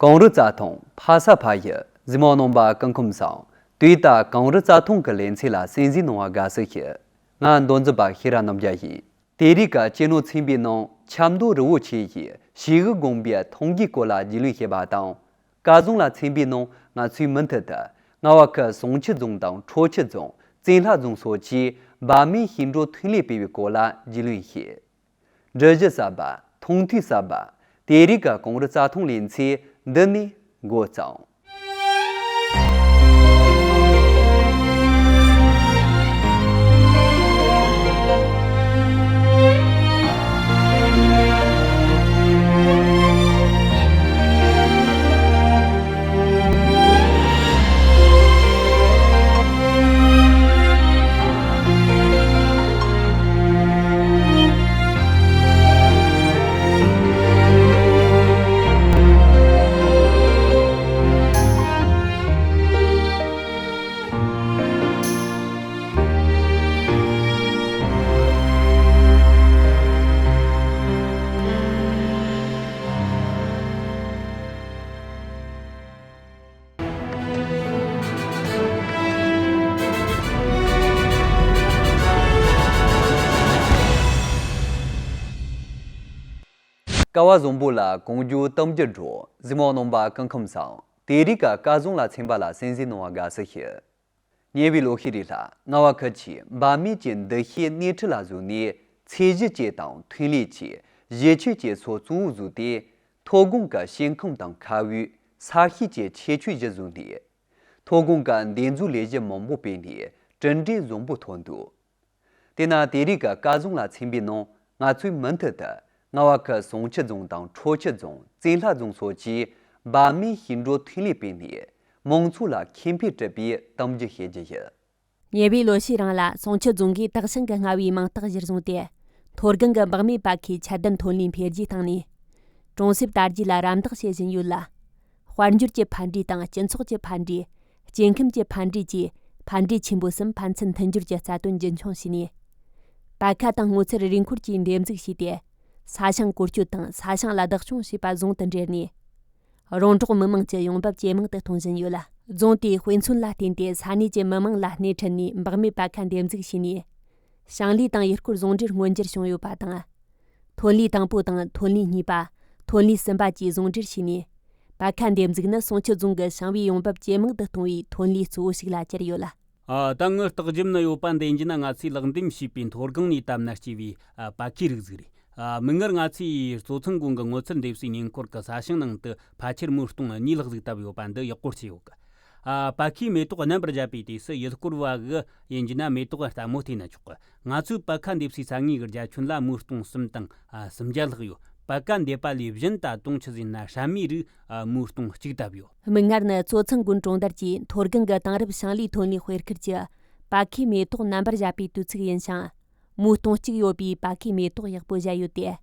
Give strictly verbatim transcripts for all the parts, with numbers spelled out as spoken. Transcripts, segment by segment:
གངས་རི་རྩྭ་ཐང་ཕ་ས་ཕ་ཡུལ། གཟིགས་མོ་རྣམ་པ་སྐུ་ཁམས་བཟང་། དུས་ད་གངས་རི་རྩྭ་ཐང་གི་ལེ་ཚན་ལ་གསན་གཟིགས་གནང་བར་དགའ་བསུ་ཞུ། ང་མདོ་འཛིན་པ་ཤེས་རབ་རྣམ་རྒྱལ་ཡིན། དེ་རིང་གི་སྤྱི་ནོར་ཚན་པའི་ནང་ཆབ་མདོ་རི་བོ་ཆེ་ཡི་ཞེ་དབུས་དགོན་པའི་ཐང་གའི་སྐོར་ལ་རྒྱུས་ལོན་བྱེད་པ་དང་། སྐལ་བཟང་ལ་ཚན་པའི་ནང་ང་ཚོས་མུ་མཐུད་དུ་རྔ་བ་ཁུལ་བསང་ཆུ་རྫོང་དང་ཁྲོ་ཆུ་རྫོང་བཙན་ལྷ་རྫོང་སོགས་ཀྱི་བར་མིའི་ཞིང་འབྲོག་ཐོན་ལས་སྤེལ་བའི་སྐོར་ལ་རྒྱུས་ལོན་བྱེད། འབྲི་གཞི་གསར་པ། མཐོང་ཐོས་གསར་པ། དེ་རིང་གི་གངས་རི་རྩྭ་ཐང་ལེ་ཚན་འདི་ནས་འགོ་བརྩམས། སྐལ་བ་བཟང་པོ་ལ་གངས་ལྗོངས་གཏམ་རྒྱུད་འབྲོག། གཟིགས་མོ་རྣམ་པ་སྐུ་ཁམས་བཟང་། དེ་རིང་གི་སྐལ་བཟང་ལ་ཚན་པ་ལ་གསན་གཟིགས་གནང་བར་དགའ་བསུ་ཞུ། ཉེ་བའི་ལོ་ཤས་རིང་ལ་རྔ་བ་ཁུལ་གྱིས་བར་མིའི་གྱི་འདུ་ཤེས་སྣེ་ཁྲིད་ལ་བཟུང་ནས་ཚད་གཞི་བཅས་དང་ཐོན་ལས་བཅས་གཞི་ཆེ་བཅས་སོགས་གཙོ་བོ་བཟུང་སྟེ། མཐོ་སྒང་གི་ཞིང་ཁམས་དང་ཁ་བའི་ས་གཤིས་ཀྱི་ཁྱད་ཆོས་གཞིར་བཟུང་ནས། མཐོ་སྒང་གི་འདེབས་འཛུགས་ལས་གཞི་མང་པོ་སྤེལ་ནས་གྲུབ་འབྲས་བཟང་པོ་ཐོན་འདུག། དེས་ན་དེ་རིང་གི་སྐལ་བཟང་ལ་ཚན་པའི་ནང་ང་ཚོས་མུ་མཐུད་དུ་རྔ་བ་ཁུལ་བསང་ཆུ་རྫོང་དང་ཁྲོ་ཆུ་རྫོང་བཙན་ལྷ་རྫོང་སོགས་ཀྱི་བར་མིའི་ཞིང་འབྲོག་ཐོན་ལས་སྤེལ་ནས་མང་ཚོགས་ལ་ཁེ་ཕན་སྒྲུབ་པའི་གཏམ་རྒྱུད་བཤད་རྒྱུ་ཡིན། ཉེ་བའི་ལོ་ཤས་རིང་ལ་བསང་ཆུ་རྫོང་གིས་དག་ཞིང་གི་རྔ་བའི་མིང་རྟགས་གཞིར་བཟུང་སྟེ། མཐོ་སྒང་གི་འབག་མེད་པར་ཁའི་ཁྱད་ལྡན་ཐོན་ལས་འཕེལ་རྒྱས་བཏང་ནས། གྲོང་གསེབ་དར་རྒྱས་ལ་རམ་འདེགས་བྱེད་བཞིན་ཡོད་ལ། དཔལ་འབྱོར་གྱི་ཕན་འབྲས་དང་སྤྱི་ཚོགས་ཀྱི་ཕན་འབྲས། སྐྱེ་ཁམས་ཀྱི་ཕན་འབྲས་བཅས་ཕན་འབྲས་ཆེན་པོ་གསུམ་ཕན་ཚུན་མཐུན་སྦྱོར་གྱི་རྩ་དོན་རྒྱུན་འཁྱོངས་བྱས་ནས། པར་ཁ་དང་སྔོ་ཚལ་རིན་འཁོར་བཅས་འདེབས་འཛུགས་བྱས་ཏེ། ས་ཞིང་བཀོལ་སྤྱོད་དང་ས་ཞིང་ལ་བདག་སྐྱོང་བྱེད་པ་ཟུང་དུ་འབྲེལ་ནས། རོང་འབྲོག་མི་དམངས་ཀྱི་ཡོང་འབབ་ཇེ་མང་དུ་གཏོང་བཞིན་ཡོད་ལ། རྫོང་དེའི་དཔེ་མཚོན་ལ་བརྟེན་ཏེ་ས་གནས་ཀྱི་མི་དམངས་ལ་སྣེ་ཁྲིད་ནས་འབག་མེད་པར་ཁ་འདེབས་འཛུགས་བྱས་ནས། ཞིང་ལས་དང་ཡུལ་སྐོར་ཟུང་འབྲེལ་མངོན་འགྱུར་བྱུང་ཡོད་པ་དང་། ཐོན་ལས་དང་པོ་དང་ཐོན་ལས་གཉིས་པ། ཐོན་ལས་གསུམ་པ་བཅས་ཟུང་འབྲེལ་བྱས་ནས། པར་ཁ་འདེབས་འཛུགས་ནི་བསང་ཆུ་རྫོང་གི་ཞིང་པའི་ཡོང་འབབ་ཇེ་མང་དུ་གཏོང་བའི་ཐོན་ལས་གཙོ་བོ་ཞིག་ལ་གྱུར་ཡོད་ལ། ཨ། ད་ངའི་ལྟག་རྒྱབ་ན་ཡོད་པ་འདི་ཡིན་རྒྱུ་ན། ང་ཚོས་ལག་འདེམས་བྱས་པའི་མཐོ་སྒང་ནས་བཏབ་ན་སྐྱེས་པའི། ཨ། པར་ཁའི་རིགས་ཟིག་རེད། ཨ། མིག་སྔར་ང་ཚོས་གཙོ་ཚང་དགོན་གྱི་སྔོ་ཚལ་འདེབས་གསོའི་ཉེ་འཁོར་གྱི་ས་ཞིང་ནང་དུ་ཕལ་ཆེར་མུའུ་སྟོང་གཉིས་ལྷག་ཟིག་བཏབ་ཡོད་པ་འདི་ཡག་པོ་སྐྱེས་ཡོད་གི། ཨ། པར་ཁའི་མེ་ཏོག་རྣམ་པར་བཞད་པའི་དུས་སུ་ཡུལ་སྐོར་བ་གི་ཡིན་རྒྱུ་ན་མེ་ཏོག་ལྟད་མོ་བལྟས་ན་ཆོག་གི། ང་ཚོས་པར་ཁ་འདེབས་སའི་ས་ངོས་ཀྱི་རྒྱ་ཁྱོན་ལ་མུའུ་སྟོང་གསུམ་དང་། ཨ། སུམ་བརྒྱ་ལྷག་ཡོད། པར་ཁ་འདེབས་པ་ལས་གཞན་ད་དུང་ཆི་ཟིག་ན་སྲན་མའི་རིགས། ཨ། མུའུ་སྟོང་གཅིག་བཏབ་ཡོད། མིག་སྔར་ནི་གཙོ་ཚང་དགོན་གྲོང་རྡལ་གྱི་མཐོ་སྒང་གི་དེང་རབས་ཞིང་ལས་ཐོན་ལས་སྤེལ་ཁུལ་གྱི་པར་ཁའི་མེ་ཏོག་རྣམ་པར་བཞད་པའི་དུས་ཚིགས་ཡིན་ཞིང་། མུའུ་སྟོང་གཅིག་ཡོད་པའི་པར་ཁའི་མེ་ཏོག་ཡག་པོ་བཞད་ཡོད་དེ།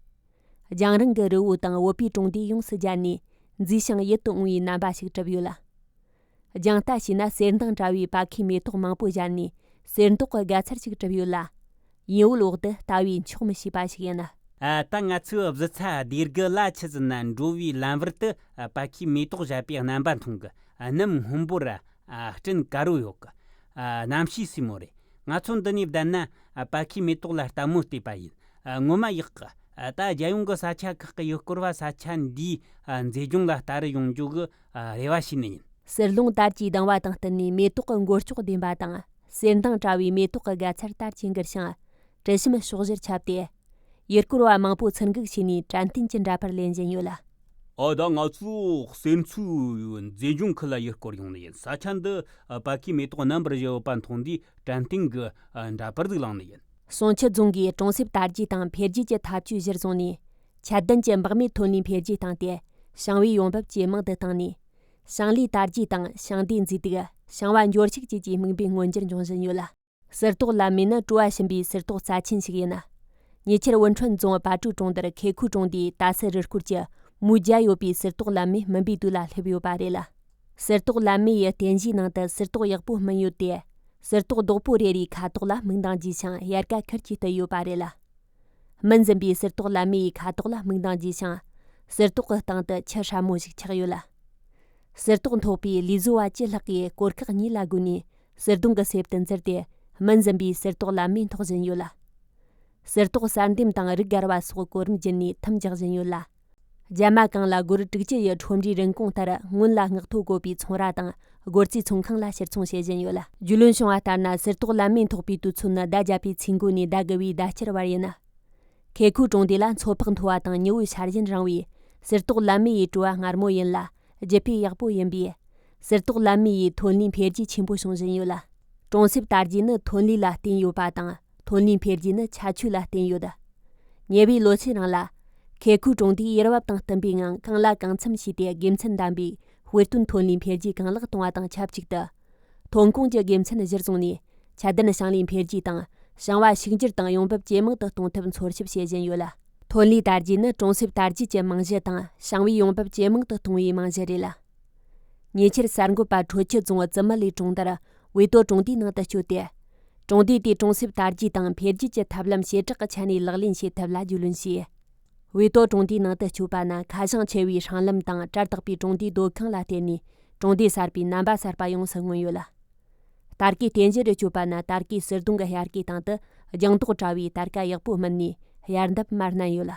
རྒྱང་རིང་གི་རི་བོ་དང་བོད་པའི་གྲོང་སྡེ་ཡོངས་སུ་རྒྱས་ནས་མཛེས་ཤིང་ཡིད་དུ་འོང་བའི་རྣམ་པ་ཞིག་གྲུབ་ཡོད་ལ། རྒྱང་ལྟ་བྱས་ན་གསེར་མདངས་བཀྲ་བའི་པར་ཁའི་མེ་ཏོག་མང་པོ་བཞད་ནས་གསེར་མདོག་གི་དགའ་ཚལ་ཞིག་གྲུབ་ཡོད་ལ། ཡུལ་འོག་ཏུ་ལྟ་བས་འཁྱོག་མི་ཤེས་པ་ཞིག་ཡིན། ཨ། ད་ང་ཚོའི་གཟི་ཚ་སྡེ་དགུ་ལ་ཆི་ཟེར་ན་འགྲོ་བའི་ལམ་བར་དུ། ཨ། པར་ཁའི་མེ་ཏོག་བཞད་པའི་རྣམ་པ་མཐོང་གི། ཨ། གནམ་སྔོན་པོར། ཨ། སྤྲིན་དཀར་པོ་ཡོད་གི། ཨ། གནམ་གཤིས་བསིལ་མོ་རེད། ང་ཚོ་འདི་ནས་བསྡད་ན། ཨ། པར་ཁའི་མེ་ཏོག་ལ་ལྟད་མོ་བལྟས་པ་ཡིན། ཨ། ངོ་མ་ཡག་གི། ཨ། ད་རྒྱལ་ཡོངས་ཀྱི་ས་ཆ་ཁག་གི་ཡུལ་སྐོར་བ་ས་ཆ་འདིའི། ཨ། མཛེས་ལྗོངས་ལ་ལྟ་རུ་ཡོང་རྒྱུ་གི། ཨ། རེ་བ་བྱས་ནི་ཡིན། ཟུར་ལུང་དར་གྱི་ལྡང་བ་དང་བསྟུན་ནས་མེ་ཏོག་གི་མགོ་ལྕོག་ལྡེམ་པ་དང་། གསེར་མདངས་བཀྲ་བའི་མེ་ཏོག་གི་དགའ་ཚལ་དར་གྱིས་འགུལ་ཞིང་། དྲི་ཞིམ་ཕྱོགས་བཞིར་ཁྱབ་སྟེ། ཡུལ་སྐོར་བ་མང་པོ་ཚུར་འགུག་བྱས་ནས་དྲན་རྟེན་གྱི་འདྲ་པར་ལེན་བཞིན་ཡོད་ལ། ཨ། ད་ང་ཚོ་གསེར་མཚོའི་མཛེས་ལྗོངས་ཁུལ་ལ་ཡུལ་སྐོར་ཡོང་ནི་ཡིན། ས་ཆ་འདི། ཨ། པར་ཁའི་མེ་ཏོག་རྣམ་པར་བཞད་ཡོད་པ་མཐོང་དུས་དྲན་རྟེན་གྱི། ཨ། འདྲ་པར་ཟིག་བླངས་ནི་ཡིན། བསང་ཆུ་རྫོང་གིས་གྲོང་གསེབ་དར་རྒྱས་དང་འཕེལ་རྒྱས་ཀྱི་འཐབ་ཇུས་གཞིར་བཟུང་ནས། ཁྱད་ལྡན་གྱི་འབག་མེད་ཐོན་ལས་འཕེལ་རྒྱས་བཏང་སྟེ། ཞིང་པའི་ཡོང་འབབ་ཇེ་མང་དུ་བཏང་ནས། ཞིང་ལས་དར་རྒྱས་དང་ཞིང་སྡེ་མཛེས་སྡུག་ཞིང་བ་འབྱོར་ཕྱུག་བཅས་ཀྱི་དམིགས་འབེན་མངོན་འགྱུར་འབྱུང་བཞིན་ཡོད་ལ། གསེར་ཏོག་ལམ་མེ་ནི་བྲོ་བ་ཞིམ་པའི་གསེར་ཏོག་རྩ་ཆེན་ཞིག་ཡིན། ཉེ་ཆར་ཝུན་ཁྲོན་རྫོང་བ་ཀྲུའུ་གྲོང་རྡལ་ཁེ་ཁུའུ་གྲོང་སྡེའི་ཏཱ་སི་རི་སྐོར་གྱི་མུའུ་བརྒྱ་ཡོད་པའི་གསེར་ཏོག་ལམ་མེ་སྨིན་པའི་དུས་ལ་སླེབས་ཡོད་པ་རེད་ལ། གསེར་ཏོག་ལམ་མེ་ཡི་རྟེན་གཞིའི་ནང་དུ་གསེར་ཏོག་ཡག་པོ་སྨིན་ཡོད་དེ། གསེར་ཏོག་རྡོག་པོ་རེ་རེའི་ཁ་དོག་ལ་མིག་མདངས་རྒྱས་ཤིང་དབྱར་ཁ་ཁུར་གྱིས་བསྟུད་ཡོད་པ་རེད་ལ། སྨིན་ཟིན་པའི་གསེར་ཏོག་ལམ་མེ་ཡི་ཁ་དོག་ལ་མིག་མདངས་རྒྱས་ཤིང་། གསེར་ཏོག་གི་སྟེང་དུ་ཆུ་སྲབ་མོ་ཞིག་ཆགས་ཡོད་ལ། གསེར་ཏོག་འཐོག་པའི་ལས་བཟོ་བ་བཅུ་ལྷག་གིས་གོར་ཁག་གཉིས་ལ་བགོས་ནས་གསེར་གདུང་གི་གསེབ་ཏུ་འཛུལ་ཏེ། སྨིན་ཟིན་པའི་གསེར་ཏོག་ལམ་མེ་འཐོག་བཞིན་ཡོད་ལ། གསེར་ཏོག་གསར་འདེམས་དང་རིགས་བརྒལ་བ་སོགས་གོ་རིམ་བརྒྱུད་ནས་ཐུམ་རྒྱག་བཞིན་ཡོད་ལ། རྒྱ་མ་གང་ལ་སྒོར་དྲུག་ཅུ་ཡི་ཁྲོམ་རའི་རིན་གོང་ལྟར་སྔོན་ལ་མངགས་ཐོ་བཀོད་པའི་ཚོང་ར་དང་སྒོར་རྩིས་ཚོང་ཁང་ལ་ཕྱིར་ཚོང་བྱེད་བཞིན་ཡོད་ལ། རྒྱུས་ལོན་བྱུང་བ་ལྟར་ན། གསེར་ཏོག་ལམ་མེ་འཐོག་པའི་དུས་ཚོད་ནི་ཟླ་བརྒྱད་པའི་ཚེས་མགོ་ནས་ཟླ་དགུ་བའི་ཟླ་ཕྱེད་བར་ཡིན། ཁེ་ཁུའུ་གྲོང་སྡེ་ལ་མཚོ་ཕག་མཐོ་བ་དང་ཉི་འོད་འཆར་ཞིང་རིང་བས། གསེར་ཏོག་ལམ་མེ་ཡི་བྲོ་བ་མངར་མོ་ཡིན་ལ། རྒྱུ་སྤུས་ཡག་པོ་ཡིན་པས། གསེར་ཏོག་ལམ་མེ་ཡི་ཐོན་ལས་འཕེལ་རྒྱས་ཆེན་པོ་བྱུང་བཞིན་ཡོད་ལ། གྲོང་གསེབ་དར་རྒྱས་ནི་ཐོན་ལས་ལ་བརྟེན་ཡོད་པ་དང་། ཐོན་ལས་འཕེལ་རྒྱས་ནི་ཁྱད་ཆོས་ལ་བརྟེན་ཡོད། ཉེ་བའི་ལོ་ཤས་རིང་ལ། ཁེ་ཁུའུ་གྲོང་སྡེས་ཡུར་བབ་དང་བསྟུན་པའི་ངང་གང་ལ་གང་འཚམ་བྱས་ཏེ། དགེ་མཚན་ལྡན་པའི་དཔེ་སྟོན་ཐོན་ལས་འཕེལ་རྒྱས་གང་ལེགས་གཏོང་བ་དང་ཆབས་ཅིག་ཏུ། ཐོན་ཁུངས་ཀྱི་དགེ་མཚན་གཞིར་བཟུང་ནས། ཁྱད་ལྡན་ཞིང་ལས་འཕེལ་རྒྱས་དང་། ཞིང་བ་ཕྱུག་འགྱུར་དང་ཡོང་འབབ་ཇེ་མང་དུ་གཏོང་ཐབས་འཚོལ་ཞིབ་བྱེད་བཞིན་ཡོད་ལ། ཐོན་ལས་དར་རྒྱས་ནི་གྲོང་གསེབ་དར་རྒྱས་ཀྱི་རྨང་གཞི་དང་། ཞིང་བའི་ཡོང་འབབ་ཇེ་མང་དུ་གཏོང་བའི་རྨང་གཞི་རེད་ལ། ཉེ་ཆར་གསར་འགོད་པ་ཁྲོ་ཆུ་རྫོང་བཙུན་མ་ལའི་གྲོང་རྡལ་ཝེ་ཏོ་གྲོང་སྡེའི་ནང་དུ་བསྐྱོད་དེ། གྲོང་སྡེ་དེའི་གྲོང་གསེབ་དར་རྒྱས་དང་འཕེལ་རྒྱས་ཀྱི་ཐབས་ལམ་བྱེ་བྲག་གི་ཆ་ནས་ལག་ལེན་བྱེད་ཐབས་ལ་རྒྱུས་ལོན་བྱས། ཝེ་ཏོ་གྲོང་སྡེའི་ནང་དུ་བསྐྱོད་པ་ན། ཁ་བྱང་ཆེ་བའི་སྲང་ལམ་དང་གྲལ་དག་པའི་གྲོང་སྡེའི་སྡོད་ཁང་ལ་བརྟེན་ནས། གྲོང་སྡེ་གསར་པའི་རྣམ་པ་གསར་པ་ཡོངས་སུ་མངོན་ཡོད་ལ། སྟར་གའི་རྟེན་གཞི་རུ་བསྐྱོད་པ་ན། སྟར་གའི་ཟུར་གདོང་གི་དབྱར་ཀའི་སྟེང་དུ་ལྗང་མདོག་བཀྲ་བའི་སྟར་ཀ་ཡག་པོ་སྨིན་ནས་དབྱར་འདབ་མར་སྣ་ཡོད་ལ།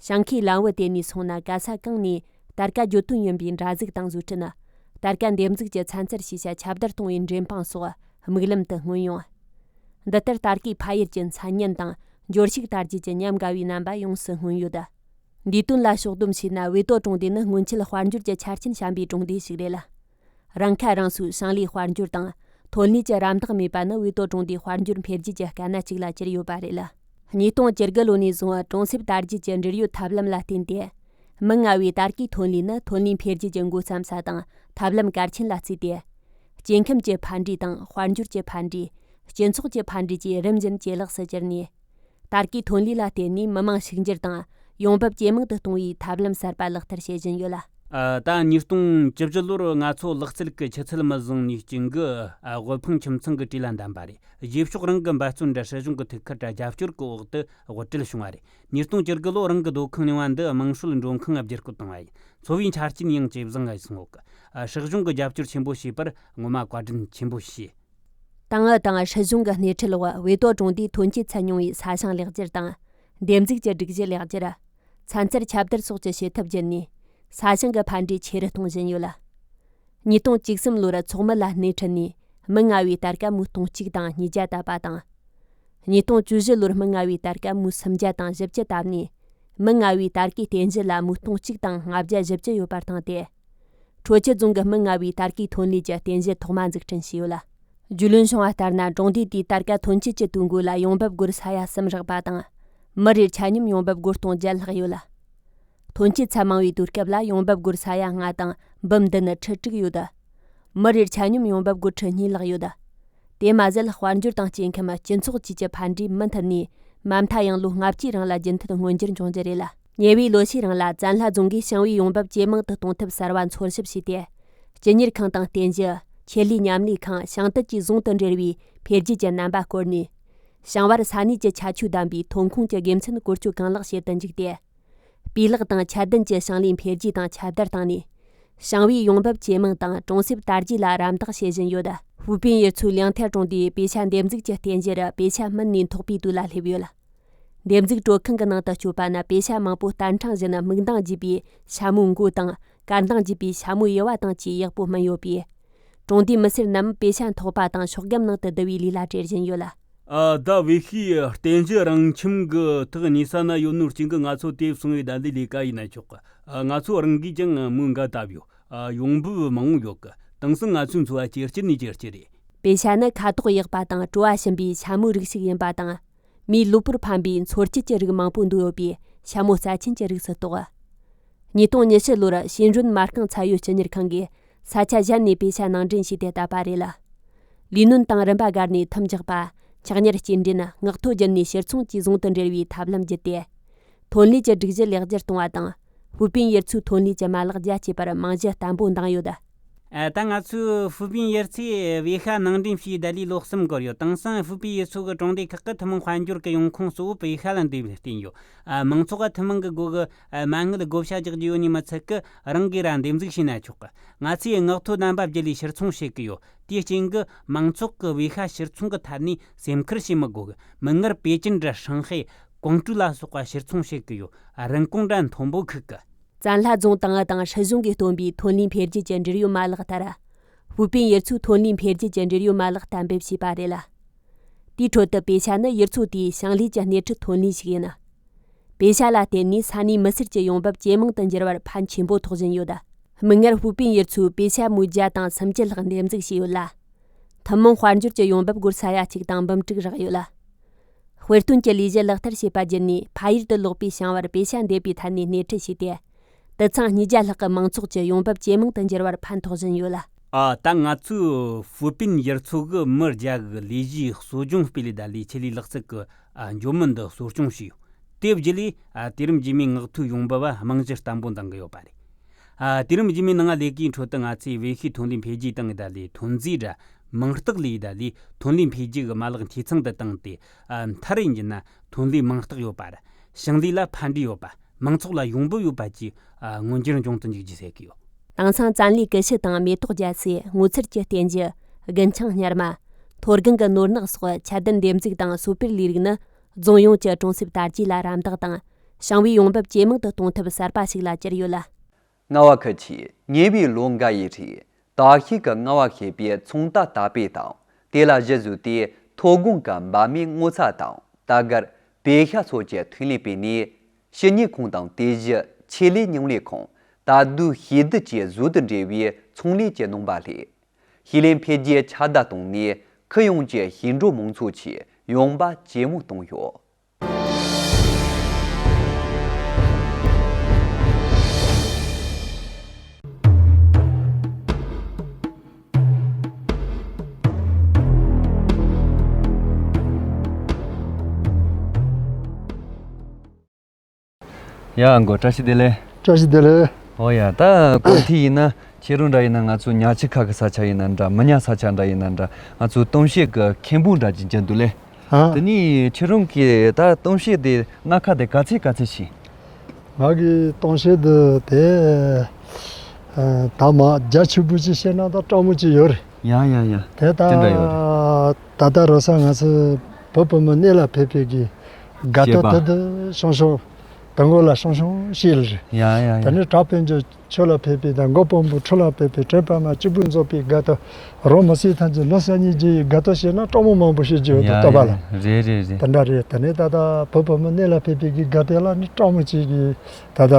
ཞིང་ཁའི་ལམ་བུ་དེད་ནས་སོང་ན། ག་ས་གང་ནས་སྟར་ཀ་བརྗོད་དོན་ཡིན་པའི་འདྲ་གཟུགས་དང་བཟོ་སྐྲུན། སྟར་ཀ་འདེབས་འཛུགས་ཀྱི་ཚན་རྩལ་ཤེས་བྱ་ཁྱབ་བརྡལ་གཏོང་བའི་འགྲེམས་སྤང་སོགས་དམིགས་ལམ་དུ་མངོན་ཡོང་། འདི་ལྟར་སྟར་ཀའི་ཕ་ཡུལ་གྱི་མཚན་སྙན་དང་འབྱོར་ཕྱུག་དར་རྒྱས་ཀྱི་ཉམས་དགའ་བའི་རྣམ་པ་ཡོངས་སུ་མངོན་ཡོད། འདིའི་དོན་ལ་ཕྱོགས་བསྡོམས་བྱས་ན། ཝེ་ཏོ་གྲོང་སྡེ་ནི་སྔོན་ཆད་དཔལ་འབྱོར་གྱི་ཆ་རྐྱེན་ཞན་པའི་གྲོང་སྡེ་ཞིག་རེད་ལ། རང་ཁ་རང་གསོའི་ཞིང་ལས་དཔལ་འབྱོར་དང་ཐོན་ལས་ཀྱི་རམ་འདེགས་མེད་པ་ནི་ཝེ་ཏོ་གྲོང་སྡེའི་དཔལ་འབྱོར་འཕེལ་རྒྱས་ཀྱི་དཀའ་གནད་ཅིག་ལ་གྱུར་ཡོད་པ་རེད་ལ། ཉིས་སྟོང་བཅུ་དགུ་ལོ་ནས་བཟུང་གྲོང་གསེབ་དར་རྒྱས་ཀྱི་འབྲེལ་ཡོད་ཐབས་ལམ་ལ་བརྟེན་ཏེ། མི་མངའ་བའི་སྟར་གའི་ཐོན་ལས་ནི་ཐོན་ལས་འཕེལ་རྒྱས་ཀྱི་འགོ་བརྩམས་ས་དང་ཐབས་ལམ་གལ་ཆེན་ལ་བརྩིས་ཏེ། སྐྱེ་ཁམས་ཀྱི་ཕན་འབྲས་དང་དཔལ་འབྱོར་གྱི་ཕན་འབྲས། སྤྱི་ཚོགས་ཀྱི་ཕན་འབྲས་བཅས་རིམ་བཞིན་ཇེ་ལེགས་སུ་གྱུར་ནས། སྟར་གའི་ཐོན་ལས་ལ་བརྟེན་ནས་མི་དམངས་ཕྱུག་འགྱུར་དང་ཡོང་འབབ་ཇེ་མང་དུ་གཏོང་བའི་ཐབས་ལམ་གསར་པ་ལག་བསྟར་བྱེད་བཞིན་ཡོད་ལ། ཨ། ད་ཉིས་སྟོང་བཅུ་བཞི་ལོར་ང་ཚོ་ལག་རྩལ་གྱི་ཆུ་ཚད་མི་བཟང་ནུས་ཅན་གྱི། ཨ། དབུལ་ཕོངས་ཁྱིམ་ཚང་གི་གྲས་ལ་འདམས་པ་རེད། རྗེས་ཕྱོགས་རང་གི་འབད་བརྩོན་དང་སྲིད་གཞུང་གི་ཐུགས་ཁུར་དང་རྒྱབ་སྐྱོར་གྱི་འོག་ཏུ་དབུལ་བྲལ་བྱུང་བ་རེད། ཉིས་སྟོང་བཅུ་དགུ་ལོར་རང་གི་སྡོད་ཁང་རྙིང་བ་འདི་དམངས་སྲོལ་མགྲོན་ཁང་བསྒྱུར་བཀོད་བཏང་བ་ཡིན། འཚོ་བའི་ཆ་རྐྱེན་ཡང་ཇེ་བཟང་ང་སོང་ཡོད། ཨ། སྲིད་གཞུང་གི་རྒྱབ་སྐྱོར་ཆེན་པོ་བྱས་པར་ངོ་མ་བཀའ་དྲིན་ཆེན་པོ་ཞུ། ཏང་ཨུ་དང་སྲིད་གཞུང་གི་སྣེ་ཁྲིད་འོག་ཝེ་ཏོ་གྲོང་སྡེའི་ཐོན་སྐྱེད་ཚད་ཉུང་བའི་ས་ཞིང་ལེགས་བསྒྱུར་དང་། འདེབས་འཛུགས་ཀྱི་སྒྲིག་གཞི་ལེགས་བསྒྱུར། ཚན་རྩལ་ཁྱབ་གདལ་སོགས་ཀྱི་བྱེད་ཐབས་བརྒྱུད་ནས། ས་ཞིང་གི་ཕན་འབྲས་ཆེ་རུ་གཏོང་བཞིན་ཡོད་ལ། ཉིས་སྟོང་བཅུ་གསུམ་ལོར་ཚོགས་མི་ལ་སྣེ་ཁྲིད་ནས་མི་མངའ་བའི་སྟར་ཀ་མུའུ་སྟོང་གཅིག་དང་ཉིས་བརྒྱ་བཏབ་པ་དང་། ཉིས་སྟོང་བཅུ་བཞི་ལོར་མི་མངའ་བའི་སྟར་ཀ་མུའུ་སུམ་བརྒྱ་དང་བཞི་བཅུ་བཏབ་ནས། མི་མངའ་བའི་སྟར་གའི་རྟེན་གཞི་ལ་མུའུ་སྟོང་གཅིག་དང་ལྔ་བརྒྱ་བཞི་བཅུ་ཡོད་པར་བཏང་སྟེ། ཁྲོ་ཆུ་རྫོང་གི་མི་མངའ་བའི་སྟར་གའི་ཐོན་ལས་ཀྱི་རྟེན་གཞི་ཐོག་མ་འཛུགས་སྐྲུན་བྱས་ཡོད་ལ། རྒྱུས་ལོན་བྱུང་བ་ལྟར་ན། གྲོང་སྡེ་དེའི་སྟར་ཀ་ཐོན་སྐྱེད་ཀྱི་དུས་འགོ་ལ་ཡོང་འབབ་སྒོར་ས་ཡ་གསུམ་རག་པ་དང་། མི་རེར་ཆ་སྙོམས་ཡོང་འབབ་སྒོར་སྟོང་བརྒྱད་ལྷག་ཡོད་ལ། ཐོན་སྐྱེད་ཚད་མང་བའི་དུས་སྐབས་ལ་ཡོང་འབབ་སྒོར་ས་ཡ་ལྔ་དང་འབུམ་བདུན་ཁྲི་དྲུག་ཡོད། མི་རེར་ཆ་སྙོམས་ཡོང་འབབ་སྒོར་ཁྲི་གཉིས་ལྷག་ཡོད། དེ་མ་ཟད་དཔལ་འབྱོར་དང་སྐྱེ་ཁམས། སྤྱི་ཚོགས་བཅས་ཀྱི་ཕན་འབྲས་མུ་མཐུད་ནས་མ་མཐའ་ཡང་ལོ་ལྔ་བཅུའི་རིང་ལ་རྒྱུན་མཐུད་མངོན་འགྱུར་འབྱུང་རྒྱུ་རེད་ལ། ཉེ་བའི་ལོ་ཤས་རིང་ལ་བཙན་ལྷ་རྫོང་གིས་ཞིང་བའི་ཡོང་འབབ་ཇེ་མང་དུ་གཏོང་ཐབས་གསར་བ་འཚོལ་ཞིབ་བྱས་ཏེ། སྤྱི་གཉེར་ཁང་དང་རྟེན་གཞི། ཆེད་ལས་མཉམ་ལས་ཁང་། ཞིང་དུད་བཅས་ཟུང་དུ་འབྲེལ་བའི་འཕེལ་རྒྱས་ཀྱི་རྣམ་པ་བསྐོར་ནས། ཞིང་བར་ས་གནས་ཀྱི་ཁྱད་ཆོས་ལྡན་པའི་ཐོན་ཁུངས་ཀྱི་དགེ་མཚན་བཀོལ་སྤྱོད་གང་ལེགས་བྱེད་དུ་འཇུག་སྟེ། སྤུས་ལེགས་དང་ཁྱད་ལྡན་གྱི་ཞིང་ལས་འཕེལ་རྒྱས་དང་ཁྱབ་གདལ་བཏང་ནས། ཞིང་བའི་ཡོང་འབབ་ཇེ་མང་དང་གྲོང་གསེབ་དར་རྒྱས་ལ་རམ་འདེགས་བྱེད་བཞིན་ཡོད། ཧུའུ་པིན་ཡུལ་ཚོའི་ལིང་ཐེ་གྲོང་སྡེའི་པེ་ཤ་འདེབས་འཛུགས་ཀྱི་རྟེན་གཞི་རུ་པེ་ཤ་སྨིན་ནས་འཐོག་པའི་དུས་ལ་སླེབས་ཡོད། འདེབས་འཛུགས་དྲོད་ཁང་གི་ནང་དུ་བསྐྱོད་པ་ན། པེ་ཤ་མང་པོ་བསྟར་འཕྲེང་བཞིན་སྨུག་མདངས་རྒྱས་པའི་ཤ་མོའི་མགོ་དང་། དཀར་མདངས་རྒྱས་པའི་ཤ་མོའི་དབྱེ་བ་དང་བཅས་ཡག་པོ་སྨིན་ཡོད་པས། གྲོང་སྡེའི་མི་སེར་རྣམས་པེ་ཤ་འཐོག་པ་དང་ཤོག་སྒམ་ནང་དུ་བསྡུ་བའི་ལས་ལ་བྲེལ་བཞིན་ཡོད། ཨ། ད་ཝེ་ཤིས་རྟེན་གཞི་རང་ཁྱིམ་གྱི་ཐག་ཉེ་ས་ན་ཡོད་ནོའི་རྐྱེན་གྱིས་ང་ཚོ་དེ་བཟུང་བའི་ད་འདི་ལས་ཀ་ཡིན་ན་ཆོག་གི། ཨ། ང་ཚོ་རང་གིས་ཀྱང་མོའི་འགའ་བཏབ་ཡོད། ཨ། ཡོང་འབབ་མང་བོ་ཡོད་གི། དེང་སང་ང་ཚོའི་འཚོ་བ་ཇེ་སྐྱིད་ནས་ཇེ་སྐྱིད་རེད། པེ་ཤ་ནི་ཁ་དོག་ཡག་པ་དང་བྲོ་བ་ཞིམ་པའི་ཤ་མོའི་རིགས་ཤིག་ཡིན་པ་དང་། མིའི་གློ་བུར་ཕན་པའི་འཚོ་བཅུད་ཀྱི་རིགས་མང་པོ་འདུས་ཡོད་པས་ཤ་མོ་རྩ་ཆེན་གྱི་རིགས་སུ་གཏོགས། ཉིས་སྟོང་ཉི་ཤུ་ལོར་ཤིན་རུན་མ་རྐང་ཚད་ཡོད་སྤྱི་གཉེར་ཁང་གིས་ས་ཆ་གཞན་ནས་པེ་ཤ་ནང་འདྲེན་བྱས་ཏེ་བཏབ་པ་རེད་ལ། ལས་སྣོན་དང་རིམ་པ་བརྒལ་ནས་ཐུམ་རྒྱག་པ། ཆག་ཉར་སྐྱེལ་འདྲེན། མངགས་ཐོ་བརྒྱུད་ནས་ཕྱིར་ཚོང་བཅས་ཟུང་དུ་འབྲེལ་བའི་ཐབས་ལམ་བརྒྱུད་དེ། ཐོན་ལས་ཀྱི་སྒྲིག་གཞི་ལེགས་བསྒྱུར་གཏོང་བ་དང་། ཧུའུ་པིན་ཡུལ་ཚོའི་ཐོན་ལས་ཀྱི་མ་ལག་རྒྱ་སྐྱེད་པར་རྨང་གཞི་བརྟན་པོ་འདིང་ཡོད། ཨ། ད་ང་ཚོས་ཧྥུ་པིན་ཡུལ་ཚོའི་བེ་ཤ་ནང་འདྲེན་བྱས་ད་ལོ་གསུམ་འགོར་ཡོད། དེང་སང་ཧྥུ་པིན་ཡུལ་ཚོ་གི་གྲོང་སྡེ་ཁག་གི་ཐུན་མོང་དཔལ་འབྱོར་གྱི་ཡོང་ཁུངས་གཙོ་བོ་བེ་ཤ་ལ་འདུས་པར་བརྟེན་ཡོད། ཨ། མང་ཚོགས་ཀ་ཐུན་མོང་གི་སྒོ་གི། ཨ། མ་དངུལ་བགོ་བཤའ་རྒྱག་རྒྱུ་ཡོད་ནི་མི་ཚད་ཀི་རང་གིས་ར་འདེམས་གཟུགས་བྱས་ན་ཆོག་གི། ང་ཚོས་མངགས་ཐོ་རྣམ་པ་བརྒྱུད་ལས་ཕྱིར་ཚོང་བྱེད་ཀྱི་ཡོད། དེའི་རྐྱེན་གྱིས་མང་ཚོགས་ཀྱི་བེ་ཤ་ཕྱིར་ཚོང་གི་ཐད་ནས་སེམས་ཁུར་བྱེད་མི་དགོས་གི། མིག་སྔར་པེ་ཅིན་འདྲ་ཧྲང་ཧའེ། ཀོང་ཀྲུའུ་ལ་སོགས་པ་ཕྱིར་ཚོང་བྱེད་ཀྱི་ཡོད། རིན་གོང་འདྲ་མཐོན་པོ་ཁུག་གི། བཙན་ལྷ་རྫོང་ཏང་ཨུ་དང་སྲིད་གཞུང་གིས་བཏོན་པའི་ཐོན་ལས་འཕེལ་རྒྱས་ཀྱི་འབྲེལ་ཡོད་མ་ལག་ལྟར། ཧྥུ་པིན་ཡུལ་ཚོའི་ཐོན་ལས་འཕེལ་རྒྱས་ཀྱི་འབྲེལ་ཡོད་མ་ལག་གཏན་འབེབས་བྱས་པ་རེད་ལ། དེའི་ཁྲོད་དུ་པེ་ཤ་ནི་ཡུལ་ཚོ་དེའི་ཞིང་ལས་ཀྱི་སྣེ་ཁྲིད་ཐོན་ལས་ཤིག་ཡིན། པེ་ཤ་ལ་བརྟེན་ནས་ས་གནས་མི་སེར་གྱི་ཡོང་འབབ་ཇེ་མང་དུ་འགྱུར་བར་ཕན་ཆེན་པོ་ཐོགས་བཞིན་ཡོད། མིག་སྔར་ཧྥུ་པིན་ཡུལ་ཚོས་པེ་ཤ་མུའུ་བརྒྱ་དང་སུམ་ཅུ་ལྷག་འདེམས་འཛུགས་བྱས་ཡོད་ལ། ཐུན་མོང་དཔལ་འབྱོར་གྱི་ཡོང་འབབ་སྒོར་ས་ཡ་གཅིག་དང་འབུམ་དྲུག་རག་ཡོད་ལ། དཔེ་སྟོན་གྱི་ལས་གཞི་ལག་བསྟར་བྱས་པ་བརྒྱུད་ནས་ཕ་ཡུལ་དུ་ལོག་པའི་ཞིང་བར་པེ་ཤ་འདེབས་པའི་ཐད་ནས་སྣེ་ཁྲིད་བྱས་ཏེ། དུད་ཚང་ཉིས་བརྒྱ་ལྷག་གི་མང་ཚོགས་ཀྱི་ཡོང་འབབ་ཇེ་མང་དུ་འགྱུར་བར་ཕན་ཐོགས་བཞིན་ཡོད་ལ། ཨ། ད་ང་ཚོས་ཧྥུ་པིན་ཡུལ་ཚོ་གི་མི་བརྒྱ་གི་ལས་གཞིའི་གསོ་སྦྱོང་སྤེལ་ལས་ད་ལས་ཆེད་ལས་ལག་རྩལ་གྱི། ཨ། འཇོན་མི་འདི་གསོ་སྐྱོང་བྱས་ཡོད། དེ་བརྒྱུད་ལས། ཨ། དུས་རིམ་རྗེས་མའི་མངགས་ཐོའི་ཡོང་འབབ་བ་རྨང་གཞི་བརྟན་པོ་འདིང་གི་ཡོད་པ་རེད། ཨ། དུས་རིམ་རྗེས་མའི་ནང་ལས་ཀའི་ཁྲོད་དུ་ང་ཚོས་བེ་ཤའི་ཐོན་ལས་འཕེལ་རྒྱས་བཏང་གི་ད་ལས་ཐོན་རྫས་ར་མིང་རྟགས་ལས་ད་ལས་ཐོན་ལས་འཕེལ་རྒྱས་ཀྱི་མ་ལག་འཐུས་ཚང་དུ་བཏང་སྟེ། ཨ། མཐར་ཡིན་གྱི་ན་ཐོན་ལས་མིང་རྟགས་ཡོད་པ་ར་ཞིང་ལས་ལ་ཕན་འབྲས་ཡོད་པ། མང་ཚོགས་ལ་ཡོང་འབབ་ཡོད་པ་བཅས། ཨ། མངོན་འགྱུར་འབྱུང་དུ་འཇུག་རྒྱུ་ཟེར་གྱི་ཡོད། དེང་སང་བཙན་ལས་ཀུ་ཤུ་དང་མེ་ཏོག་རྒྱ་སེ། སྔོ་ཚལ་གྱི་རྟེན་གཞི། རྒུན་ཆང་སྙལ་མ། མཐོ་སྒང་གི་ནོར་ནག་སོགས་ཆ་དོན་འདེམས་འཛུགས་དང་གསོ་སྤེལ་ལས་རིགས་ནི། རྫོང་ཡོངས་ཀྱི་གྲོང་གསེབ་དར་རྒྱས་ལ་རམ་འདེགས་དང་། ཞིང་པའི་ཡོང་འབབ་ཇེ་མང་དུ་གཏོང་ཐབས་གསར་པ་ཞིག་ལ་གྱུར་ཡོད་ལ། རྔ་བ་ཁུལ་གྱིས་ཉེ་བའི་ལོ་འགའ་ཡི་རིང་དག་ཤེས་ཀྱི་རྔ་བ་ཞེས་པའི་ཚོང་རྟགས་དར་སྤེལ་དང་། དེ་ལ་གཞི་བཟུང་སྟེ་མཐོ་སྒང་གི་འབབ་མའི་སྔོ་ཚལ་དང་། དར་དཀར། པེ་ཤ་སོགས་ཀྱི་ཐོན་ལས་སྤེལ་ནས། སྤྱི་གཉེར་ཁང་དང་དེ་བཞིན་ཆེད་ལས་མཉམ་ལས་ཁང་། ད་དུང་ཞི་བདེ་བཅས་ཟུང་དུ་འབྲེལ་བའི་ཚོང་ལས་ཀྱི་ནང་པ་ལས། ཞིང་ལས་འཕེལ་རྒྱས་ཁྱབ་གདལ་བཏང་ནས། ཁུལ་ཡོངས་ཀྱི་ཞིང་འབྲོག་མང་ཚོགས་ཀྱི་ཡོང་འབབ་ཇེ་མང་བཏང་ཡོད། ཡ། ཨ་མགོ། བཀྲ་ཤིས་བདེ་ལེགས། བཀྲ་ཤིས་བདེ་ལེགས། ཨོ་ཡ། ད་གོང་ཐིག་ཡིན་ན་ཁྱེད་རང་འདྲ་ཡིན་ན། ང་ཚོ་ཉ་ཆུ་ཁ་གི་ས་ཆ་ཡིན་ན་འདྲ། མི་ཉག་ས་ཆ་འདྲ་ཡིན་ན་འདྲ། ང་ཚོ་གཏམ་བཤད་གི་མཁན་པོ་འདྲ་ཅིག་ཅན་འདུག་ལེ། ཨ། དེ་ནས་ཁྱེད་རང་གིས་ད་གཏམ་བཤད་དེ་སྣ་ཁ་དེ་ག་ཚོད་ག་ཚོད་བྱས། ང་གི་གཏམ་བཤད་དེ་དེ། ཨ། ད་མ་རྒྱ་ཆེ་པོ་ཅིག་བཤད་ན་ད་སྤྲང་མོ་ཅིག་ཡོད་རེད། ཡ་ཡ་ཡ། དེ་ད། དེ་འདྲ་ཡོད་རེད། ད་ལྟ་རོ་ས་ང་ཚོ་བོད་བུ་མོ་གནས་ལ་ཕེབས་པའི་གི་དགའ་སྟོན། བཤད་པ། དེ་དེ་ཤོང་ཤོང་། དེ་མགོ་ལ་ཤོང་ཤོང་བཤད་ལ་རེད། ཡ་ཡ་ཡ། ད་ནི་བྲག་དཔལ་འབྱོར་ཆོས་ལ་ཕེབས་པའི་དང་། མགོ་དཔོན་པོ་ཁྲི་ལ་ཕེབས་པའི། དྲན་པ་མ་གཅིག་པུ་རྫོགས་པའི་དགའ་སྟོན། རོ་མི་སྲིད་ཐམས་ཅད་ལོ་གསར་རྙིང་རྗེ་ཡི་དགའ་སྟོན་བཤད་ན་སྤྲང་མོ་མང་པོ་བཤད་རྒྱུ་ཡོད་དོ། ཡ་ལྟོས་པ་ལ། ཡ། རེད་རེད་རེད། དེ་འདྲ་རེད། དེ་ནས་ད་ལྟ་བོད་བུ་མོ་གནས་ལ་ཕེབས་པའི་གི་དགའ་སྟོན་ལ་ནི་སྤྲང་མོ་ཅིག་གི་ད་ལྟ་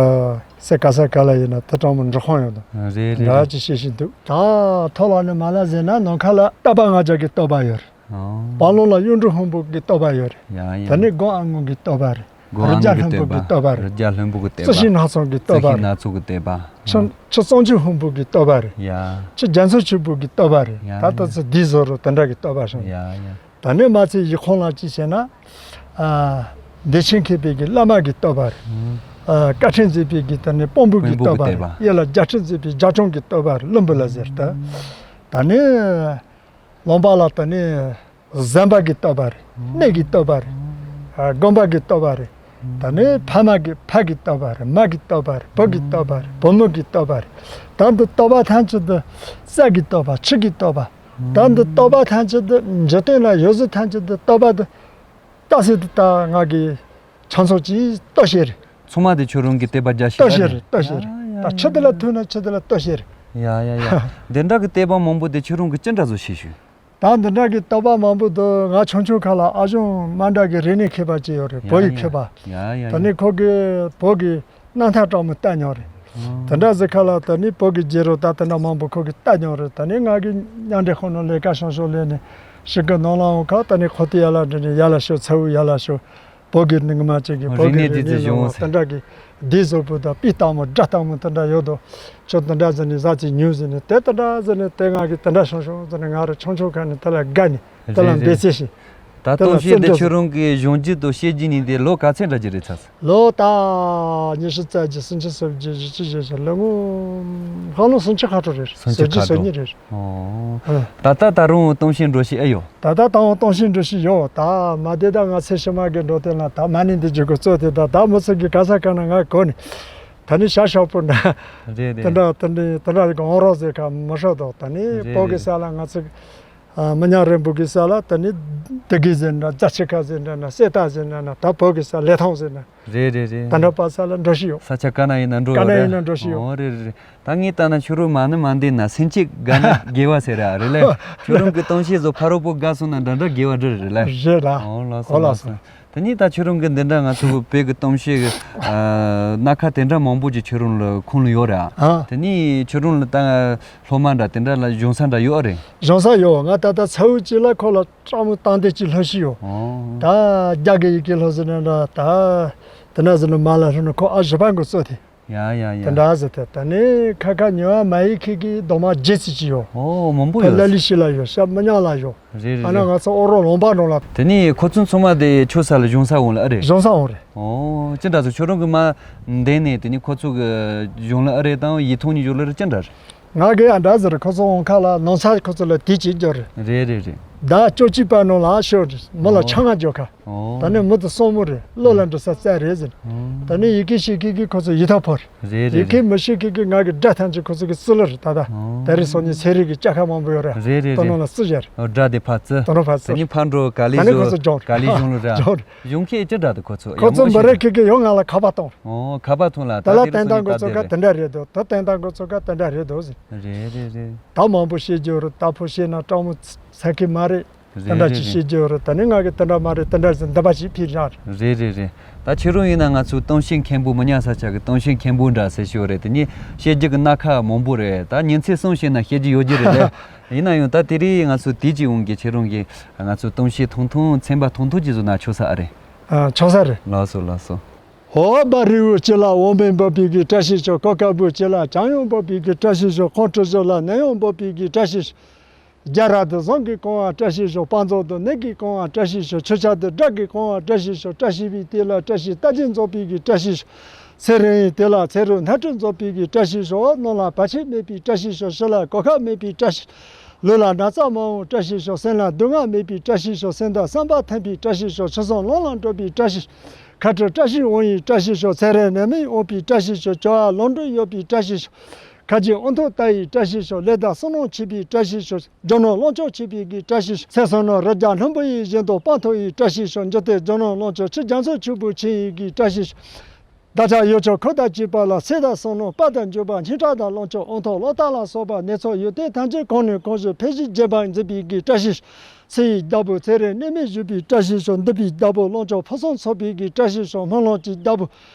སེ་ག་ས་ག་ལ་ཡིན་ན་དེ་སྤྲང་མོ་འགྲོ་ཁོམ་ཡོད་དོ། རེད་རེད། འདྲ་ཅིག་བཤད་བཞིན་འདུག། ད་མཐོ་སློབ་ནས་མར་ལ་ཟེར་ན་ནམ་མཁའ་ལ་རྟ་པ་ལྔ་བརྒྱ་གི་རྟོགས་པ་ཡོད་རེད། ཨོ། སྤང་ལུང་ལ་གཡུང་དྲུང་ལྷུན་པོ་གི་རྟོགས་པ་ཡོད་རེད། ཡ་ཡ། དེ་ནས་སྒོམ་ཨ་སྔོན་གྱི་རྟོགས་པ་རེད། སྒོམ་ཨ་སྔོན་གྱི་རི་རྒྱ་ལྷུན་པོ་གི་རྟོགས་པ་རེད། རི་རྒྱ་ལྷུན་པོ་གི་རྟོགས་པ། རྩི་ཤིང་སྣ་ཚོགས་ཀྱི་རྟོགས་པ་རེད། རྩི་ཤིང་སྣ་ཚོགས་ཀྱི་རྟོགས་པ། ཆུ་ཆུ་གཙང་ཆུ་ལྷུན་པོ་གི་རྟོགས་པ་རེད། ཡ། ཆུ་རྒྱ་མཚོ་ཆེན་པོ་གི་རྟོགས་པ་རེད། ཡ། ད་ལྟ་ཚོ་འདི་བཟོ་རུ་དེ་འདྲ་གི་རྟོགས་པ་བྱུང་། ཡ་ཡ། ད་ནས་མ་ཚད་ཡིག་ཁོང་ལ་ཅི་བྱས་ན། ཨ། བདེ་ཆེན་མཁས་པའི་གི་བླ་མ་གི་རྟོགས་པ་རེད། ཨུམ། ཨ། བཀའ་ཁྲིད་མཛད་པའི་གི་ད་ནས་དཔོན་པོ་གི་དཔོན་པོ་གི་རྟོགས་པ་རེད། རྟོགས་པ། གཡས་ལ་རྒྱལ་ཁྲིམས་མཛད་པའི་རྒྱལ་སྐྱོང་གི་རྟོགས་པ་རེད། བློན་པོ་ལ་ཟེར་ཏེ། ད་ནས། ལུང་པ་ལ་ད་ནི་གཟན་པ་གི་རྟོགས་པ་རེད། གནས་ཀྱི་རྟོགས་པ་རེད། ཨ། དགོན་པ་གི་རྟོགས་པ་རེད། ད་ནི་ཕ་མ་གི་ཕ་གི་རྟོགས་པ་རེད། མ་གི་རྟོགས་པ་རེད། བུ་གི་རྟོགས་པ་རེད། བུ་མོ་གི་རྟོགས་པ་རེད། ད་འདི་རྟོགས་པ་ཐམས་ཅད་འདི་རྩ་གི་རྟོགས་པ། ཆུ་གི་རྟོགས་པ། ད་འདི་རྟོགས་པ་ཐམས་ཅད་འདི་འཇིག་རྟེན་ལ་ཡོད་ཚད་ཐམས་ཅད་འདི་རྟོགས་པ་འདི་རྟགས་ཟེར་དུ་ད་ང་གི་ཆང་ཚོགས་ཀྱི་རྟོགས་བྱེད་རེད། ཚང་མ་དེ་ཁྱོད་རང་གི་བསྟོད་པ་རྒྱག་ཤེས་པ་རེད། རྟོགས་བྱེད་རེད། རྟོགས་བྱེད་རེད། ཡ་ཡ། ད་ཆུ་དེ་ལ་ཐུག་ན་ཆུ་དེ་ལ་རྟོགས་བྱེད་རེད། ཡ་ཡ་ཡ། འདི་འདྲ་གི་བསྟོད་པ་མང་པོ་དེ་ཁྱོད་རང་གི་ཅི་འདྲ་བཟོ་ཤེས་ཞུ། ད་འདི་འདྲ་གི་བསྟོད་པ་མང་པོ་འདུག། ང་ཆུང་ཆུང་ཁ་ལ་ཨ་ཞང་མ་འདྲ་གི་རིག་གནས་མཁས་པ་ཅིག་ཡོད་རེད། ཡ་བོད་ཡིག་ཡ། མཁས་པ། ཡ་ཡ་ཡ། ད་ནི་ཁོ་གི་བོད་གི་རྣམ་ཐར་སྤྲང་མོ་ལྟ་མྱོང་རེད། ཨོ། དེ་འདྲ་ཟེར་ཁ་ལ་ད་ནི་བོད་ཀྱི་རྗེ་རོ་ད་དེ་འདྲ་མང་པོ་ཁོ་གིས་ལྟ་མྱོང་རེད། ད་ནི་ང་གི་མཉམ་འབྲེལ་ཁང་ནང་ལས་ཀ་ཤོང་ཤོག་ལས་ནས་ཞིག་གི་ནང་ལ་འོང་ཁ་ད་ནི་ཁོ་དེ་ཡར་ལ་འདྲི་ནས་ཡར་ལ་ཤོག། ཚ་བོ་ཡར་ལ་ཤོག། བོད་ཀྱི་རྙིང་མ་ཅིག་གི་བོད་ཀྱི་རིག་གནས་ལ་དེ་ཡོང་ཟེར། དེ་འདྲ་གི་འདི་བཟོ་པོ་དང་པི་སྟག་མོ་སྒྲ་སྟག་མོ་དེ་འདྲ་ཡོད་དོ། ཁྱོད་དེ་འདྲ་ཟེར་ནས་ཟ་ཅིག་ཉོས་ཟེར་ནས་དེ་དེ་འདྲ་ཟེར་ནས་དེ་ང་གི་དེ་འདྲ་ཤོང་ཤོང་ཟེར་ནས་ང་རང་ཆུང་ཆུང་ཁ་ནས་དེ་ལ་དགའ་ནས་དེ་ལ་རེད་འབད་རྩོལ་བྱས། ད་གཏམ་བཤད་འདི་ཁྱོད་རང་གི་གཞུང་རྒྱུ་དང་བཤད་རྒྱུ་གཉིས་དེ་ལོ་ག་ཚོད་འདྲ་ཅིག་རེད་ཚར་སོང་། ལོ་ད་ཉི་ཤུ་རྩ་བརྒྱད། སུམ་ཅུ་སོ་བརྒྱད། བཞི་བཅུ་ཞེ་བཞི། ལོ་ངོ་ཧ་ལམ་སུམ་ཅུ་ཁ་ཐོར་རེད། སུམ་ཅུ་སོ་བརྒྱད་ཁ་ཐོར། སོ་གཉིས་རེད། ཨོ། ཨ། ད་ལྟ་ད་རུང་གཏམ་བཤད་འགྲོ་བཞིན་ཨེ་ཡོད། ད་ལྟ་ད་རུང་གཏམ་བཤད་འགྲོ་བཞིན་ཡོད། ད་མ་བསྡད་ད་ང་ཚེ་ཕྱི་མ་གི་འགྲོ་དོན་ལ་ད་མ་ཎི་འདི་བརྗོད་དགོས་གཙོ་དེ་ད་ད་མི་ཚོ་གི་ག་ས་ག་ན་ང་གོ་ནས། ད་ནི་ཤ་ཤོག་པོ་འདྲ། རེད་རེད། དེ་འདྲ་དེ་འདྲ་དེ་འདྲ་གི་འོང་རོགས་ཟེར་ཁ་མི་ཤོག་དོག་ད་ནི་རེད་བོད་གི་རེད། ས་ལ་ང་ཚོ་ཨ། མི་ཉག་རིང་པོ་གི་ས་ལ་ད་ནི་དེ་གི་ཟེར་འདྲ། རྫ་ཆུ་ཁ་ཟེར་འདྲ་ན། གསེར་རྟ་ཟེར་འདྲ་ན། ད་བོད་གི་ས་ལི་ཐང་ཟེར་འདྲ། རེད་རེད་རེད། ད་འདྲ་པ་ས་ལ་འགྲོ་བཞིན་ཡོད། ས་ཆ་ག་ན་ཡིན་ན་འགྲོ་ག་ན་ཡོད་ཡིན་ན་རེད། འགྲོ་བཞིན་ཡོད། ཨོ་རེད་རེད་རེད། ད་ངས་ལྟ་ན་ཁྱོད་རང་མ་ཎི་མ་འདོན་ན་སེམས་ཅན་དགའ་ན་དགེ་བ་ཟེར་ར་རེད་ལེ། ཁྱོད་རང་གི་གཏམ་བཤད་ཚོ་ཕ་རོལ་པོ་དགའ་སོང་ན་འདྲ་འདྲ་དགེ་བ་འདྲ་རེད་ལེ། རེད་ལ། ཨོ་ལགས་སོ་ཨོ་ལགས་ལགས་སོ། སོ། དེ་ནས་ད་ཁྱོད་རང་གི་འདི་འདྲ་ང་ཚོ་བོད་ཀྱི་གཏམ་བཤད་ཀྱི་ཨ། སྣ་ཁ་དེ་འདྲ་མང་པོ་ཅིག་ཁྱོད་རང་ལ་ཁུངས་ལ་ཡོད་རེད་ཨ། ཨ། དེ་ནས་ཁྱོད་རང་ལ་ད་སློབ་མ་འདྲ་དེ་འདྲ་ལ་སྦྱོང་ས་འདྲ་ཡོད་རེད། སྦྱོང་ས་ཡོད། ང་ད་ལྟ་ཚ་བོ་གཅིག་ལ་ཁོ་ལ་སྤྲང་མོ་སྟངས་བདེ་གཅིག་སློབ་ཤེས་ཡོད། ཨོ། ད་རྒྱ་གི་ཡི་གེ་སློབ་ཟེར་ན་འདྲ། ད་དེ་འདྲ་ཟེར་ན་མ་ལ་ཧྲི་ན་ཁོ་ཨ་བཞི་པ་འགོ་གཙོ་དེ། ཡ་ཡ་ཡ། དེ་འདྲ་ཟེར་ཏེ་ད་ནི་ཁ་ཁ་ཉོ་བ་མ་ཡི་ཁི་གི་རྡོག་མ་བརྒྱད་ཙམ་ཅིག་ཡོད། ཨོ་མང་པོ་ད་ཡོད། ལ་ལི་ཤི་ལ་ཡོད། ཤ་མི་ཉག་ལ་ཡོད། རེད་རེད་ཨ་ན་རེད། ང་ཚོ་ཨོ་རོག་ལུང་པ་ནང་ལ། དེ་ནས་ཁོ་ཚོ་ཚང་མ་དེ་ཁྱོད་ས་ལ་སྦྱོང་ས་འོང་ལ་ཨ་རེད། སྦྱོང་ས་འོང་རེད། ཨོ་ཅི་འདྲ་ཚོ་ཁྱོད་རང་གི་མ་འདན་ནས་དེ་ནས་ཁོ་ཚོ་གི་སྦྱོང་ལ་ཨ་རེད་དང་ཡིག་ཐོག་ནས་སྦྱོང་ལ་རེད་ཅི་འདྲ་རེད། ང་གི་ཨ་འདྲ་ཟེར་ཁོ་ཚོ་འོང་ཁ་ལ་ནང་ཚ་ཁོ་ཚོ་ལ་དེ་ཅིག་འབྱོར་རེད། རེད་རེད་རེད། ཟླ་བཅུ་གཅིག་པ་ནང་ལ་ཤོར་རེད། མི་ལ་ཨོ་ཆང་ང་འཇོག་ཁ། ཨོ། ད་ནི་མི་དུ་སྲོག་མོ་རེད། བློ་ལ་འགྲོ་ས་རྩ་རེད་ཟེར། ཨོ། ད་ནི་ཡི་གེ་ཤེས་མཁན་གྱི་ཁོ་ཚོ་ཡི་ཐོག་ཕོར། རེད་རེད་ཡི་གེ་རེད། མི་ཤེས་མཁན་གྱི་ང་གི་དགྲ་ཐམས་ཅད་ཁོ་ཚོ་གི་སུ་ལ་རེད་ད་ད། ཨོ། ད་རེས་སང་ཉིན་ཚན་རིག་གི་ལྕགས་ཁ་མང་པོ་ཡོད་རེད། རེད་རེད་དོ་རེད། ནང་ལ་སུ་བཞག་རེད། ཨོ་དགྲ་དེ་ཕར་བཙུད། དོ་ནང་ཕར་ད་བཙུད། ནི་ཕར་འགྲོ་ག་ལེ་ད་ནི་ཁོ་བཟོ་ཚོ་སྦྱོང་ག་ལེ་སྦྱོང་ལ་ར། སྦྱོང་རེད། གཞུང་ཁྱེད་ཅི་འདྲ་དུ་ཁོ་ཚོ་ཁོ་ཚོ་མི་རེ་ཁེ་གི་ཡོང་ང་ལ་ཁ་པར་གཏོང་། ཨོ་ཁ་པར་ཐོན་ལ་ད་ད་ལ་དེ་རུ་བསྟན་སྟངས་སོང་ཡིན་ད་འགོ་ཚོ་དེ་ག་རེད། དེ་འདྲ་རེད་དོ། ད་བསྟན་སྟངས་འགོ་ཚོ་ག་དེ་འདྲ་རེད་དོ་ཟེར། རེད་རེད་རེད། ད་མང་པོ་བཤད་རྒྱུ་རེད། ད་ཕོ་བཤད་ན་སྤྲང་མོ་ཚ་གི་མ་རེད། དེ་འདྲ་རེད་ཅིག་རེད་བཤད་རྒྱུ་རེད། ད་ནི་ང་གི་དེ་འདྲ་མ་རེད། དེ་འདྲ་ཟེར་འདི་པ་ཞིག་ཕིག་རང་རེད། རེད་རེད་རེད། ད་ཁྱེད་རང་ཡིན་ན་ང་ཚོའི་གཏམ་བཤད་མཁན་པོ་མི་ཉག་ས་ཆ་གི་གཏམ་བཤད་མཁན་པོ་འདྲ་ཟེར་ཞོར་རེད། དེ་ནི་བཤད་རྒྱུ་གི་སྣ་ཁ་མང་པོ་རེད། ད་ཉིན་མཚན་གསུམ་བཤད་ན་བཤད་རྒྱུ་ཡོད་རྒྱུ་རེད་ལེ། ཡིན་ན་ཡང་ད་དེ་རིང་ང་ཚོ་དེ་ཅིག་འོང་གི་ཁྱེད་རང་གི་ང་ཚོའི་གཏམ་བཤད་ཐུང་ཐུང་ཚན་པ་ཐུང་ཐུང་ཅིག་བཟོ་ན་ཆོག་ས་ཨ་རེད། ཨ་ཆོག་ས་རེད། ལགས་སོ་ལགས་སོ། ཧོ་བ་རི་བོ་སྤྱི་ལ་འོ་མས་འབབ་པའི་གི་བཀྲ་ཤིས་ཤོག་ཀོ་ཀ་བུ་སྤྱི་ལ་ཆང་ཡང་འབབ་པའི་གི་བཀྲ་ཤིས་ཤོག་ཁོང་ཁྲི་བཞི་ལ་ནས་ཡང་འབབ་པའི་གི་བཀྲ་ཤིས་ཤོག་རྒྱ་ར་དུ་བཟང་གི་གོང་བ་བཀྲ་ཤིས་ཤོག་པ་མཛོ་དུ་ནས་གི་གོང་བ་བཀྲ་ཤིས་ཤོག་ཆུ་ཆ་དུ་སྦྲག་གི་གོང་བ་བཀྲ་ཤིས་ཤོག་བཀྲ་ཤིས་པའི་དེ་ལ་བཀྲ་ཤིས་རྟ་རྒྱུག་འཛོག་པའི་གི་བཀྲ་ཤིས་ཤོག་ཚེ་རིང་ཡི་དེ་ལ་ཚེ་རུ་སྣ་ཁྲུད་འཛོག་པའི་གི་བཀྲ་ཤིས་ཤོག་ནང་ལ་བར་ཆད་མེད་པའི་བཀྲ་ཤིས་ཤོག་ཕྱི་ལ་གོ་ཁ་མེད་པའི་བཀྲ་ཤིས། ལུས་ལ་ན་ཚ་མ་འོང་བཀྲ་ཤིས་ཤོག་སེམས་ལ་སྡུག་བསྔལ་མེད་པའི་བཀྲ་ཤིས་ཤོག་སེམས་དང་བསམ་པ་མཐུན་པའི་བཀྲ་ཤིས་ཤོག་ཆུ་སྲང་ལོང་ལ་འགྲོ་བའི་བཀྲ་ཤིས། ཁ་དྲི་བཀྲ་ཤིས་འོང་ཡི་བཀྲ་ཤིས་ཤོག་ཚེ་རིང་ནད་མེད་འོང་པའི་བཀྲ་ཤིས་ཤོག་སྐྱོ་བ་ལོངས་སྤྲོད་ཡོད་པའི་བཀྲ་ཤིས་ཤོག་ཁ་རྗེ་དབང་ཐང་ལྟ་ཡི་བཀྲ་ཤིས་ཤོག་ལས་དང་བསོད་ནམས་མཆིས་པའི་བཀྲ་ཤིས་ཤོག་རྒྱུ་ནོར་ལོངས་སྤྱོད་མཆིས་པའི་གི་བཀྲ་ཤིས་ཤོག་ཚེ་བསོད་ནམས་རི་རྒྱལ་ལྷུན་པོ་ཡི་བཞིན་དུ་སྤངས་ཐོབ་ཡི་བཀྲ་ཤིས་ཤོག་འཇུག་སྟེ་རྒྱུ་ནོར་ལོངས་སྤྱོད་ཆུ་རྒྱ་མཚོ་ཆུ་བོ་ཆེ་ཡི་གི་བཀྲ་ཤིས་ཤོག་བདག་ཅག་ཡུལ་ཕྱོགས་ཁུལ་དང་བཅས་པ་ལ་ཚེ་དང་བསོད་ནམས་དཔལ་དང་འབྱོར་པ་སྙིང་ཁྲག་དང་ལོངས་སྤྱོད་དབང་ཐང་ལོ་ལྟར་ལ་སོགས་པ་ནད་ཚོགས་ཡོན་ཏན་ཐམས་ཅད་གང་ནས་གང་བྱུང་ཕལ་ཆེར་རྒྱས་པར་མཛད་པའི་གི་བཀྲ་ཤིས་ཤོག་ཚེ་ཡི་བདག་པོ་ཚེ་རིང་ནད་མེད་བཞུགས་པའི་བཀྲ་ཤིས་ཤོག་འདུན་པའི་བདག་པོ་ལོངས་སྤྱོད་ཕུན་སུམ་ཚོགས་པའི་གི་བཀྲ་ཤིས་ཤོག་སྨོན་ལམ་གྱི་བདག་པོ་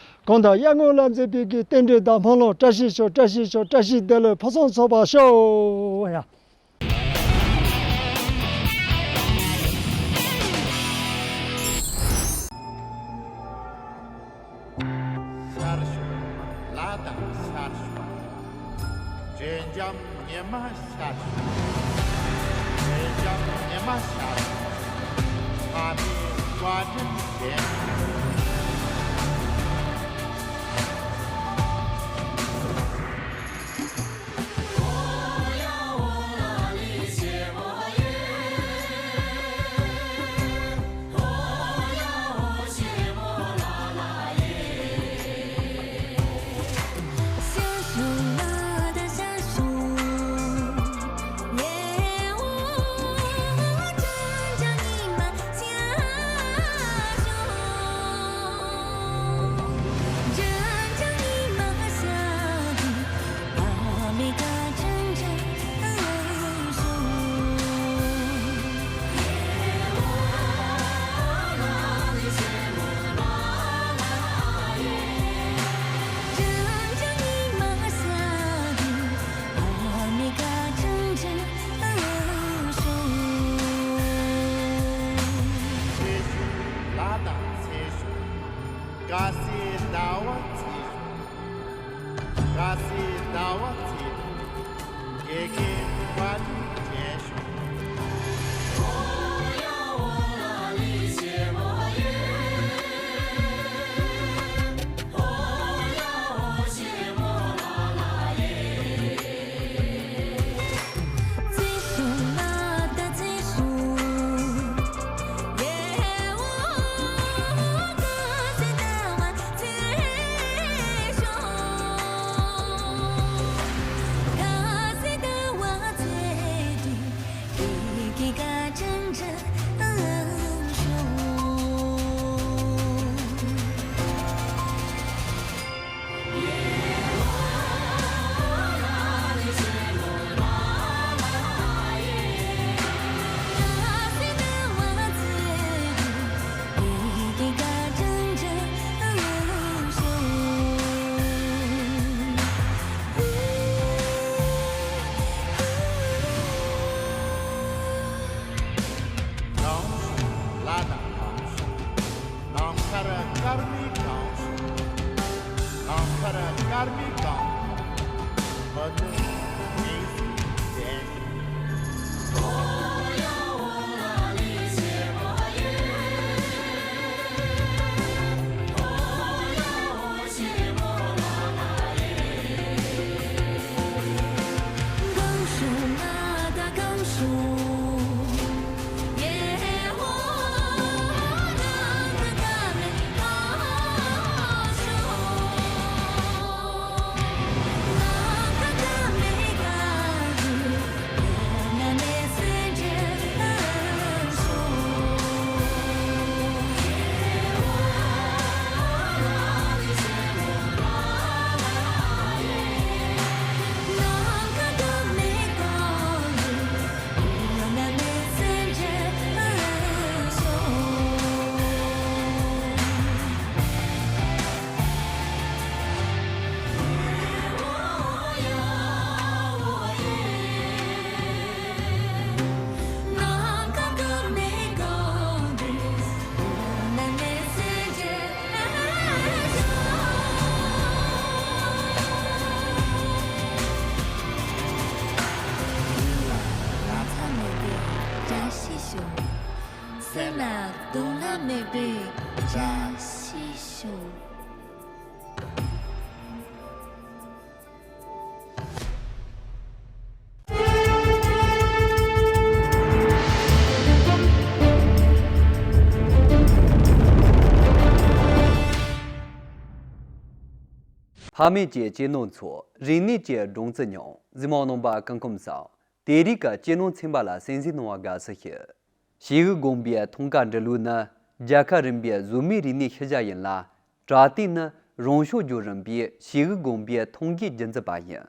གང་དང་གཡར་ངོ་ལ་མཛད་པའི་གི་རྟེན་འབྲེལ་དང་སྨོན་ལམ་བཀྲ་ཤིས་ཤོག་བཀྲ་ཤིས་ཤོག་བཀྲ་ཤིས་བདེ་ལེགས་ཕུན་སུམ་ཚོགས་པ་ཤོག་ཡ། ཤར་ཕྱོགས་ལ་དྭགས་ཤར་ཕྱོགས། ཀྱེ་འཇམ་ཉི་མ་ཤར་ཕྱོགས། ཀྱེ་འཇམ་ཉི་མ་ཤར་ཕྱོགས། ཕ་མའི་བཀའ་དྲིན་དྲན། ལ་དྭགས་ཚེ་ཤོག་དཀར་གསལ་ཟླ་བ་ཚེ་ཤོག་དཀར་གསལ་ཟླ་བ་ཚེ་ཤོག་དགེ་རྒན་བཀའ་དྲིན་དྲན་ཤོག་སེམས་ལ་སྡུག་བསྔལ་མེད་པའི་བཀྲ་ཤིས་ཤོག་ཕ་མེས་ཀྱི་གཅེས་ནོར་འཚོ། རིག་གནས་ཀྱི་སྦྲང་རྩི་མྱོང་། གཟིགས་མོ་རྣམ་པ་སྐུ་ཁམས་བཟང་། དེ་རིང་གི་གཅེས་ནོར་ཚན་པ་ལ་གསན་གཟིགས་གནང་བར་དགའ་བསུ་ཞུ། ཞེ་གི་དགོན་པའི་ཐང་ཀ་འབྲི་ལུགས་ནི་རྒྱལ་ཁབ་རིམ་པའི་གཟུགས་མེད་རིག་གནས་ཤུལ་བཞག་ཡིན་ལ། གྲྭ་སྟེང་ནི་རང་ཤུགས་རྒྱུ་རིམ་པའི་ཞེ་གི་དགོན་པའི་ཐང་གའི་རྒྱུན་འཛིན་པ་ཡིན།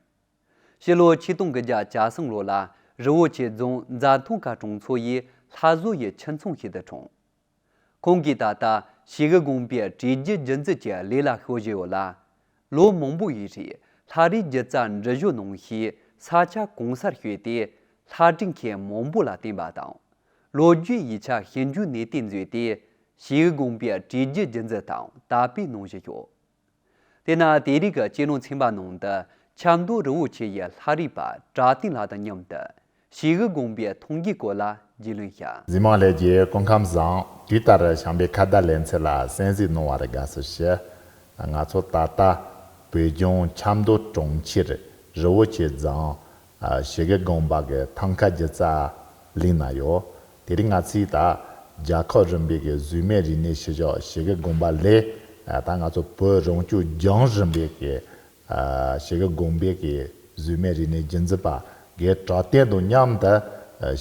ཕྱི་ལོ་ཆིག་སྟོང་དགུ་བརྒྱ་གྱ་གསུམ་ལོ་ལ་རི་བོ་ཆེ་རྫོང་རྫ་ཐང་ཁ་གྲོང་ཚོ་ཡི་ལྷ་བཟོ་ཡི་ཁྱིམ་ཚང་ཞིག་ཏུ་འཁྲུངས། ཁོང་གིས་ད་ལྟ་ཞེ་གི་དགོན་པའི་བྲིས་རྒྱུད་རྒྱུན་འཛིན་གྱི་ལས་ལ་ཞུགས་བཞིན་ཡོད་ལ། ལོ་མང་པོ་ཡི་རིང་ལྷ་རིས་སྒྱུ་རྩལ་འབྲི་བརྗོད་གནང་ཞེས་ས་ཆ་གང་སར་བསྐྱོད་དེ་ལྷ་བྲིས་མཁན་མང་པོ་ལ་བསྟན་པ་དང་། ལོ་རྒྱུས་ཡིག་ཆ་ཞིབ་འཇུག་གནས་བརྟན་མཛད་དེ་ཞེ་གི་དགོན་པའི་བྲིས་རྒྱུད་རྒྱུན་འཛིན་དང་དར་སྤེལ་གནང་བཞིན་ཡོད། དེས་ན་དེ་རིང་གི་གཅེས་ནོར་ཚན་པ་ནང་དུ་ཆབ་མདོ་རི་བོ་ཆེ་ཡི་ལྷ་རིས་པ་གྲྭ་བསྟན་ལགས་དང་མཉམ་དུ་ཞེ་གི་དགོན་པའི་ཐང་གའི་སྐོར་ལ་རྒྱུས་ལོན་བྱ། གཟིགས་མོ་ལྷན་རྒྱས་སྐུ་ཁམས་བཟང་། དུས་ལྟར་བྱམས་པའི་ཁ་བརྡ་ལེ་ཚན་ལ་གསན་གཟིགས་གནང་བར་དགའ་བསུ་ཞུ། ང་ཚོ་ད་ལྟ་བོད་ལྗོངས་ཆབ་མདོ་གྲོང་ཁྱེར་རི་བོ་ཆེ་རྫོང་ཞེ་གི་དགོན་པ་གི་ཐང་ཁ་སྒྱུ་རྩལ་གླིང་ན་ཡོད། དེ་རིང་ང་ཚོས་ད་རྒྱལ་ཁབ་རིམ་པའི་གི་གཟུགས་མེད་རིག་གནས་ཤུལ་བཞག་ཞེ་གི་དགོན་པ་ལས། ད་ང་ཚོ་བོད་རང་སྐྱོང་ལྗོངས་རིམ་པའི་གི་ཞེ་གི་དགོན་པའི་གི་གཟུགས་མེད་རིག་གནས་རྒྱུན་འཛིན་པ་གི་གྲོགས་དན་དང་མཉམ་དུ་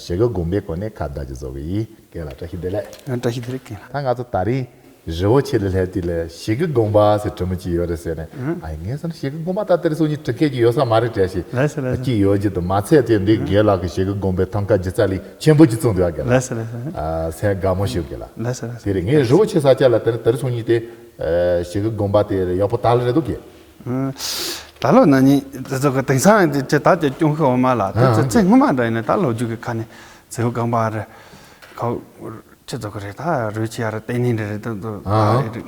ཞེ་གི་དགོན་པའི་སྐོར་ནས་ཁ་བརྡ་ཅིག་བཟོ་གི་ཡིན། རྒན་ལགས་བཀྲ་ཤིས་བདེ་ལེགས། བཀྲ་ཤིས་བདེ་ལེགས་རྒན་ལགས། ད་ང་ཚོ་ད་རིང་རི་བོ་ཆེ་ལ་སླེབས་དུས་ལ་ཞེ་གི་དགོན་པ་ཟེར་བྲིས་མི་ཅིག་ཡོད་རེད་ཟེར་ནས། ཨ་ངས་ཟེར་ན་ཞེ་གི་དགོན་པ་ད་དེར་སོང་ཉིད་བྲིས་མཁན་ཅིག་ཡོད་ས་མ་རེད་བྲིས་ཤིག་ལགས་སོ་ལགས་སོ། ཅིག་ཡོད་ཀྱི་འདུག་མ་ཚད་དེ་འདི་རྒན་ལགས་ཀྱི་ཞེ་གི་དགོན་པའི་ཐང་ཁ་སྒྱུ་རྩལ་གླིང་ཆེན་པོ་ཅིག་བཙུགས་འདུག་རྒན་ལགས། ལགས་སོ་ལགས་སོ། སེམས་དགའ་མོ་ཞིག་གི་ལ། ལགས་སོ་ལགས་སོ། དེ་རེད། ངས་རི་བོ་ཆེ་ས་ཆ་ལ་དེར་དེར་སོང་ཉིད་དེ་ཞེ་གི་དགོན་པ་དེ་ཡག་པོ་དར་ལ་རེད་འདུག་གི་ད་ལོ་ན་ནིང་དེ་ཚོ་གི་དེང་སང་དེ་ཅི་ད་ཅི་སྐྱོང་ཤོག་མ་ལ་དེ་ཚོ་ཚེ་སྔོན་མ་འདྲ་ཡིན་ན་ད་ལོ་རྒྱུས་ཀྱི་ཁ་ནས་ཚེ་བོ་གང་པ་རེད། ཁོ་ཁྱེད་ཚོ་གི་རེད། ད་རོལ་ཆེ་ཡ་རེད། ལྟས་ནི་འདྲ་རེད། དེ་ཚོ་ཨ་ད་རེད།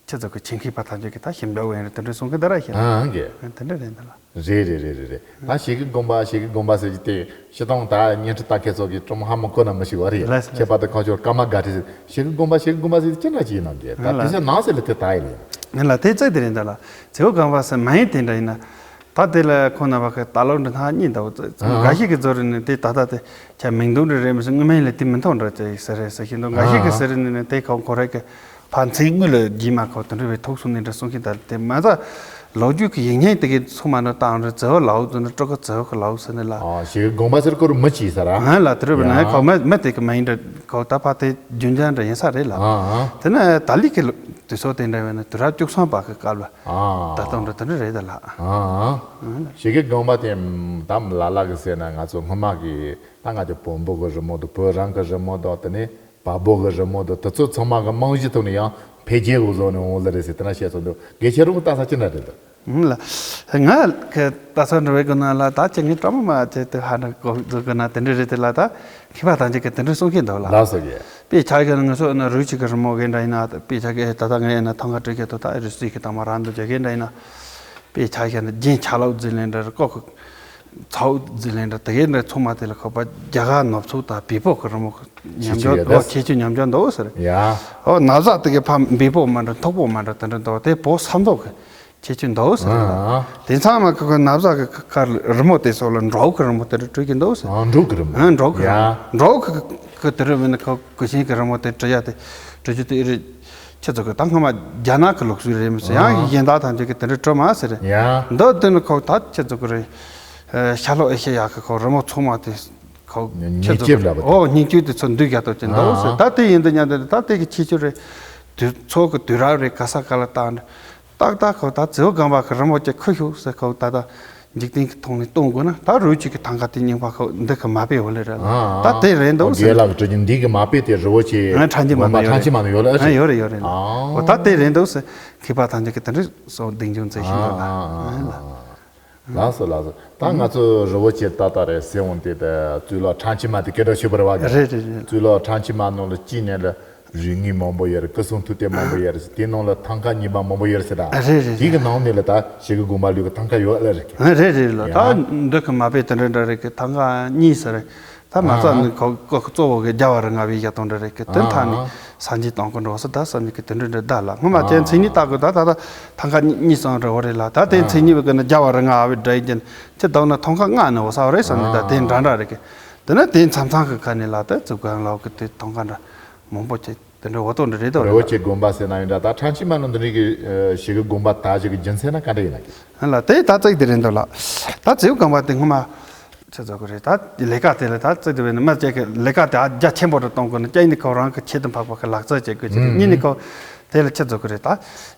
ཁྱེད་ཚོ་གི་ཆེད་མཁས་པ་ཐམས་ཅད་ཀྱི་ད་ཞིབ་འཇུག་ཡིན་རེད། དེ་འདྲ་གསུང་གི་འདི་ར་ཤེས། ཨ་ཨང་གི་དེ་འདྲ་རེད་འདི་ལ། རེད་རེད་རེད་རེད་རེད། ད་ཞེ་གི་དགོན་པ་ཞེ་གི་དགོན་པ་ཟེར་གྱི་དེ་སྤྱིར་བཏང་ད་བརྙན་འཕྲིན་ལྟ་མཁན་ཚོ་གི་ཅུང་ཧ་མི་གོ་ན་མི་ཤེས་པ་རེད། ལགས་སོ་ལགས་སོ། ཁྱད་པར་དུ་ཁོང་ཚོར་ཀརྨ་དགའ་ཁྲི་ཟེར་ཞེ་གི་དགོན་པ་ཞེ་གི་དགོན་པ་ཟེར་གྱི་ཅི་འདྲ་ཅིག་ཡིན་ནམ་གི་ད། ཨ་ལ། དེ་ཚོ་ནང་ཟེར་ལ་དེ་ད་ཡིན་ལེ། ང་ལ་དེ་ཚོ་དེ་རེད་འདི་ལ། ཚེ་བོ་གང་པ་ཟེར་མ་ཡིན་དེ་འདྲ་ཡིན་ན། ད་དེ་ལ་ཁོང་རྣམ་པ་གི་ད་ལོ་འདི་ཐང་གཉིས་འདའ་བོ་ཚེ་ཨ་འགའ་ཞིག་གི་ཚོ་རེ་ནས་དེ་ད་ལྟ་དེ་ཁྱ་མིང་དུང་རེ་རེ་མི་སྲིད་སྔོན་མ་ཡིན་ལ་དེ་མི་མཐོང་འདྲ་ཅིག་ཟེར་རེད་ཟེར་བཞིན་དུ་འགའ་ཞིག་གི་ཨ་ཟེར་རེ་ནས་དེ་ཁོང་ཁོ་རེ་གི་ཕ་མཚན་དངུལ་ལ་རྒྱུས་མ་ཁོ་དེ་འདྲ་བའི་ཐུག་སོང་ནས་འདྲ་གསུང་གི་ད་དེ་མ་ཚ་ལོ་རྒྱུས་ཀྱི་ཡིག་རྙིང་དེ་གའི་ཚོ་མ་ནོ་བཏང་རེད། ཚེ་བོ་ལའུ་ཙི་ནི་སྤྲོ་གི་ཚེ་བོ་གི་ལའུ་ཟེར་ནི་ལ། ཨ་ཞེ་གི་དགོན་པ་ཟེར་སྐོར་མི་གཅིག་ཟེར་ཨ། ང་ལ་དེ་རུ་བ་ན་ཡ། ཁོ་མ་མ་དེ་གི་མ་ཡིན་འདྲ་ཁོ་ད་ཕ་དེ་རྒྱུན་འཇགས་འདྲ་ཡིན་ས་རེད་ལ། ཨ་ཨ། དེ་ན་ད་ལི་གི་དུས་ཚོད་དེ་འདྲ་བས་ན་དུས་རབས་བཅུ་གསུམ་པ་གི་སྐབས་ལ། ཨ་ད་ལྟ་འདྲ་དེ་འདྲ་རེད་ད་ལ། ཨ་ཨ། ཞེ་གི་དགོན་པ་དེ་ད་ལ་ལ་གི་ཟེར་ན་ང་ཚོ་སྔོན་མ་གི་ད་ང་ཚོ་བོན་པོ་གི་རི་མོ་དང་བོད་རང་གི་རི་མོ་དང་དེ་ནས་བལ་པོ་གི་རི་མོ་དང་དེ་ཚོ་ཚང་མ་གི་རྨང་གཞི་ཐོག་ནས་ཡང་འཕེལ་རྒྱས་འགོ་བཟོ་ནས་འོང་ལེ་རེད་ཟེར་དེ་འདྲ་བཤད་སོང་འདུག་དགེ་ཆེ་རུང་ལྟ་ས་ཅི་འདྲ་རེད་འདུག་ལ། ང་གི་ལྟ་ས་འགྲོ་བའི་སྒོ་ནང་ལ་ད་ཅི་ངའི་གྲོགས་མོ་མ་ཅི་དེ་ཧ་ན་གོ་ཟུག་གི་ན་དེ་འདྲ་རེད་དེ་ལ་ད་མཁས་པ་ཐམས་ཅད་ཀྱིས་དེ་འདྲ་གསུང་གི་འདུག་ལ། ལགས་སོ་གི། དཔེ་ཆ་གི་ང་ཚོ་ན་རུས་ཆི་གི་རི་མོ་གི་འདྲ་ཡིན་ན་དཔེ་ཆ་གི་ད་ལྟ་ངའི་ན་ཐང་ག་སྤྲོད་ཀྱི་དོ་ད་རུས་སི་གི་དང་མ་རང་འདུག་རྒྱ་གི་འདྲ་ཡིན་ན། དཔེ་ཆ་བཞག་ན་རྒྱན་ཆ་ལོག་རྫི་ལན་འདྲ་རི་ཀོ་གི་ཚའོ་རྫི་ལན་འདྲ་དེ་གའི་འདྲ་ཚང་མ་དེ་ལ་ཁོ་པ་རྒྱ་གར་ནོར་ཚུགས་དང་བི་པོ་གི་རི་མོ་གི་ཉམས་ཁྱད་ཆོས་འཇོག་ཡོད་ཨོ་ད། ཁྱད་ཆོས་ཉམས་འཇོག་འདུག་ཟེར། ཡ། ཨོ་ན་བཟའ་དེ་གའི་ཕ་བི་པོ་མ་འདྲ་མཐུག་པོ་མ་འདྲ་དེ་འདྲ་འདུག་དེ་བོད་ས་མདོག་གི་ཁྱད་ཆོས་འདུག་ཟེར། ཨ། དེ་ཚང་མ་ཁོ་གི་ན་བཟའ་གི་ཁ་རི་མོ་དེ་སོགས་ལ་འབྲོག་གི་རི་མོ་དེ་འདྲ་བྲིས་ཀྱི་འདུག་ཟེར། ཨ་འབྲོག་གི་རི་མོ། ཨ་འབྲོག་གི་རི་མོ། ཡ། འབྲོག་གི་གི་དེ་རི་མིན་ཁོ་གི་ཤིང་གི་རི་མོ་དེ་བྲིས་ཡ་དེ་བྲིས་རྒྱུ་དེ་ཨི་རི། ཁྱེད་ཚོ་གི་ད་སྔ་མ་རྒྱ་ནག་གི་ལུགས་སྲོལ་རེད་མི་སྲིད་ཡང་ཨ། གཞན་དག་ཐམས་ཅད་ཀྱི་དེ་འདྲ་བྲིས་མ་ཟེར། ཡ། འདི་དེ་ནི་ཁོ་ད་ཁྱེད་ཚོ་གི་རེད། ཤར་ལྷོ་ཨེ་ཤེ་ཡ་གི་ཁོ་རི་མོ་ཚང་མ་དེ་ཁོ་ཁྱེད་ཚོ་གི་ཉིན་གཅིག་འདྲ་པོ་དེ། ཨོ་ཉིན་གཅིག་དེ་ཚོ་འདུས་རྒྱ་ཏོ་ཅན་འདུག་ཟེར། ཨ། ད་དེ་ཡིན་དུ་ཉན་དུ་ད་དེ་གི་ཁྱེད་ཚོ་རེད། དུས་ཚོད་གི་དུས་རབས་རེད་ག་ས་ག་ལ་བཏང་ཏག་ཏག་ཁོ་ད་ཛེའུ་སྒང་པ་གི་རི་མོ་ཅིག་ཁུ་ཤུག་ཟེར་ཁོ་ད་ད་འཇིག་རྟེན་གི་ཐོག་ནས་གཏོང་དགོས་ན་ད་རུས་གཅིག་གི་ཐང་ག་དེ་རྙིང་པ་ཁོ་འདི་གི་མ་དཔེ་འོ་ལེ་རེད་ལ། ཨ། ད་དེ་རེད་འདུག་ཟེར། རྒན་ལགས་ཀྱི་བྲིས་རྒྱུ་འདི་གི་མ་དཔེ་དེ་རི་བོ་ཆེ་ཨ་ཕྲན་གྱི་མ་དགོན་པ་ནི་ཡོད་ཕྲན་གྱི་མ་ནི་ཡོད་ལ་ཨ་ཟེར། ཨ་ཡོད་རེད་ཡོད་རེད། ཨ། འོ་ད་དེ་རེད་འདུག་ཟེར། མཁས་པ་ཐམས་ཅད་ཀྱི་དེ་འདྲ་སོགས་གདེང་འཇོག་མཛད་བཞིན་འདུག་ལ། ཨ་ཨ་ཨ། ལགས་སོ་ལགས་སོ། ད་ང་ཚོ་རི་བོ་ཆེ་ཏག་ཏག་རེད་ཟེར་འོང་དེ་ད་གཙུག་ལག་ཕྲན་གྱི་མ་དེ་སྐད་གྲགས་ཆོད་པ་རེད་བ། རེད་རེད་རེད། གཙུག་ལག་ཕྲན་གྱི་མ་ནང་ལ་གཅིག་ནས་ལ་རིག་དངོས་མང་པོ་ཡོད་རེད། སྐུ་གསུང་ཐུགས་རྟེན་མང་པོ་ཡོད་རེད། དེ་ནང་ལ་ཐང་ག་རྙིང་པ་མང་པོ་ཡོད་རེད་ཟེར་ད། རེད་རེད་དེ་གི་རེད། ནང་ནས་ལ་ད་ཞེ་གི་དགོན་པ་ལུས་ཀྱི་ཐང་ག་ཡོད་ལ་རེད་ཀྱི། རེད་རེད་རེད་ལ། ཡ། ད་འདི་གི་མ་དཔེ་དེ་འདྲ་འདྲ་རེད་ཀྱི་ཐང་ག་གཉིས་ཟེར་རེད། ད་མ་རྩ་ཨ་ནི་ཁོ་ཁོ་གཙོ་བོ་གི་རྒྱལ་བ་རིགས་ལྔ་བའི་ཡ་དང་འདྲ་རེད་ཀྱི་དོན་ཐ་ནི་ཨ་སངས་རྒྱས་དང་ཀུན་འགྲོ་སོ་ད་བསམ་ནི་ཀྱི་དེ་འདྲ་འདྲ་ད་ལ་སྔོན་མ་ཅན་ཨ་མཚན་ཉིད་ལྟ་དགོས་ད་ད་ད་ཐང་ག་གཉིས་གསུམ་རེ་བོ་རེད་ལ་ད་དེ་ཨ་མཚན་ཉིད་བའི་ཀྱི་ནི་རྒྱལ་བ་རིགས་ལྔ་བའི་འདྲ་ཡིན་ཅན་ཁྱེད་དང་ན་ཐང་ག་ལྔ་ནི་འོ་ས་བ་རེད་བསམ་ནི་ད་དེ་འདྲ་འདྲ་རེད་ཀྱི་དེ་ན་དེ་མཚམས་མཚམས་ཀྱི་ཁ་ནས་ལ་ད་ཙུག་གང་ལའོ་ཀྱི་དེ་ཐང་ག་འདྲ་མང་པོ་ཅིག་དེ་འདྲ་འོ་ཏོ་འདྲ་རེད་དོ་རེད་རེ་བོ་ལ། ཆེ་དགོན་པ་ཟེར་ན་ཡིན་འདྲ་ད་ཕྲན་གྱི་མ་ནི་འདི་འདྲ་གི་ཞེ་གི་དགོན་པ་ད་ཞེ་གི་རྒྱུ་མཚན་ན་ག་འདྲ་ཡིན་ན་ཀྱི། ལ་དེ་ད་ཙིག་དེ་རེད་འདུག་ལ། ད་ཙིའུ་གང་པ་དེ་སྔོན་མ། ཆེ་ཚོ་གི་རེད་ད་ལས་ཀ་དེ་ལ་ད་ཙིག་དེ་བས་ནི་མི་ཅག་གི་ལས་ཀ་དེ་ཨ་རྒྱ་ཆེན་པོ་རུ་གཏོང་དགོས་ན་ཅིག་ནི་ཁོ་རང་གི་ཆེད་དུ་འཕགས་པ་གི་ལག་རྩལ་བྱེད་དགོས་ཀྱི་རེད། གཉིས་ནི་ཁོ་དེ་ལ་ཆེ་ཚོ་གི་རེད་ད་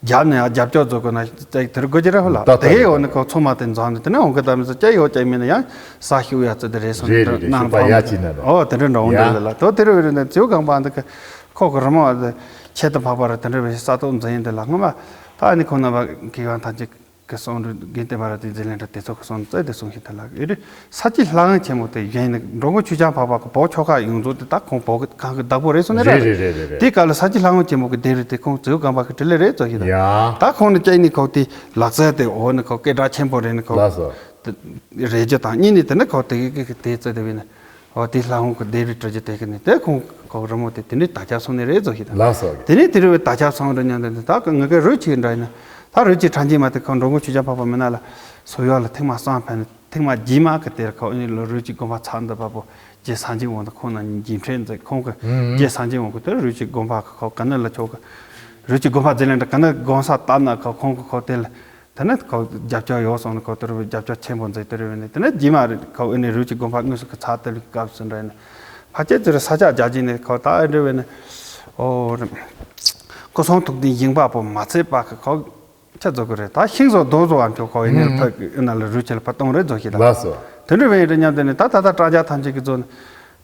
རྒྱབ་ནས་ཨ་རྒྱབ་སྐྱོར་བཟོ་དགོས་ན་ཙིག་དེ་རུ་དགོས་ཀྱི་རེད་ཧོ་ལ། ད་ད་དེ་ད་ཡོད་ནི་ཁོ་ཚོ་མ་དེ་འཛོམས་ནས་དེ་ནས་འོང་གི་ད་མི་ཚོ་ཅིག་ཡོད་ཅིག་མིན་ན་ཡང་ས་ཤུ་ཡ་ཙི་དེ་རེད་སོང་རེད་ནི་རེད་རེད་ནང་ཤུག་པ་ཡ་ཕོང་ཅིག་ནི་རོ། ཨོ་དེ་འདྲ་འདྲ་འོང་ཡ་གི་ལ་ད་དེ་རུ་བས་ནི་ཙིའུ་གང་པ་འདི་གི་ཁོ་གི་རི་མོ་ཨ་ཆེད་དུ་འཕགས་པ་རུ་དེ་འདྲ་བས་ས་ཐོག་འཛིན་ཡིན་དེ་ལ་སྔོན་མ་ད་ཨ་ནི་ཁོ་ན་བ་གི་ཡང་ཐམས་ཅད། གི་གསུང་རུ་དགེ་ལྡན་པ་ར་དེ་འཛིན་ལེན་དྲ་དེ་ཚོ་གི་གསུང་རྩལ་དེ་གསུང་ཞིག་དེ་ལ་ཨེ་རེད། ས་སྐྱའི་ལྷ་ཁང་ཆེན་མོ་དེ་གཞན་ནི་འགྲོ་མགོན་ཆོས་རྒྱལ་འཕགས་པ་གི་བོད་ཆོལ་ཁ་ཡོངས་རྫོགས་དེ་ད་ཁོང་བོད་གི་གང་གི་བདག་པོ་རེད་སོང་ནི་ར་རེད་རེད། རེད་རེད་རེད་རེད། དེ་ག་ལ་ས་སྐྱའི་ལྷ་ཁང་ཆེན་མོ་གི་ལྡེབས་རིས་དེ་ཁོང་ཙིའུ་གང་པ་གི་དྲི་ལེ་རེད་ཙོ་ཞིག་དང་ཡ། ད་ཁོང་ནི་ཅིག་ནི་ཁོག་དེ་ལག་རྩལ་དེ་འོ་ནི་ཁོག་སྐད་གྲགས་ཆེན་པོ་རེད་ནི་ཁོག་ལགས་སོ། རེད་རྒྱུ་དང་གཉིས་ནི་དེ་ནི་ཁོག་དེ་གི་གི་དེ་ཙི་དེ་བས་ནི། འོ་དེ་ལྷ་ཁང་གི་ལྡེབས་རིས་བྲི་རྒྱུ་དེ་གི་ནི་དེ་ཁོང་ཁོག་རི་མོ་དེ་དེ་འདྲའི་དར་ཁྱབ་སོང་ནི་རེད་ཙོ་ཞིག་དང་། ལགས་སོ། དེ་ནི་དེ་རུ་བས་དར་ཁྱབ་སོང་རེད་སྙམ་དེ་ནི་ད་གི་ངི་གི་རུས་ཆེ་འདྲ་ཡིན་ན། ད་རུས་ཀྱི་ཕྲན་གྱི་མ་དེ་ཁོ་འགྲོ་མགོན་ཆོས་རྒྱལ་འཕགས་པ་མི་ན་ལ་སོ་ཡོ་ལ་ཐེངས་མ་གསུམ་ཕན་ནི་ཐེངས་མ་རྗེས་མ་གི་དེར་ཁོ་ཨེ་ནི་ལོ་རུས་ཀྱི་དགོན་པ་ཚར་འདི་པ་པོ་རྗེ་སངས་རྒྱས་དབང་དུ་ཁོང་ན་འཇིགས་ཕྲན་མཛད་ཁོང་གི་ཨུམ་རྗེ་སངས་རྒྱས་དབང་གི་དེར་རུས་ཀྱི་དགོན་པ་ཁོ་ག་ནི་ལ་ཆོག་གི་རུས་ཀྱི་དགོན་པ་འཛིན་ལེན་དྲ་ག་ནི་དགོན་ས་བཏབ་ན་ཁོ་ཁོང་གི་ཁོ་དེ་ལ་དེ་ནི་ཁོ་རྒྱབ་སྐྱོར་ཡོད་སོང་ནི་ཁོ་དེར་རྒྱབ་སྐྱོར་ཆེན་པོ་མཛད་དེ་རུ་བས་ནི་དེ་ནི་རྗེས་མ་རེད་ཁོ་ཨེ་ནི་རུས་ཀྱི་དགོན་པ་དངོས་སུ་གི་ཚར་དེ་ལ་སྐབས་སུ་འདྲ་ཡིན་ན་ཕལ་ཆེར་དེར་ས་ཆ་རྒྱ་ཆེ་ནི་ཁོ་ད་ཨེ་འདྲ་བས་ནི་ཨོ་རེད། སྐུ་གསུང་ཐུགས་ལྡན་ཞིང་པ་པོ་མ་ཚད་པ་གི་ཁོ། ཆ་རྫོགས་ཀྱི་རེད་ད་ཤིང་བཟོ་རྡོ་བཟོ་བ་མཆོག་ཁོ་ཡིན་ནི་ཨུམ་ཕ་གི་ཨེ་ན་ལ་རུས་ཆེ་ལ་ཕ་གཏོང་རེད་རྫོགས་ཤིག་ད། ལགས་སོ། དེ་འདྲ་བས་རེད་སྙམ་དེ་ནི་ད་ད་ད་དྲ་རྒྱ་ཐམས་ཅད་ཀྱི་བཟོ་ནི།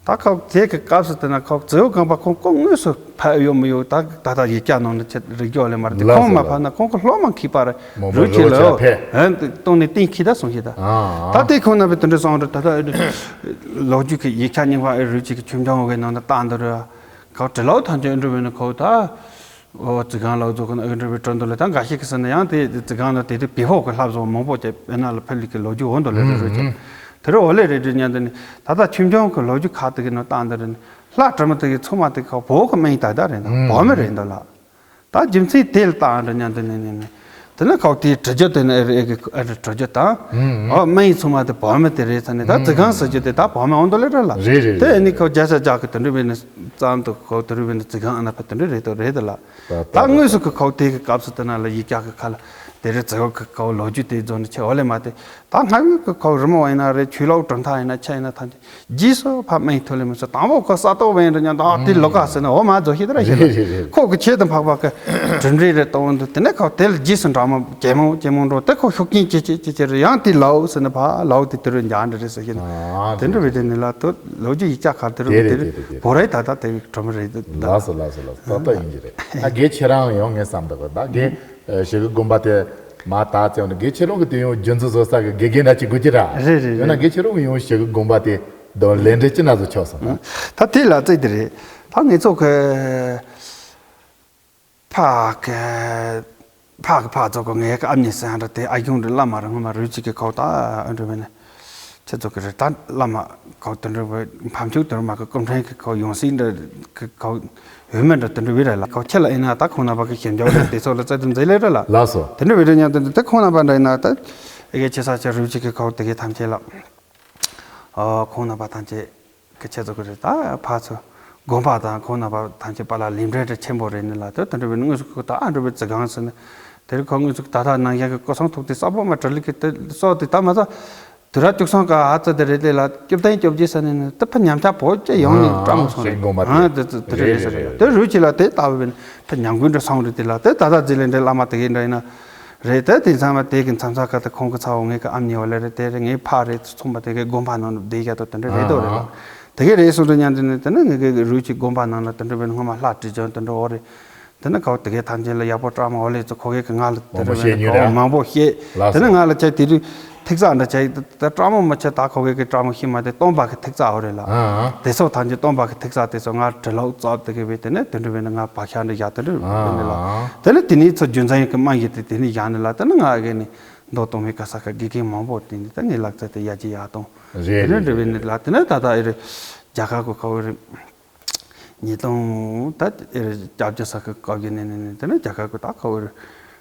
ད་ཁོ་དེ་གི་སྐབས་སུ་དེ་ན་ཁོ་ཙིའུ་གང་པ་ཁོང་ཁོ་དངོས་སུ་ཕ་ཡོད་མི་ཡོད་ད་ད་ད་ཡིག་ཆ་ནང་ནས་ཆེད་རིག་རྒྱུ་ལས་མ་རེད་དེ་ལགས་ཁོང་སོ་མ་ཕ་ལགས། ན་ཁོང་ཁོ་སློབ་མ་མཁས་པ་རེད་མོན་པ་རུས་ཆེ་རུས་ལ་ཆེ་ཡོད་ཕེ། ཨན་གཏོང་ནས་གཏིང་ཁྱི་ད་སོང་ཤིག་ད། ཨ་ད་ཨ། དེ་ཁོང་ན་བས་དེ་འདྲ་སོང་རེད་ད་ད་ལོ་རྒྱུས་ཀྱི་ཡིག་ཆ་རྙིང་པ་ཨེ་རུས་ཆེ་གི་ཆུང་ཆུང་བའི་ནང་ན་བཏང་འདི་རེད། ཁོ་དྲི་ལོག་ཐམས་ཅད་ཨེ་འདྲ་བས་ནི་ཁོ་ད། ཨོ་ཙི་གང་ལ་རྫོགས་ཀྱི་ན་ཨེ་འདྲ་བའི་དྲི་འདུག་ལ་ད་འགའ་ཞིག་གི་ཟེར་ན་ཡང་དེ་ཙི་གང་ལ་དེ་དུས་བེ་ཧོ་གི་ལྷ་བཟོ་མང་པོ་ཅིག་དཔེར་ན་ལ་ཕེབས་ལི་གི་ལོ་རྒྱུས་འོང་དུ་ལེ་རེ་རེ་ཅིག་དེ་རུ་འོ་ལེ་རེ་རེ་ཉན་དུ་ནི་ད་ལྟ་ཆུང་ཆུང་གི་ལོ་རྒྱུས་ཁག་དེ་གི་ནང་བཏང་དུ་རེ་ནི་ལྷ་དྲི་མ་དེ་གི་ཚོ་མ་དེ་ཁག་བོ་གི་སྨན་ད་ད་རེ་ན་བོ་མི་རེ་འདུག་ལ། ད་རྒྱུ་མཚན་དེ་ལ་བཏང་རེ་ཉན་དུ་ནི་ནི་ནི་དེ་ནི་ཁག་དེའི་དྲི་རྒྱུ་དེ་ནི་ཨེ་རེ་ཨེ་གི་ཨེ་རེ་དྲི་རྒྱུ་དང་ཨོ་སྨན་ཚོ་མ་དེ་བོ་མི་དེ་རེ་ཚ་ནི་ད་ཙི་གང་ཟེར་རྒྱུ་དེ་ད་བོ་མི་འོང་དུ་ལེ་རེ་ལ་རེ་རེ་དེ་རེ་ཨེ་ནི་ཁག་རྒྱ་ས་རྒྱ་གི་དེ་འདྲ་བས་ནི་ཙམ་དུ་ཁག་དེ་རུ་བས་ནི་ཙི་གང་ཨ་ན་ཕ་དེ་འདྲ་རེ་དོ་རེ་དུ་ལ། ད་ད་དངོས་སུ་གི་ཁོག་དེ་གི་སྐབས་སུ་དེ་ན་ལ་ཡིག་ཀྱག་གི་ཁ་ལ་དེ་རེ་ཙི་གོ་གི་ཁོག་ལོ་རྒྱུས་དེ་རྫོགས་ནས་ཆེ་འོ་ལེ་མ་དེ་ད་སྔ་ཡོད་གི་ཁོག་རི་མོ་བ་ཡིན་ན་རེད་ཆོས་ལོག་གྲུབ་མཐའ་ཡིན་ན་ཆ་ཡིན་ན་ཐམས་ཅད་རྗེས་སུ་ཕ་མེད་ཐོ་ལེ་མི་སུ་དང་པོ་ཁོ་ས་ཏོག་བན་རེ་ཉང་ད་དེ་ལོ་ཀ་ཟེར་ན་འོ་མ་རྫོགས་ཤེས་དེ་ར་ཤེས་རེད་རེད་རེད། ཁོག་གི་ཆེད་དུ་འཕགས་པ་གི་གྲུབ་འབྲས་རེ་གཏོང་འདུག་དེ་ནས་ཁོག་དེ་ལ་རྗེས་སུ་འབྲང་མོ་ཇེ་མོ་ཇེ་མོ་འགྲོ་དེ་ཁོག་ཤུགས་རྐྱེན་ཇེ་ཆེ་ཇེ་ཆེ་རེ་ཡང་དེ་ལའོ་ཟེར་ན་ཕ་ལའོ་དེ་དེ་རུ་འཇང་འདྲ་རེད་ཟེར་ཤེས་ན་དེ་འདྲ་བས་དེ་ནི་ལ་དོ་ལོ་རྒྱུས་ཡིག་ཀྱག་ཁ་དེ་རུ་དེ་དེ་རེད་དེ་རེད་དེ་རེད་བོ་རེ་ད་ད་དེ་གྲུབ་མོ་རེད་དེ། ལགས་སོ་ལགས་སོ་ལགས་སོ་ཏག་ཏག་ཡིན་གྱི་རེད། ད་དགེ་ཁྱེད་རང་ཡང་ངས་བསམ་འདུག་ད་དགེ་ཞེ་གི་དགོན་པ་དེ་མ་དག་ཙེ་འོང་དགེ་ཁྱེད་རང་གི་དེ་ཡང་རྒྱུ་འཛིན་བཟོ་ས་གི་དགེ་རྒན་འདྲ་ཅིག་དགོས་ཀྱི་ར། རེད་རེད་ཡང་ན་རེད། དགེ་ཁྱེད་རང་གི་ཡང་ཞེ་གི་དགོན་པ་དེ་དང་ལས་འབྲེལ་ཅི་ན་བཟོ་ཆོག་སོང་ད། ད་དེ་ལ་ཙེ་དེ་རེད། ད་ངེད་ཚོ་གི་ཕ་གི་ ཕ་གི་ཕ་ཚོ་གི་ངའི་གི་ཨ་མྱེས་ཟེར་ཡ་འདྲ་དེ་ཨ་གཞུང་འདྲ་བླ་མ་ར་ངོ་མ་རུས་གཅིག་གི་ཁོ་ད་ཨ་འདྲ་བས་ནི་ཁྱེད་ཚོ་གི་རེད། ད་བླ་མ་ཁོ་དེ་འདྲ་བས་ཕམ་ཆུང་དེ་འདྲ་མ་གི་སྐུ་ཕྲེང་གི་ཁོ་ཡོང་སྲིད་འདྲ་གི་ཁོ་འོས་མི་འདྲ་དེ་འདྲ་བས་རེད་ལ། ཁོ་ཁྱེད་ལ་ཡིན་ན་ད་ཁོང་རྣམ་པ་གི་ཞིབ་འཇུག་རེད་དེ་ཚོ་ལ་རྩ་དེ་མཛད་ལེ་རེད་ལ། ལགས་སོ། དེ་འདྲ་བས་རེད། ཉམས་དེ་འདྲ་དེ་ཁོང་རྣམ་པ་འདྲ་ཡིན་ན་ད་ཨེ་གེ་ཆེ་ས་ཆེ་རུས་གཅིག་གི་ཁོ་དེ་གེ་ཐམས་ཅད་ལ། ཨ་ཁོང་རྣམ་པ་ཐམས་ཅད་ཀྱི་ཆེད་དུ་གི་རེད། ད་ཕར་ཚུར་དགོན་པ་དང་ཁོང་རྣམ་པ་ཐམས་ཅད་བར་ལ་ལས་འབྲེལ་དེ་ཆེན་པོ་རེད་ནི་ལ། དེ་དེ་འདྲ་བའི་དངོས་སུ་ཁོ་ད་ཨ་འདྲ་བའི་ཙི་གང་ཟེར་ནི་དེ་རིང་ཁོ་དངོས་སུ་ད་ལྟ་ནང་བཞིན་གྱི་སྐུ་སྲུང་ཐུག་དེ་ས་ཕོ་མ་གྲི་ལི་གི་དེ་སོགས་དེ་ད་མ་ཚོ་དུས་རབས་བཅུ་གསུམ་ག་ཨ་ཙི་དེ་རེད། དེ་ལ་སྐྱོབ་ཐེངས་སྐྱོབ་རྗེས་ཟེར་ནི་ནི་དེ་ཕ་ཉམས་ཆག་བོད་ཀྱི་ཡོང་ནི་ཨ་བཀྲ་མོ་སོང་རེད། ཤེས་དགོངས་པ་ཨ་དེ་དེ་དེ་རེད་རེད་ཟེར་རེད། དེ་རུས་ཆེ་ལ་དེ་ལྟ་བུ་བས་ནི་ཕ་ཉམས་རྒུད་འདྲ་སོང་རེད། དེ་ལ་དེ་ད་ལྟ་རྗེས་ལས་འདྲ་བླ་མ་དེ་གི་འདྲ་ཡིན་ན། རེད། དེ་དེང་སང་མ་དེ་གི་མཚམས་མཚམས་ཁ་ད་ཁོང་གི་ཚ་བོ་ངའི་གི་ཨ་མྱེས་བ་ལེ་རེད། དེ་རེད། ངའི་ཕ་རེད། ཚོང་པ་དེ་གི་དགོན་པ་ནང་ལ་བསྡད་རྒྱ་དོ་དེ་འདྲ་རེད་དོ་རེད་ལ། དེ་གི་རེད་སོང་དུ་ཉན་དུ་ནི་དེ་ནི་ངའི་གི་རུས་ཀྱི་དགོན་པ་ནང་ལ་དེ་འདྲ་བའི་སྔོན་མ་ལྷ་བྲིས་ཀྱང་དེ་འདྲ་འོ་རེད། དེ་ནི་ཁ་བ་དེ་གི་ཐམས་ཅད་ལ་ཡག་པོ་བཀྲ་མ་འོ་ལེ་ཚོ་ཁོ་གི་གི་ང་ལ་དེ་འདྲ་བའི་ཁ་བ་མང་པོ་བཤད། དེ་ནི་ང་ལ་ཆ་དེ་དུས་ཐིག་ཚགས་འདྲ་ཆ་ད་བཀྲ་མོ་མ་ཆ་ད་ཁོ་གི་གི་བཀྲ་མོ་ཤི་མ་དེ་སྟོན་པ་གི་ཐིག་ཚགས་འོ་རེད་ལ། དེ་ཚོ་ཐམས་ཅད་སྟོན་པ་གི་ཐིག་ཚགས་དེ་ཚོ་ང་གྲི་ལོག་རྩབ་དེ་གི་བས་དེ་ནི་དེ་འདྲ་བས་ནི་ང་བག་ཤ་འདྲ་བཞག་དེ་འདྲ་བས་ནི་ལ། དེ་ནི་དེ་ནི་ཚོ་རྒྱུ་མཚན་ཡིན་གི་མ་ཡིན་དེ་དེ་ནི་བཞག་ནི་ལ། དེ་ནི་ང་གི་ནི་མདོ་སྟོང་མའི་ག་ས་ག་དགེ་རྒན་མང་པོ་དེ་ནི་ད་ངའི་ལག་རྩལ་དེ་ཡར་རྒྱས་ཡར་གཏོང་། རེད། དེ་ནི་འདྲ་བས་ནི་ལ། དེ་ནི་ད་ལྟ་ཨེ་རེད། རྒྱ་གར་གི་ཁ་བོ་རེད། ཉིས་སྟོང་ད་ཨེ་རེད་སྐྱབས་རྗེ་ས་གི་སྐབས་ཀྱི་ནི་ནི་ནི་དེ་ནི་རྒྱ་གར་གི་ད་ཁ་བོ་རེད།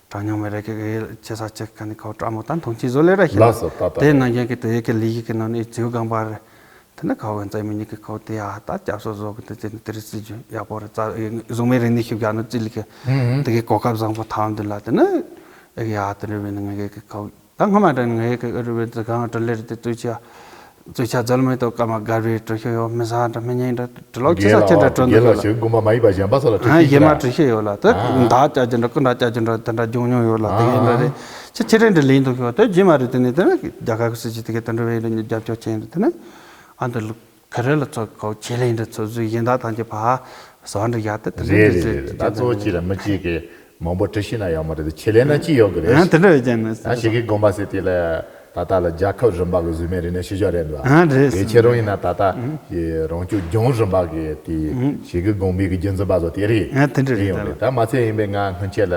གྲངས་ཉུང་མེད་རེད་གི་ཆེ་ས་ཆེ་ག་ནི་ཁ་བོ་བཀྲ་མོ་ད་མཐོང་ཆེན་བཟོ་ལེ་ར་ཤི་ལ། ལགས་སོ། ད་ད་དེ་ནང་རྒྱ་གི་དེ་ཡི་གི་ལི་ཡི་གི་ནང་ནི་རྫིའུ་སྒང་པ་རེད། དེ་ནི་ཁ་བོ་འཛམ་མི་ཉིད་ཀྱི་ཁ་བོ་དེ་ཡ་ད་སྐྱབས་སོ་བཟོ་གི་དེ་ཅི་ནི་དེ་རི་སི་ཇུ་ཡག་པོ་རེད། རྩ་གཟུགས་མེད་རིག་གནས་ཤིབ་རྒྱག་ནི་ཅི་ལི་གི་དེ་གི་གོ་སྐབས་བཟང་པོ་ཐམ་དེ་ལ། དེ་ནི་ཨེ་ཡ་དེ་རེད་བས་ནི་ངེད་གི་ཁ་བོ་ད་སྔ་མ་དྲན་ངེད་གི་ཨེ་རེད་བས་དེ་གང་དྲི་ལེ་རེད་དེ་ཙུ་ཆ་ཙུ་ཆ་ཛལ་མེ་ཏོ་ཀ་མ་གར་བའི་དྲི་ཤོད་ཡོད། མི་ས་འདྲ་མི་ཉན་འདྲ་དྲི་ལོག་ཅི་ས་ཅི་འདྲ་དྲི་འདུག་ལ། དགེ་ལ་ཞིག་དགོངས་པ་མ་ཡིན་པ་གཞན་པ་ས་ལ་དྲི་ཤེས་ཡོད་ལ། དེ་མདའ་བཅའ་རྒྱུ་འདྲ་སྐུ་འདྲ་བཅའ་རྒྱུ་འདྲ་དེ་འདྲ་འབྱུང་མྱོང་ཡོད་ལ། དེ་གི་འདྲ་རེད། ཅི་ཆི་རེ་འདྲ་ལེན་འདུག་ཤོད་དེ་རྗེས་མ་རེད། དེ་ནི་དེ་ནི་རྒྱ་གར་གི་སྲིད་ཇུས་དེ་གི་དེ་འདྲ་བས་རེད། རྒྱབ་སྐྱོར་བྱས་ཡིན་རེད། དེ་ནི་ཨ་འདི་ལུག་ཁ་རེ་ལ་ཚོ་ཁོ་ཆེད་ལས་འདྲ་ཚོ་བཟོས་ཡིན་ད་ཐམས་ཅད་ཕ་ཟ་འདྲ་ཡག་དེ་དེ་རེད་རེད་རེད། ད་གཙོ་བོ་ཅི་ར་མི་གཅིག་གི་མང་པོ་བྲི་ཤེས་ན་ཡག་མ་རེད། ཆེད་ལས་ན་ཅི་ཡོད་གི་རེད། ཨ་དེ་འདྲ་བས་ཀྱང་ནི་ད་ཞིག་གི་དགོངས་པ་ཟེར་དེ་ལ་ད་ལྟ་ལ་རྒྱལ་ཁབ་རིམ་པ་གི་གཟུགས་མེད་རིག་གནས་ཤུལ་བཞག་རེད་འདུག་ཨ་རེད། དེ་ཁྱེད་རང་ཡིན་ན་ད་ལྟ་རང་སྐྱོང་ལྗོངས་རིམ་པ་གི་དེ་ཞིག་གི་དགོངས་པའི་གི་རྒྱུན་འཛིན་པ་ཚོ་དེ་རེད། ཨ་དེ་འདྲ་རེད། ཡོང་རེད། ད་མ་ཚད་ཡིན་པའི་ང་སྔོན་ཆད་ལ།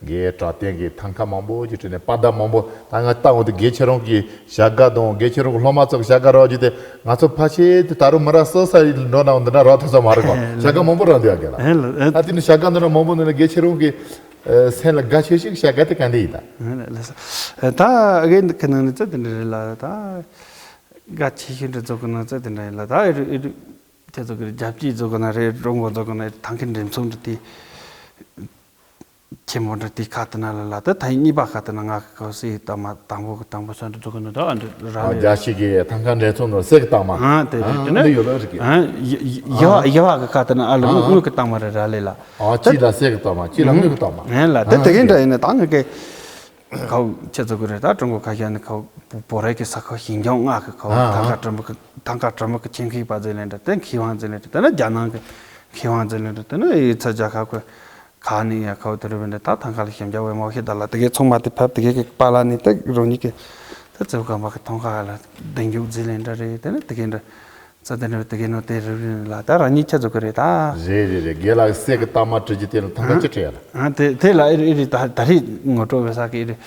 དགེ་གྲགས་ལྡན་གྱི་ཐང་ཀ་མང་པོ་ཅིག་བྲིས་ནས་པར་བརྡ་མང་པོ་ད་ང་བཏང་འོང་དུས་དགེ་ཁྱེད་རང་གི་བྱ་དགའ་དང་དགེ་ཁྱེད་རང་གི་སློབ་མ་ཚོ་གི་བྱ་དགའ་རག་རྒྱུ་དེ་ང་ཚོ་ཕལ་ཆེར་དེ་ད་རུང་མི་རབས་གསར་ས་ཡི་འགྲོ་ནའང་འདི་འདྲ་རག་ཐུབ་ས་མ་རེད་གོ། བྱ་དགའ་མང་པོ་རག་འདུག་ཡ་གི་ལ། ཨ་དེ་ནི་བྱ་དགའ་འདི་འདྲ་མང་པོ་འདི་ནི་དགེ་ཁྱེད་རང་གི་སེམས་ལ་དགའ་ཆེ་ཤོས་བྱ་དགའ་དེ་ག་འདི་ཡིན་ད། ད་དགེ་འདི་གི་ནང་ནས་ཚེ་འདི་འདྲ་རེད་ལ། ད་དགའ་ཆེ་ཤོས་འདྲ་ཚོ་གི་ནང་ཚེ་འདི་འདྲ་ཡིན་ལ། ད་ཨེ་རུ་ཨེ་རུ་དེ་ཚོ་གི་རྒྱབ་སྐྱེས་ཚོ་གི་ན་རེད། ཀྲུང་གོ་ཚོ་གི་ན་ཐང་གི་འགྲེམས་ཚོགས་འདྲ་དེ། ཆེན་མོ་འདྲ་དེ་ཁ་དེ་ན་ལ་ལ་ད་ཐེངས་གཉིས་པ་ཁ་དེ་ན་ང་གི་ཁ་སེ་དང་མ་དང་པོ་གི་དང་པོ་ས་འདྲ་འཛུགས་གི་འདུག་ད་ཨ་འདྲ་ར་ལེ། རྒྱ་ཞིག་གི་ཐང་ཀ་འདྲེན་ཚོགས་ནོར་སེ་གི་དང་མ། ཨ་དེ་རེད། དེ་ནི་ཡོད་ལ་རིག་ཡ་ཡ་བ་གི་ཁ་དེ་ན་ཨ་ལ་དངུལ་དངུལ་གི་དང་མ་རེད་ར་ལེ་ལ། ཨ་གཅིག་ལ་སེ་གི་དང་མ་གཅིག་ལ་དངུལ་གི་དང་མ། ཨ་ལ་དེ་དེ་གི་འདྲ་ཡིན་ན་ད་ངི་གི་ཁའུ་ཁྱེད་ཚོ་གི་རེད། ད་ཀྲུང་གོ་ཁ་ཤས་ནི་ཁའུ་བོད་རིགས་ཀྱི་ས་ཁུལ་ཞིང་ལྗོངས་ལྔ་གི་ཁའུ་ཐང་ཀ་གྲུ་མི་གི་ཐང་ཀ་གྲུ་མི་གི་ཆེད་མཁས་པ་ཟེར་ལེན་འདྲ་དེ་མཁས་དབང་ཟེར་ལེན་འདྲ་དེ་ནི་རྒྱ་ནང་གི་མཁས་དབང་ཟེར་ལེན་འདྲ་དེ་ནི་ཡིག་ཚད་རྒྱལ་ཁབ་ཀྱི། ཁ་ནས་ཡང་ཁ་བོ་དེ་རུ་བས་འདི་ད་ཐང་ཀ་ལ་ཞིབ་འཇུག་བའི་མོ་ཤི་ད་ལ་དེ་གའི་ཚོང་མ་དེ་ཕབ་དེ་གའི་གི་པ་ལ་ནི་ད་རང་ཉིད་ཀྱི་ད་ཙེའུ་གམ་པ་གི་ཐང་ཀ་ལ་གདེང་འཇོག་རྫི་ལེན་འདྲ་རེད། དེ་ནི་དེ་གའི་འདྲ་ཙ་དེ་འདྲ་དེ་གའི་ནོ་དེ་རུ་བས་ལ་ད་རང་ཉིད་ཁྱེད་ཚོ་གི་རེད་ད། རེད་རེད་རེད། དགེ་ལགས་སྲས་ཀྱི་རྟགས་མ་བྲི་རྒྱུ་དེ་ལ་ཐང་ཀ་ཅི་བྲི་ཡ་ལ། ཨ་དེ་དེ་ལ་ཨེ་རེད་ཨེ་རེད། ད་ད་རེས་ངོ་སྤྲོད་བས་ས་གི་ཨེ་རེད།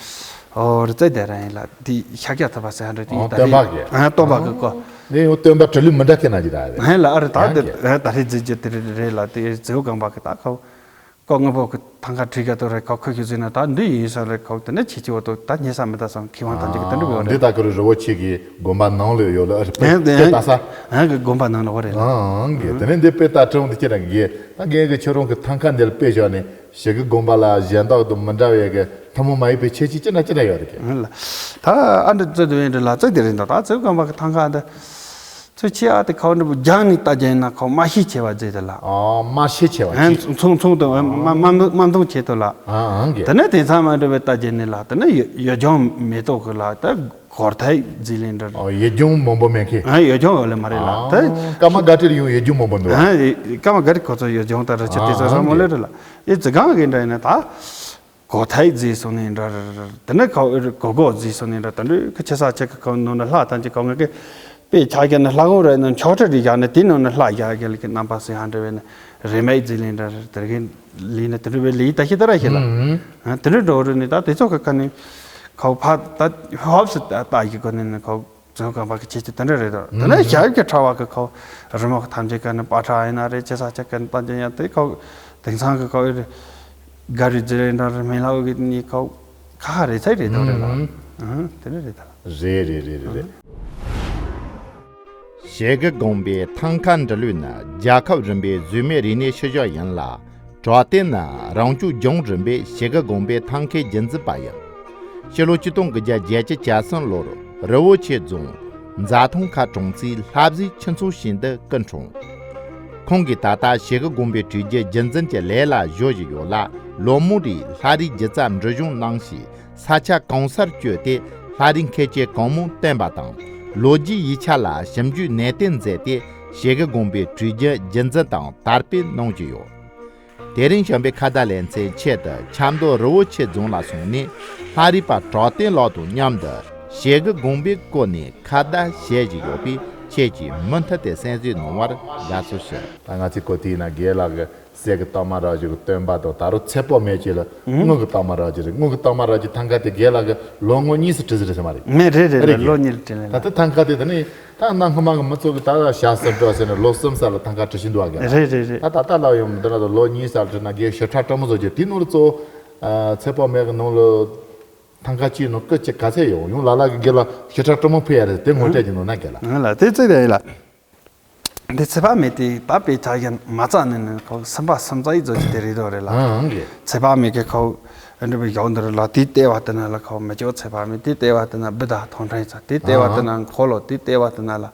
ཨོ་རི་ཙེ་དེ་ར་ཡིན་ལ་དེ་ཤཱཀྱ་ཐུབ་པ་ཟེར་ཧ་འདྲ་དེ་ཡིན་ད་རེད། སྟོན་པ་གི། ཨ་སྟོན་པ་གི་ཀོ། ནས་ཡང་སྟོན་པ་དྲི་ལུས་མི་འདྲ་མཁན་ན་ཅི་ད་རེད། ཨ་ལ་ཨ་རི་ད་དེ་ད་རེས་རྫི་རྒྱུ་དེ་རེད་རེད་ལ་དེ་ཙེའུ་གམ་པ་གི་ད་ཁའུ། ཀོ་དངོས་པོ་གི་ཐང་ཀ་བྲིས་ག་དོ་རེ་ཁོ་ཁོ་ཞུ་ཟིན་ན་ད་འདི་ཡིན་ས་རེ་ཁོ་དེ་ནས་ཆེ་ཆེ་བ་དོ་ད་ཉེ་ས་མི་ད་སང་མཁས་དབང་ཐམས་ཅད་ཀྱི་དོན་འགྲུབ་ཡོད་རེད། འདི་ད་ཀ་རུ་རི་བོ་ཆེ་གི་དགོན་པ་ནང་ལ་ཡོད་ལ་ཨ་རི་དེ་ད་ས། ཨང་གི་དགོན་པ་ནང་ལ་བ་རེད། ཨང་གི་དེ་ནས་འདི་དཔེ་ད་ཁྲིམས་འདི་ཁྱེད་རང་གི་ད་ངས་གི་ཁྱོད་རང་གི་ཐང་ཀ་འདིར་དཔེ་བཞག་ནས་ཞིག་གི་དགོན་པ་ལ་གཞན་དག་དང་མི་འདྲ་བའི་གི་ཐུན་མོང་མ་ཡིན་པའི་ཁྱད་ཆོས་ཅི་འདྲ་ཅི་འདྲ་ཡོད་རེད་གི། ད་ཨ་འདྲ་ཙེ་དེ་བས་འདྲ་ལ་ཙེ་དེ་རེད་འདུག་ད་ཙེའུ་གམ་པ་གི་ཐང་ཀ་འདི། ཚུལ་ཆེ་ཨ་དེ་ཁའོ་འདྲ་པོ་རྒྱང་ནས་ལྟ་རྒྱ་ཡིན་ན་ཁའོ་མ་ཤེས་ཆེ་བ་མཛེས་དེ་ལ། ཨ་མ་ཤེས་ཆེ་བ་ཨ་ཅིག་ཚོང་ཚོང་དུ་མ་མ་མ་མཐོང་ཆེ་དོ་ལ། ཨ་ཨང་གི། དེ་ནས་དེང་སང་མ་འདྲ་བའི་ལྟ་རྒྱ་ནི་ལ་དེ་ནས་ཡོ་ཡོ་ལྗོངས་མེ་ཏོག་གི་ལ་དེ་གོར་ཐའི་རྫི་ལེན་འདྲ། ཨ་ཡོ་ལྗོངས་མང་པོ་མེད་མཁན། ཨ་ཡོ་ལྗོངས་ཡོད་ལེ་མ་རེད་ལ་དེ། ཀ་མ་ག་ཏི་ལ་ཡང་ཡོ་ལྗོངས་མང་པོ་འདུག་ཨ། ཨ་ཀ་མ་ག་ཏི་ཁོ་ཚོ་ཡོ་ལྗོངས་ད་ར་ཆ་དེ་ཚོ་ཨ་ས་མོ་ལེ་རེད་ལ། ཨེ་ཙི་གང་གི་འདྲ་ཡིན་ན་ད། གོ་ཐའི་རྫི་སོང་ནས་འདྲ་ར་ར་ར། དེ་ནས་ཁའོ་ཨེ་རུ་གོ་གོ་རྫི་སོང་ནས་འདྲ། དེ་འདྲའི་ཁ་ཆེ་ས་ཆེ་གི་ཁའོ་ནོ་ན་ལྷ་ཐམས་ཅད་ཁའོ་ངེ་གི་དཔེ་ཆ་རྒྱ་ནི་ལྷ་ཁང་རེད་ན་མཆོག་ཁྲི་རེ་བཞག་ནས་དེ་ནང་ན་ལྷ་རྒྱ་རྒྱ་ལ་གི་རྣམ་པ་སེ་ཧ་འདྲ་བས་ན་རེ་མའི་རྫི་ལེན་འདྲ་ར་དེ་གི་ ལས་ནི་དེ་འདྲ་བའི་ལས་ད་ཤི་ད་ར་ཤི་ལ། ཨ་དེ་འདྲ་འགྲོ་རུ་ནི་ད་དེ་ཚོ་གི་ཁ་ནི་ཁོ་ཕ་ད་ཧོབ་སི་ད་ད་ཡི་གོ་ནི་ནི་ཁོ་རྫོང་ཁང་པ་གི་ཆེ་ཆེ་དེ་འདྲ་རེད་དོ། དེ་ནས་ཞབས་ཀྱི་ཕྲ་བ་གི་ཁོ་རི་མོ་གི་ཐམས་ཅད་གི་ནི་པ་ཁྲ་ཡིན་ན་རེད། ཅི་ས་ཆ་གི་ནི་ད་ཅི་ཡང་དེ་ཁོ་དེང་སང་གི་ཁོ་ཨེ་རེད། ག་རེ་ཟེར་རེད་འདྲ་རེད། མི་ལ་འོ་གི་ནི་ཁོ་ཁ་ཁ་རེད་ཚད་རེད་དོ་རེད་ལ། ཨ་དེ་འདྲ་རེད་ད། རེད་རེད་རེད་རེད་རེད། ཞེ་གི་དགོན་པའི་ཐང་ཁ་འབྲི་ལུགས་ནི་རྒྱལ་ཁབ་རིམ་པའི་རྫས་མའི་རིག་གནས་ཤུལ་བཞག་ཡིན་ལ། གྲོགས་ཏེ་ནི་རང་སྐྱོང་ལྗོངས་རིམ་པའི་ཞེ་གི་དགོན་པའི་ཐང་ཁའི་རྒྱུན་འཛིན་པ་ཡིན། ཕྱི་ལོ་ཆིག་སྟོང་དགུ་བརྒྱ་བརྒྱད་ཅུ་གྱ་གསུམ་ལོར་རི་བོ་ཆེ་རྫོང་རྫ་ཐང་ཁ་གྲོང་ཚོའི་ལྷ་བཟའི་ཁྱུ་ཚོགས་ཤིག་འདི་སྐུ་འཁྲུངས། ཁོང་གིས་ད་ལྟ་ཞེ་གི་དགོན་པའི་སྒྲིག་རྒྱུ་རྒྱུན་འཛིན་གྱི་ལས་ལ་གཞོལ་བཞིན་ཡོད་ལ། ལོ་མོ་རེའི་ལྷ་རིས་སྒྱུ་རྩལ་འབྲི་གཞུང་གནང་ཞིང་། ས་ཆ་གང་སར་བསྐྱོད་དེ་ལྷ་རིས་མཁས་བརྩེ་གང་མང་བསྟན་པ་དང་། ལོ་རྒྱུས་ཡིག་ཆ་ལ་ཞིབ་འཇུག་ནན་ཏན་མཛད་དེ་ཞེ་གི་དགོན་པའི་སྒྲིག་རྒྱུ་རྒྱུན་འཛིན་དང་དར་སྤེལ་གནང་བཞིན་ཡོད། དེ་རིང་གཞོན་པའི་ཁ་བརྡ་ལེ་ཚན་ཆེད་དུ་ཆབ་མདོ་རི་བོ་ཆེ་རྫོང་ལ་སོང་ནས་ལྷ་རིས་པ་གྲོགས་ཏེ་ལགས་དང་མཉམ་དུ་ཞེ་གི་དགོན་པའི་སྐོར་ནས་ཁ་བརྡ་བྱེད་བཞིན་ཡོད་པས། ཁྱེད་ཀྱིས་མུ་མཐུད་དེ་གསན་གཟིགས་གནང་བར་དགའ་བསུ་ཞུ། ད་ང་ཚོའི་གོ་ཐོས་ན་རྒན་ལགས་ཀྱི་གསེར་གྱི་རྟགས་མ་ར་བཞི་གི་སྟོན་པ་དང་། ད་རུང་ཚེ་དཔག་མེད་ཅིག་ལ་དངུལ་གྱི་རྟགས་མ་ར་བཞི་རེད། དངུལ་གྱི་རྟགས་མ་ར་བཞི་ཐང་ཀ་དེ་རྒན་ལགས་ཀྱིས་ལོ་ངོ་གཉིས་སུ་བྲིས་ཟེར་རེད་ཟེར་མ་རེད། མེད་རེད་རེད་རེད་རེད། ལོ་གཉིས་ལ་བྲིས་ལ། ད་ལྟ་ཐང་ཀ་དེ་ད་ནི་ད་གནའ་སྔ་མ་གི་མི་ཚོ་གི་ད་ཞག་གསུམ་འགྲོ་ཟེར་ནས་ལོ་གསུམ་ས་ལ་ཐང་ཀ་བྲི་བཞིན་འདུག་ཨ་རྒན་ལགས། རེད་རེད་རེད། ད་ད་ལྟ་ལ་ཡོང་འདི་ན་ད་ལོ་གཉིས་ས་ལ་བྲིས་ན་རྒན་ཞིབ་ཕྲ་སྤྲོ་མོ་བཟོ་རྒྱུ་དེའི་ནང་ལ་གཙོ་བོ་ཚེ་དཔག་མེད་གི་ནང་ལ་ཐང་ཀ་གཅིག་ནང་སྐུ་གཅིག་ག་ཚད་ཡོང་ཡོང་ལ་ལ་གི་རྒན་ལགས་ཞིབ་ཕྲ་སྤྲོ་མོ་ཕུལ་ཡ་རེད། དེ་ངོ་སྤྲད་ཀྱི་འདུག་ན་རྒན་ལགས། ང་ལ་དེ་ཚོ་ཡ་ཡིན་ལ། འདི་ཚེ་དཔག་མེད་དེ་ད་དཔེ་ཆ་ཡན་མ་རྩ་ནས་ནི་ཁོ་སེམས་པ་སེམས་རྩ་ཡི་བཟོ་ཅི་དེ་རེད་དོ་རེད་ལ། ཨང་གི། ཚེ་དཔག་མེད་ཀྱི་ཁོ་འདྲ་བའི་ཡོག་འདི་རེད་ལ། དེའི་ལྟེ་བ་དེ་ན་ལ་ཁོ་མི་སྐྱོ་ཚེ་དཔག་མེད། དེའི་ལྟེ་བ་དེ་ན་བུ་དང་ཐོང་ཕྲན་ཚ། དེའི་ལྟེ་བ་དེ་ན་འཁོར་ལོ། དེའི་ལྟེ་བ་དེ་ན་ལ་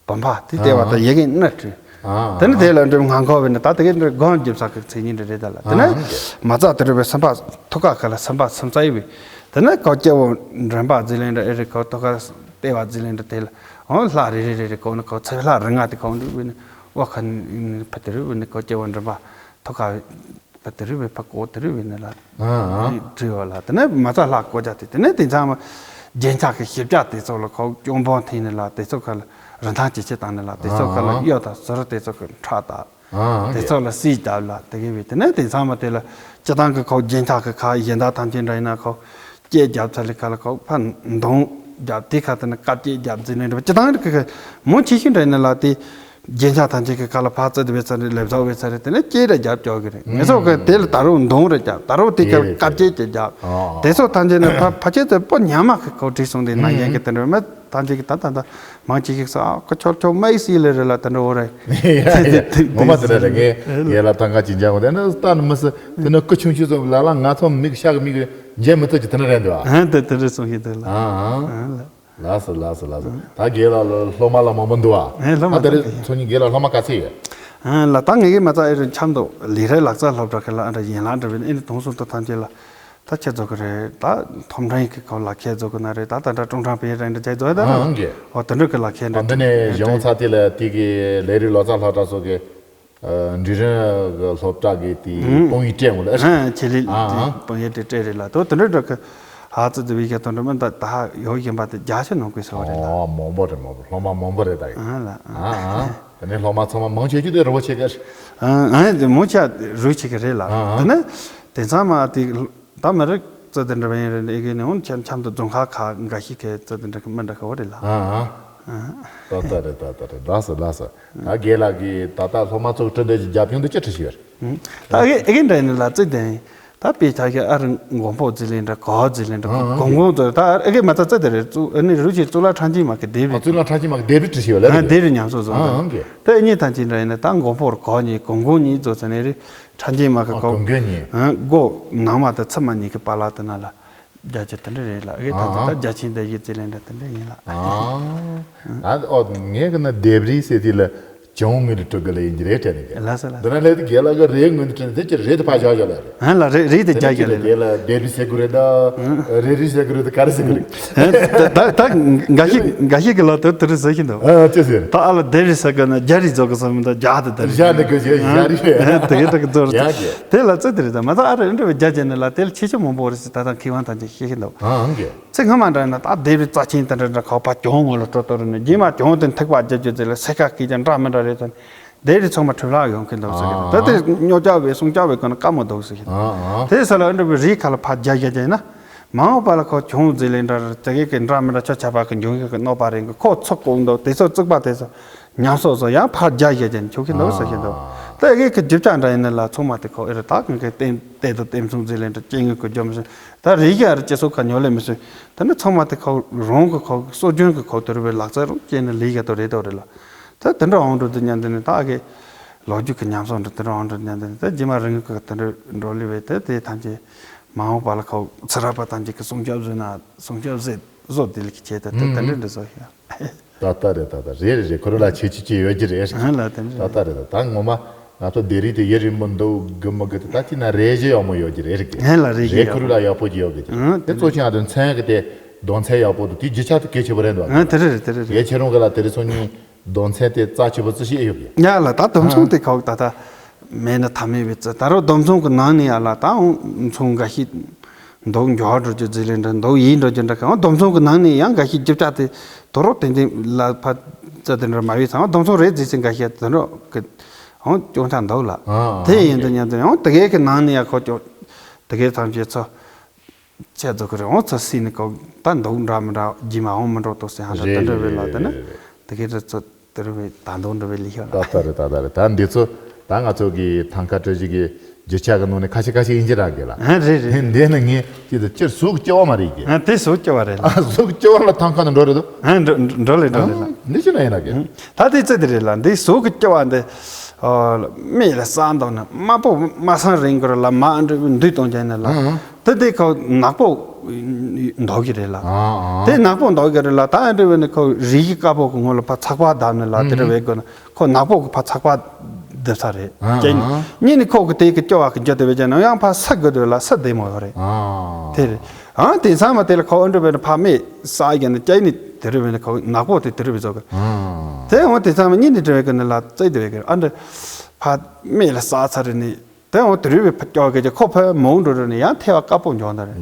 བུམ་པ། དེའི་ལྟེ་བ་དེ་ཡི་གེ་སྣ་བྲིས། དེ་ནི་དེ་ལ་འདྲ་བའི་ངང་ཁོག་བས་ནི་ད་དེ་གའི་འདྲ་སྒོམ་རྒྱབ་ས་གི་མཚན་ཉིད་འདྲ་རེད་ད་ལ། དེ་ནི་མ་རྩ་དེ་རེད་བའི་སེམས་པ་ཐོག་ཁ་ཁ་ལ་སེམས་པ་སེམས་རྩ་ཡི་བས། དེ་ནི་ཁོ་སྐྱེ་བོ་མགྲོན་པོ་ཟི་ལིང་འདྲ་ཨེ་རེད། ཁོ་ཐོག་ཁ་ལྟེ་བ་ཟི་ལིང་འདྲ་དེ་ལ། འོ་ལྷ་རེ་རེ་རེ་རེ་བཀོད་ནི་ཁོ་ཚེ་ལྷ་རིགས་ལྔ་དེ་ཁོ་འདི་བས་ནི་བ་ཁ་ནི་ཕ་དེ་རུ་བས་ནི་ཁོ་སྐྱེ་བོ་མགྲོན་པོ་ཐོག་ཁ་ཕ་དེ་རུ་བས་ཕ་ཀོ་དེ་རུ་བས་ནི་ལ་བྲིས་བ་ལ། དེ་ནས་མ་རྩ་ལྷ་བཀོད་རྒྱ་དེ། དེ་ནས་དེང་སང་མ་རྒྱན་ཆ་གི་ཞིབ་ཆ་དེ་ཚོ་ལ་ཁོ་སྐྱོང་འབོང་འཐེན་ནི་ལ། དེ་ཚོ་ཁ་ལ་རིན་ཐང་ཇེ་ཆེ་བཏང་ནི་ལ། དེ་ཚོ་ཁ་ལ་གཡོ་དང་ཟུར་དེ་ཚོ་གི་ཁྲག་དང་། ཨང་། དེ་ཚོ་ལ་སྲིད་བརྒྱབ་ལ་དེ་གི་བས། དེ་ནས་དེང་སང་མ་དེ་ལ་སྤྱི་བཏང་གི་ཁོ་རྒྱན་ཆ་གི་ཁ་གཞན་དག་ཐམས་ཅད་འདྲ་ཡིན་ན་ཁོ་སྐྱེས་རྒྱབ་ཚ་ལི་ཁ་ལ་ཁོ་ཕ་མདུང་རྒྱབ་དེ་ཁ་དེ་ནི་བཀབ་སྐྱེས་རྒྱབ་ཟི་ལིང་འདྲ་བ་སྤྱི་བཏང་གི་ཁ་མང་ཆེ་ཤོས་འདྲ་ཡིན་ན་ལ་དེ་རྒྱན་ཆ་ཐམས་ཅད་གི་ཁ་ལ་ཕ་ཙི་དེ་བས་ཚ་རེད། ལེབ་ཚ་བས་ཚ་རེད། དེ་ནས་སྐྱེས་ར་རྒྱབ་ཀྱོག་གི་རེད། ངེད་ཚོ་གི་དེ་ལ་ད་རུང་མདུང་རེ་རྒྱབ། ད་རུང་དེ་ཁ་ལ་བཀབ་སྐྱེས་ཀྱི་རྒྱབ། དེ་ཚོ་ཐམས་ཅད་ནི་ཕ་ཕ་ཆེ་ཚོ་པོ་ཉམས་མ་གི་ཁོ་བྲིས་སོང་དེ་ན་ཡན་གི་དེ་འདྲ་མ། ཐམས་ཅད་ཀྱི་ད་ད་ད་མང་ཆེ་ཤིག་ས་ཨ་ཁོ་ཆོར་ཆོར་མ་ཡི་སི་ལེ་རེ་ལ་དེ་འདྲ་འོ་རེད། ངོ་མ་དེ་འདྲ་རེད། ངས་ཡ་ལ་ཐང་ཀ་ཅིག་འཇང་འོ་དེ་ན་ལྟ་ནི་མི་སྲིད། དེ་ནི་སྐུ་ཆུང་ཆུང་ཚོ་ལ་ལ་ང་ཚོ་མིག་ཤག་གི་མིག་འཇལ་མི་ཐུབ་ཀྱི་དེ་འདྲ་རེད་འདུག་ཨ། ཨ་དེ་དེ་འདྲ་གསུང་གི་འདུག་ལ། ཨ་ཨ། ལགས་སོ་ལགས་སོ་ལགས་སོ། ད་རྒན་ལགས་ལ་སློབ་མ་ལ་མང་པོ་འདུག་ཨ། ཨེ་སློབ་མ་ཨ་དེ་རེད། ཚོ་གཉིས་རྒན་ལགས་སློབ་མ་ག་ཚད་ཡོད། ཨ་ལ་ད་ངེད་ཀྱི་མ་རྩ་ཨེ་རེད་འཆམ་འདུག་ལི་རེ་ལག་རྩལ་སློབ་གྲྭ་གི་ལ་ཨ་འདྲ་ཡན་ལག་འདྲ་བའི་ཨེ་ནི་དུང་སུ་དུ་ཐམས་ཅད་ལ། ད་ཁྱེད་ཚོ་གི་རེད། ད་ཐོབ་འཕྲང་གི་སྐོར་ལ་ཁྱེད་ཚོ་གི་ན་རེད། ད་ད་ལྟ་ཀྲུང་ཀྲང་པེ་རེད་འདྲ་བྱས་ཚོ་ད་ཨང་གི། ཨོ་དེ་འདྲ་གི་ལ་ཁྱེད་འདྲ་འདི་ནས་གཞུང་ཚ་དེ་ལ་དེ་གི་ལས་རིགས་ལོ་ཙཱ་སློབ་གྲྭ་སོགས་ཀྱི་འབྲི་རིང་གི་སློབ་གྲྭ་གི་དེ་དཔང་ཡིག་སྤྲད་འོང་ལ། ཨ་ཆེད་ལས་ཨ་ཨ་དཔང་ཡིག་དེ་སྤྲད་རེད་ལ། དོ་དེ་འདྲ་འདྲ་གི་ཧ་ཙི་ཙི་བི་ཁྱེད་དོ་འདྲ་མི་ད་ད་ཡོད་བཞིན་པ་དེ་རྒྱ་ཆེ་ནང་གི་སོ་རེད་ལ། ཨོ་མང་པོ་རེད། མང་པོ་སློབ་མ་མང་པོ་རེད་ད་ཡིན། ཨ་ལ་ཨ་ཨ་དེ་ནས་སློབ་མ་ཚང་མ་མང་ཆེ་ཤོས་དེ་རི་བོ་ཆེ་གི་རེད། ཨ་ཨ་དེ་མང་ཆེ་རི་བོ་ཆེ་གི་རེད་ལ། ཨ་ཨ་དེ་ནས་དེང་སང་མ་དེ། ད་མི་རིགས་རྩོད་དེ་འདྲ་བ་ཡིན་རེད། ཨེ་གི་ནི་འོན་ཆམ་ཆམ་དུ་རྫོང་ཁག་ཁག་འགའ་ཞིག་གི་རྩོད་དེ་འདྲ་གི་མི་འདྲ་གི་འོ་རེད་ལ། ཨ་ཨ། ཨ། ད་ལྟ་རེད། ད་ལྟ་རེད། ལགས་སོ་ལགས་སོ། ད་རྒན་ལགས་ཀྱིས་ད་ལྟ་སློབ་མ་ཚོ་གི་གྲུབ་འབྲས་ཀྱི་རྒྱབ་ལྗོངས་འདི་ཅི་འདྲ་ཞིག་ཡོད་རེད། ད་ཨེ་ཨེ་གི་འདྲ་ཡིན་ལ་རྩོད་དེ་ད་དཔེ་ཆ་གི་ཨ་རི་མགོན་པོ་ཟི་ལིང་འདྲ་གོ་ཟི་ལིང་འདྲ་ཨ་ཨ་གོང་གོང་ཚོ་ད་ཨེ་གི་མ་ཚ་རྩོད་དེ་རེད། ཙུ་ཨ་ནི་རུ་ཆེ་གཙུག་ལག་ཁྲང་ཆེན་མ་གི་ལྡེབས་རེད། ཨ་གཙུག་ལག་ཁྲང་ཆེན་མ་གི་ལྡེབས་རེད་བྲིས་ཞིག་ཡོད་ལ་ཨ་རེད། ལྡེབས་རེད་ཉམས་གསོ་བཟོ་ཨ་འདུག་ཨ་གི་ད་ཨེ་གཉིས་ཐམས་ཅད་འདྲ་ཡིན་ན་ད་མགོན་པོར་གོ་གཉིས་གོང་གོང་གཉིས་བཟོ་ཚ་ནི་རེད། ཁྲ་འགྱིང་མ་གི་ཨ་ཁོ། གོང་གོང་གཉིས། ཨ་སྒོ་ནང་མ་དང་ཚུར་མ་གཉིས་ཀྱི་པ་ལག་དེ་ན་ལ་རྒྱ་ཆེ་དེ་འདྲ་རེད་ལ། ཨེ་ད་ཨ་ད་རྒྱ་ཆེན་དེ་ཡི་རྩིས་ལེན་འདྲ་དེ་འདྲ་ཡིན་ལ། ཨ་ཨ་ཨོ་ངས་གི་ན་ལྡེབས་རིས་ཟེར་དུས་ལ་ཅུང་ངོས་ནས་སྤྲོད་དགོས་ལ་ཡིན་གྱི་རེད་དྲན་ནས་གི། ལགས་སོ་ལགས་འདི་ན་ལས་དེ་རྒན་ལགས་ཀྱི་རེད་ངོས་ནས་དྲན་ནས་དེ་ཅི་རེད་དེ་ཕ་བཞག་བཞག་ལ་རེད། ཨ་ལ་རེད་རེད་དེ་རྒྱ་རྒྱ་ལ་རེད། དེ་ལ་ལྡེབས་རིས་ཟེར་དགོས་རེད་ད། རེད་རིས་ཟེར་དགོས་རེད་ད་ག་རེ་ཟེར་དགོས་རེད། ད་ད་འགའ་ཞིག་འགའ་ཞིག་གི་ལ་དོ་དེ་རིས་ཟེར་གྱི་འདུག་ཨ་ཅི་ཟེར། ད་ཨ་ལ་ལྡེབས་རིས་ཟེར་གི་ན་རྒྱ་རིས་ཟེར་གི་ཟེར་མི་འདུག་རྒྱ་དེ་ད་རིས་རྒྱ་འདི་གི་རྒྱ་རིས་རེད། དེ་གི་ད་གི་ཟེར། ཡ་རྒྱ། དེ་ལ་ཙི་དེ་རིས་ད་མ་ད་ཨ་རེ་འདྲ་བའི་རྒྱ་རྒྱ་ནི་ལ་དེ་ལ་ཆེ་ཆེ་མང་པོ་རེད་ཟེར་ད་ད་མཁས་དབང་ཐམས་ཅད་ཤེས་ཀྱི་འདུག་ཨ་ཨང་གི། ཚེ་སྔ་མ་འདྲ་ན་ད་ལྡེབས་རིས་རྩ་ཆེན་དེ་འདྲ་འདྲ་ཁོག་པ་གྱོང་ངོ་ལ་སྤྲོད་དོ་རེད་ན་རྗེས་མ་གྱོང་དེ་ཐིགས་པ་རྒྱ་རྒྱ་ཟེར་ལ་སེ་ཀ་གི་ཀྱང་འདྲ་མི་འདྲ་རེད་ད། དེ་རིགས་ཚང་མ་གྲུབ་ལྷག་ཡོང་གི་འདུག་ཟེར་གི་འདུག་ད་དེ་སྨྱོ་རྒྱག་པའི་སྲུང་སྐྱོབ་པའི་སྒོ་ནས་དཀའ་མོ་འདུག་ཟེར་གི་འདུག་དེ་ས་ལ་ཨ་འདྲ་བའི་རིགས་ཁ་ལ་ཕར་རྒྱ་རྒྱ་རྒྱ་ཡིན་ན། མ་འོངས་པ་ལ་ཁོ་གྱོང་ཟིག་ལེན་འདྲ་དེ་གའི་གི་འདྲ་མི་འདྲ་ཆོ་ཆ་པ་གི་འབྱུང་གི་གི་གནོད་པ་རེད་གི་ཁོ་ཚོ་ལྐོག་འདུག་དེ་ཚོ་བཙུགས་པ་དེ་ཚོ་ཉམས་གསོ་ཚོ་ཡང་ཕར་རྒྱ་རྒྱ་རྒྱ་ཆོག་གི་འདུག་ཟེར་གི་འདུག་དེ་གའི་གི་རྒྱུ་ཆ་འདྲ་ཡིན་ན་ལ་ཚང་མ་དེ་ཁོ་ཨེ་རེད་ད་གི་གི་བསྟན་བསྟན་དུ་བསྟན་སྲུང་ཟིག་ལེན་འདྲ་སྐྱེ་དངོས་གི་འཇོམས་ཟིན་ད་རིགས་ཡ་རེད་སྤྱི་ཚོགས་ཁ་ཉོ་ལེ་མི་སྲིད་དེ་ནི་ཚང་མ་དེ་ཁོ་རང་གི་ཁོ་གི་སྲོལ་རྒྱུན་གི་ཁོ་དེ་རུ་བའི་ལག་རྩལ་རུ་སྐྱེ་ནི་ལས་ཀ་དོ་རེད་དོ་རེད་ལ། ད་དེ་འདྲ་འོང་འགྲོ་དུས་ཉན་དེ་ནི་ད་གི་ལོ་རྒྱུས་ཀྱི་ཉམས་གསོག་འདྲ་དེ་འདྲ་འོང་འགྲོ་ཉན་དེ་ནི་ད་རྗེས་མ་རིང་གི་དེ་འདྲ་འགྲོ་ལི་བས་དེ་དེ་ཐམས་ཅད་མ་འོངས་པ་ལ་ཁོ་ཚེ་རབས་པ་ཐམས་ཅད་ཀྱི་སྲུང་སྐྱོབ་བཟོས་ན་སྲུང་སྐྱོབ་བཟོས་བཟོ་དེ་ལ་གི་བྱས་ཏེ་དེ་དེ་འདྲ་འདྲ་བཟོ་ཤེས། ད་ལྟ་རེད་ད་ལྟ་རེད་རེད་རེད་ཁོ་རང་ལ་ཆེ་ཆེ་ཆེ་ཡོད་ཀྱི་རེད། ཨ་ལ་དེ་འདྲ་ད་ལྟ་རེད་ད་ད་ངོ་མ་ང་ཚོ་སྡེ་རིགས་དེ་ཡུན་རིང་པོ་འདུག་གི་མི་གི་དེ་ད་ཅི་ན་རེ་ཞེ་ཡག་མོ་ཡོད་ཀྱི་རེད་རེད་ཀྱི་ཨ་ལ་རེད་རེད་ཁོ་རང་ལ་ཡག་པོ་ཅིག་ཡོད་ཀྱི་ཨ་དེ་གཙོ་ཆེ་ང་ཚོ་མཚན་གི་དེ་གདོང་ཚད་ཡག་པོ་འདུག་དེ་རྒྱུ་ཆ་དེ་གལ་ཆེ་པོ་རེད་འདུག་ཨ་དེ་རེད་རེད་དེ་རེད་རེད། ཡ་ཁྱེད་རང་གི་ལ་དེ་རིང་སང་ཉིན་གདོང་ཚད་དེ་རྩ་ཆེ་པོ་རྩི་ཤེས་ཡོད་ཀྱི། ཡ་ལ་ད་སྡོམ་ཚོང་དེ་ཁོག་ད་ད་མེད་ན་ཐ་མེད་བའི་རྩི་ད་རུང་སྡོམ་ཚོང་གི་ནང་ནས་ཡ་ལ་ད་འོང་ཚོང་འགའ་ཤས་འདུག་འགྱོ་འགྲོ་རྒྱུ་རྩི་ལེན་འདྲ་འདུག་ཡིན་འགྲོ་རྒྱུ་འདྲ་གང་སྡོམ་ཚོང་གི་ནང་ནས་ཡང་འགའ་ཤས་རྒྱུ་ཆ་དེ་དོ་རོག་ཏན་ཏན་ལ་ཕ་རྩི་དེ་འདྲ་མ་བྱས་ཙང་སྡོམ་ཚོང་རེད་རྩི་ཚེ་འགའ་ཤས་དེ་འདྲ་གི་འོང་སྐྱོན་ཆ་འདུག་ལ། ཨ་དེ་ཡིན་དུ་ཉན་དུ་ཡང་དེ་གའི་གི་ནང་ནས་ཡ་ཁོ་སྐྱོ་དེ་གའི་ཐམས་ཅད་ཚོ། ཆེད་དུ་ཁོ་རེ་འོང་ཚོ་སྲིད་ནི་ཀོ་ད་འདུག་འདྲ་མི་འདྲ་རྗེས་མ་འོང་མི་འགྲོ་ཏོ་སེ་ཧ་འདྲ་དེ་འདྲ་བས་ལ་དེ་ནི་དེ་གའི་རི་ཚོ་དེ་རུ་བས་ད་འདུག་འདྲ་བས་ལི་ཤོ་ལ། ད་ལྟ་རེད་ད་ལྟ་རེད་ད་འདི་ཚོ་ད་ང་ཚོ་གི་ཐང་ཁ་བཀྲ་ཤིས་ཀྱི་རྒྱུ་ཆ་གི་ནང་ནས་ཁ་ཤས་ཁ་ཤས་ཡིན་གྱི་རག་གི་ལ། ཨ་རེད་རེད། འདི་ནི་ངས་ཅི་ད་སྤྱིར་གཟུགས་སྐྱོ་བ་མ་རེད་གི། ཨ་དེ་གཟུགས་སྐྱོ་བ་རེད་ལ། ཨ་གཟུགས་སྐྱོ་བ་ལ་ཐང་ཁ་ནས་འགྲོ་རེད་དོ། ཨ་འགྲོ་འགྲོ་ལེ་འགྲོ་ལེ་ལ། འདི་ཅི་ན་ཡིན་ན་གི། ད་དེ་ཚེ་དེ་རེད་ལ་འདི་གཟུགས་ཀྱི་སྐྱོ་བ་འདི་མི་ལ་ས་འདོག་ན་དམར་པོ་དམར་སང་རིང་གོ་ར་ལ་མ་འགྲོ་འདུས་གཏོང་རྒྱ་ནས་ལ། དེ་དེ་ཁོ་ནག་པོ་འདོག་གི་རེད་ལ། དེ་ནག་པོ་འདོག་གི་རེད་ལ་ད་ཨ་འདྲ་བས་ནི་ཁོ་རི་གི་དཀར་པོ་གི་ངོ་ལ་ཕ་ཚགས་པ་བརྡབ་ནས་ལ་དེ་འདྲ་བས་དགོས་ན་ཁོ་ནག་པོ་གི་ཕ་ཚགས་པ་བརྡབ་ས་རེད་ཀྱེ། གཉིས་ནི་ཁོ་གི་དེ་གི་སྐྱོ་བ་གི་རྒྱུ་དེ་བས་ཀྱང་ཡང་ཕ་ས་དགོས་དོད་ལ་ས་བདེ་མོ་ཡོད་རེད། དེ་རེད། ཨང་དེང་སང་མ་དེ་ལ་ཁོ་ཨ་འདྲ་བས་ནི་ཕ་མེད་ས་རྒྱ་ནི་ཀྱེ་ནི་དེ་རུ་བས་ནི་ཁོ་ནག་པོ་དེ་དེ་རུ་བས་བཟོ་གི། དེ་འོང་དེང་སང་མ་གཉིས་ནི་འདྲ་བས་གི་ནི་ལ་རྩེ་དེ་བས་གི་ཨ་འདྲ་ཕ་མེད་ལ་ས་ཚ་རེད་ནི། དེ་འོང་དེ་རུ་བས་ཕ་སྐྱོ་གི་ཀྱེ་ཁོ་ཕ་མོང་འགྲོ་རུ་ནི་ཡང་ཐལ་བ་དཀར་པོ་འཇོག་འདྲ་རེད།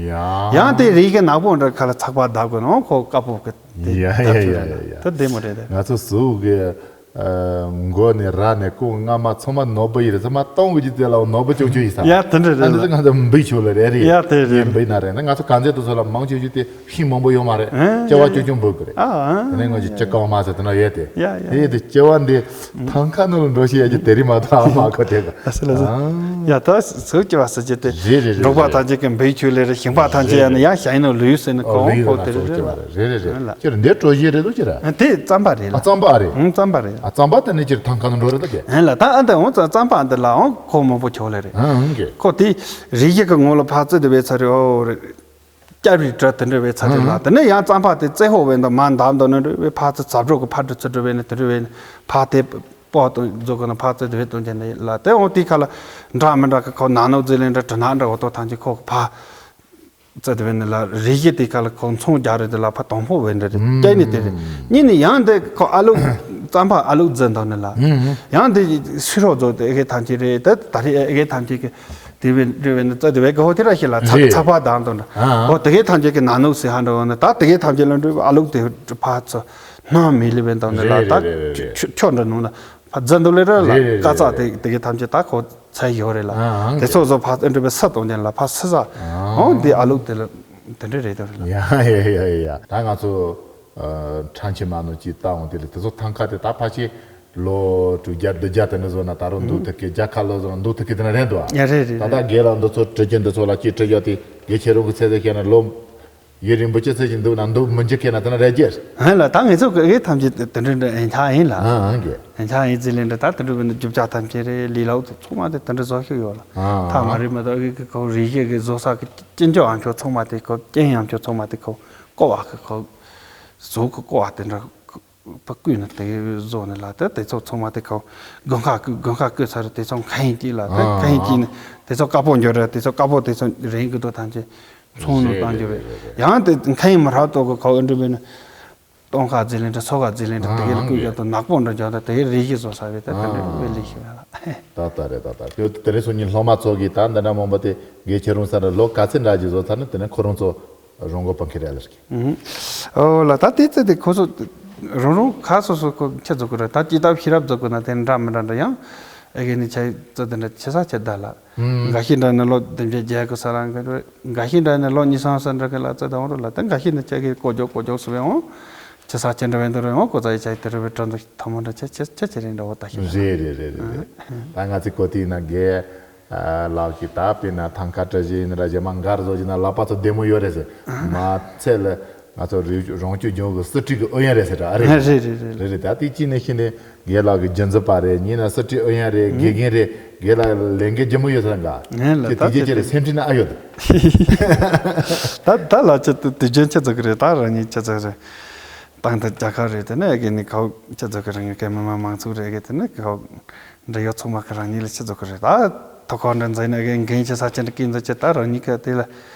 ཡང་དེ་རིག་གི་ནག་པོ་འདྲ་ཁ་ལ་ཚགས་པ་བརྡབ་གི་ནོ་ཁོ་དཀར་པོ་གི་དེ་ཡ་བརྡབ་ཡ་ཚུལ་ཡ་རེད་ཡ་ཡ། ད་བདེ་མོ་རེད་དེ། ང་ཚོ་གཟུགས་གི་མགོ་ནས་ར་ནས་ཀོ་རྔ་མ་ཚང་མ་ནོར་བུ་ཡིན་རེད་ཚང་མ་སྟོང་གི་ཅི་དེ་ལ་ནོར་བུ་ཅུང་ཅུང་ཡིན་ས། ཡ་དེ་འདྲ་རེད་ཨ་འདི་ལ། ཚོ་ང་ཚོ་འབུའི་ཆུ་ལ་རེད་རེད། ཡ་དེ་རེད། འབུའི་ན་རེད་ན་ང་ཚོ་གང་ཚད་དུ་ཚོ་ལ་མང་ཆུང་ཆུང་དེ་ཤིང་མང་པོ་ཡོད་མ་རེད། ཨ་སྐྱེ་བ་ཅུང་ཅུང་འབུ་གི་རེད། ཨ་ཨ་དེ་ནས་ང་ཚོ་སྐྱེ་གང་མ་ཟེར་དེ་ན་ཡོད་དེ། ཡ་ཡ་དེ་ཡོད་དེ་སྐྱེ་བ་འདི་ཐང་ཁ་ནང་ལ་འགྲོ་ཤེས་ཡ་ཅི་དེ་རིང་མ་ཐག་མ་ཁོ་དེ་ག་ཨ་སི་ལ་སི། ཡ་ད་སུ་སྐྱེ་བ་སུ་སྐྱེ་དེ། རེད་རེད་རེད། འབྲོག་པ་ཐམས་ཅད་ཀྱི་འབུའི་ཆུ་ལས་རེད་ཞིང་པ་ཐམས་ཅད་ཡ་ནི་ཡ་ཞིང་ནང་ལུས་ཟེར་ནི་ཨོ་ཁོང་ལུས་ཁོ་ལ་དེ་སོགས་རེད་སྐྱེ་བ་རེད། རེད་རེད་རེད། ལ། ཁྱེད་འདི་གྲོ་ཞིབ་རེད་དོ་ཁྱེད་ར། ཨ་དེ་རྩམ་པ་རེད་ལ། ཨ་རྩམ་པ་རེད། ཨང་རྩམ་པ་རེད། ཨ་རྩམ་པ་དེ་ནི་ཁྱེད་ཐང་ཁ་ནང་འགྲོ་རེད་དོ་ཁྱེད། ཨེ་ལ་ད་ཨ་འདི་འོང་རྩམ་རྩམ་པ་འདི་ལ་འོང་ཁོ་མང་པོ་ཆོག་ལེ་རེད། ཨང་ཨང་གི། ཁོ་དེ་རིགས་ཀྱི་ངོ་ལ་ཕར་ཚུར་དེ་བས་ཚ་རེད་ཨོ་རེད། སྐྱ་རིགས་འདྲ་དེ་འདྲ་བས་ཚ་རེད་ལ། དེ་ནས་ཡང་རྩམ་པ་དེ་རྩེ་ཧོ་བས་འདུག་མ་འདམ་འདུག་ནི་འདྲ་བས་ཕར་ཚུར་ཚབ་འགྲོ་གི་ཕར་འགྲོ་ཚུར་འགྲོ་བས་ནི་དེ་འདྲ་བས་ནི་ཕར་དེ་སྤོ་དང་རྫོགས་གི་ནི་ཕར་ཚུར་དེ་བས་གཏོང་བྱས་ནི་ལ། དེ་འོང་དེ་ཁ་ལ་འདྲ་མི་འདྲ་གི་ཁོ་ནག་ནོག་རྫི་ལེན་འདྲ་དྲི་ནག་འདྲ་འོ་ཏོ་ཐང་ཆེ་ཁོ་གི་ཕར་ཚུར་དེ་བས་ནི་ལ་རིགས་ཀྱི་དེ་ཁ་ལ་ཁོ་མཚོན་རྒྱག་རེད་དེ་ལ་ཕར་དང་ཕོ་བས་འདྲ་རེད་སྐྱེ་ནི་དེ་རེད། གཉིས་ནི་ཡང་དེ་ཁོ་ཨ་ལུག་རྩམ་པ་ཨ་ལུག་རྫི་འདུག་ནི་ལ། ཡང་དེ་ཤི་རོ་རྫོགས་དེ་ཨེ་གེ་ཐང་ཆེ་རེད་དེ་ད་རེད་ཨེ་གེ་ཐང་ཆེ་གི་དེ་བས་འདྲ་བས་ནི་རྩ་དེ་བས་ག་ཧོ་དེ་ར་ཤི་ལ་ཚ་རེད། ཚགས་པ་དང་དང་འདྲ། ཨ་ཨ། ཧོ་དེ་གའི་ཐམས་ཅད་ཀྱི་ན་ནུག་སི་ཧ་འདྲ་བ་ནི་ད་དེ་གའི་ཐམས་ཅད་ལ་འདྲ་བའི་ཨ་ལུག་དེ་ཕ་ཚོ་སྣང་མི་ལི་བས་དང་འདྲ་ལ། རེད་ད་རེད་རེད་རེད། ཆོ་ཆོ་འདྲ་ནུག་ན་ཕ་རྫ་འདུག་ལེ་ར་ལ། རེད་རེད་ཀ་ཙ་རེད་དེ་རེད། དེ་གའི་ཐམས་ཅད་ད་ཁོ་ཚ་ཡོད་རེད་ལ། ཨ་ཨ། དེ་ཚོ་ཚོ་ཕ་འདྲ་བའི་ས་དང་ལྡན་ལ་ཕ་སི་ས། ཨ་ཨ། ཧོ་འདི་ཨ་ལུག་དེ་ལ་དེ་འདྲ་རེད་དང་རེད་ལ། ཡ་ཡ་ཡ་ཡ། ད་ང་ཚོ་ཁྲམ་ཆེ་མ་ནོ་ཅི་ལྟ་འོང་དེ་ལ་དེ་ཚོ་ཐང་ཁ་དེ་ད་ཕ་ཆེ། ལོ་དྲུག་བརྒྱ་བདུན་བརྒྱ་དེ་འདྲ་བཟོ་ན་ད་རུང་འདུག་ཐུབ་ཀི་བརྒྱ་ཁ་ལོ་བཟོ་ན་འདུག་ཐུབ་ཀི་དེ་འདྲ་རེད་འདུག་ཨ། ཡ་རེད་རེད་ད་ལྟ་རེད། རྒན་ལགས་འདི་ཚོ་དྲི་རྒྱུ་འདི་ཚོ་ལ་ཅིག་དྲི་རྒྱུ་དེ་རྒན་ཁྱེད་རང་གི་ཚེ་ཚད་ཁྱེད་ན་ལོ་ཡུན་རིང་པོ་ཅི་ཚེ་ཅིག་འདུག་ན་འདུག་མི་འཇིག་ཁྱེད་ན་དེ་འདྲ་རེད་རྒྱུ། ཨ་ལ་ད་ངེད་ཚོ་གི་ཨེ་ཐམས་ཅད་དེ་འདྲ་འདྲ་ཨེན་ཆ་ཡིན་ལ། ཨ་ཨ་རྒན། ཨེན་ཆ་ཡིན་ཟི་ལེན་འདྲ་ད་དེ་འདྲ་བས་ན་རྒྱུ་ཆ་ཐམས་ཅད་རེད་ལི་ལའུ་དེ་ཚང་མ་དེ་དེ་འདྲ་བཟོ་ཤུགས་ཡོད་ལ། ཨ་ཐ་མ་ཨ་རེད་མ་གཏོགས་ཨེ་གི་ཁོ་རིག་གི་གི་བཟོ་ས་གི་སྐྱིན་ཆོ་ཨམ་ཆོ་ཚང་མ་དེ་ཁོ་རྐྱེན་ཨམ་ཆོ་ཚང་མ་དེ་ཁོ་ཀོ་བ་གི་ཁོ་བཟོ་གི་ཀོ་བ་དེ་འདྲ། ཕ་བརྐུས་ནས་དེ་བཟོ་ནས་ལ་དེ་དེ་ཚོ་ཚང་མ་དེ་ཁོ་དགུན་ཁ་བརྐུས་དགུན་ཁ་བརྐུས་ཚར་དེ་ཚོ་མཁའ་དབྱིངས་དཀྱིལ་ལ་དེ་ཨ་མཁའ་དབྱིངས་དཀྱིལ་ནས་དེ་ཚོ་དཀར་པོ་འགྱུར་རེད་དེ་ཚོ་དཀར་པོ་དེ་ཚོ་རིང་གི་དོ་ཐམས་ཅད་ཚོང་ནང་བཏང་རྒྱུ་རེད། ཡང་དེ་མཁའ་དབྱིངས་མི་རབ་ཏོག་གི་ཁོ་ཨེ་འདྲ་མིན་སྟོང་ཁ་རྫི་ལེན་འདྲ་ཚོ་ཁ་རྫི་ལེན་འདྲ་དེ་གའི་ལ་བརྐུས་རྒྱབ་དང་ནག་པོ་འདྲ་རྒྱབ་དང་དེ་གའི་རིགས་ཤིག་བཟོ་ས་རེད་ད་དེ་འདྲ་དབེ་ལེགས་ཤིག་ཡོད་ལ། ད་ལྟ་རེད་ད་ལྟ་དེ་དེ་རིང་སང་ཉིན་སློབ་མ་ཚོ་གིས་ད་འདི་འདྲ་མང་པོ་དེ་དགེ་ཁྱེད་རང་ས་ར་ལོ་ག་ཚད་འདྲ་ཅིག་བཟོ་ཚར་ན་དེ་ནས་ཁོ་རང་ཚོ་རང་མགོ་སྤང་གི་རེད་ལ་ཟེར་གི། ཨོ་ལ་ད་དེ་ཚེ་དེ་ཁོ་ཚོ་ རང་རང་ཁ་སོ་སོ་ཁོ་ཁྱེད་ཚོ་གི་རེད། ད་ཅི་ལྟར་ཤེས་རབ་ཚོ་གི་ན་དེ་འདྲ་མི་འདྲ་འདྲ་ཡང་ཨེ་གི་ནི་ཆ་ཚོ་དེ་འདྲ་ཆེ་ས་ཆེ་ད་ལ། འགའ་ཤས་འདྲ་ནི་ལོ་བདུན་བརྒྱད་བརྒྱད་གི་ས་རང་གི་རེད། འགའ་ཤས་འདྲ་ནི་ལོ་ཉི་ཤུ་ས་འདྲ་གི་ལ་ཚོ་ད་འོང་རུ་ལ། ད་འགའ་ཤས་ནི་ཆ་གི་ཀོ་ཇོ་ཀོ་ཇོ་སུ་བས་འོང་ཆེ་ས་ཆེ་འདྲ་བས་འདི་རུ་འོང་ཀོ་ཚ་ཡི་ཆ་ཡི་དེ་རུ་བས་དྲན་འདུག་ཐ་མ་འདྲ་ཆེ་ཆེ་ཆེ་ཆེ་རེད་འདྲ་བོ་ད་ཤེས་རེད། རེད་རེད་རེད་རེད། ད་ང་ཚོའི་གོ་ཐིག་ན་རྒན་ལགས་ཀྱིས་ད་དཔེར་ན་ཐང་ཁ་བཀྲ་ཤིས་ཡིན་ར་རྗེས་མ་མགར་བཟོ་བྱས་ན་ལག་པ་ཚོ་བདེ་མོ་ཡོད་རེད་ཟེར། མ་ཚད་ལ་ང་ཚོ་རི་རོང་སྐྱོད་ལྗོངས་ཀྱི་སྲིད་ཁྲི་གི་ཨུ་ཡོན་རེད་ཟེར་ར། ཨ་རེད། རེད་རེད་རེད་རེད། རེད་རེད། ད་དེ་གཅིག་ནས་ཤི་ནས་རྒན་ལགས་ཀྱི་རྒྱུན་འཛིན་པ་རེད། ཉིན་ན་སྲིད་ཁྲི་ཨུ་ཡོན་རེད། དགེ་རྒན་རེད། རྒན་ལགས་ལས་འགན་ལྗིད་མོ་ཡོད་ས་འགའ་ངན་ལ་དེ་ད་དེ་རྗེས་ཅི་རེད། སེམས་ཁྲལ་ན་ཨ་ཡོད། ད་ད་ལ་ཅི་དུ་དུས་རྒྱུན་ཆེ་ཚོ་གི་རེད། ད་རང་ཉིད་ཆེ་ཚོ་རེད། ཏང་དང་རྒྱལ་ཁབ་རེད། དེ་ནས་དགེ་ནི་ཁའོ་ཆེ་ཚོ་གི་རང་ཉིད་སྐད་མི་མང་མང་ཚོགས་རེད། དེ་ནས་ཁའོ་འབྲེལ་ཡོད་ཚང་མ་གི་རང་ཉིད་ལ་ཆེ་ཚོ་གི་རེད། ད་ཐོག་ཁོ་འདྲ་འཛིན་ནས་དགེ་འགན་ཆེ་ས་ཆེ་འདྲ་སྐད་འཛིན་ཆེ། ད་རང་ཉིད་གི་དེ་ལ་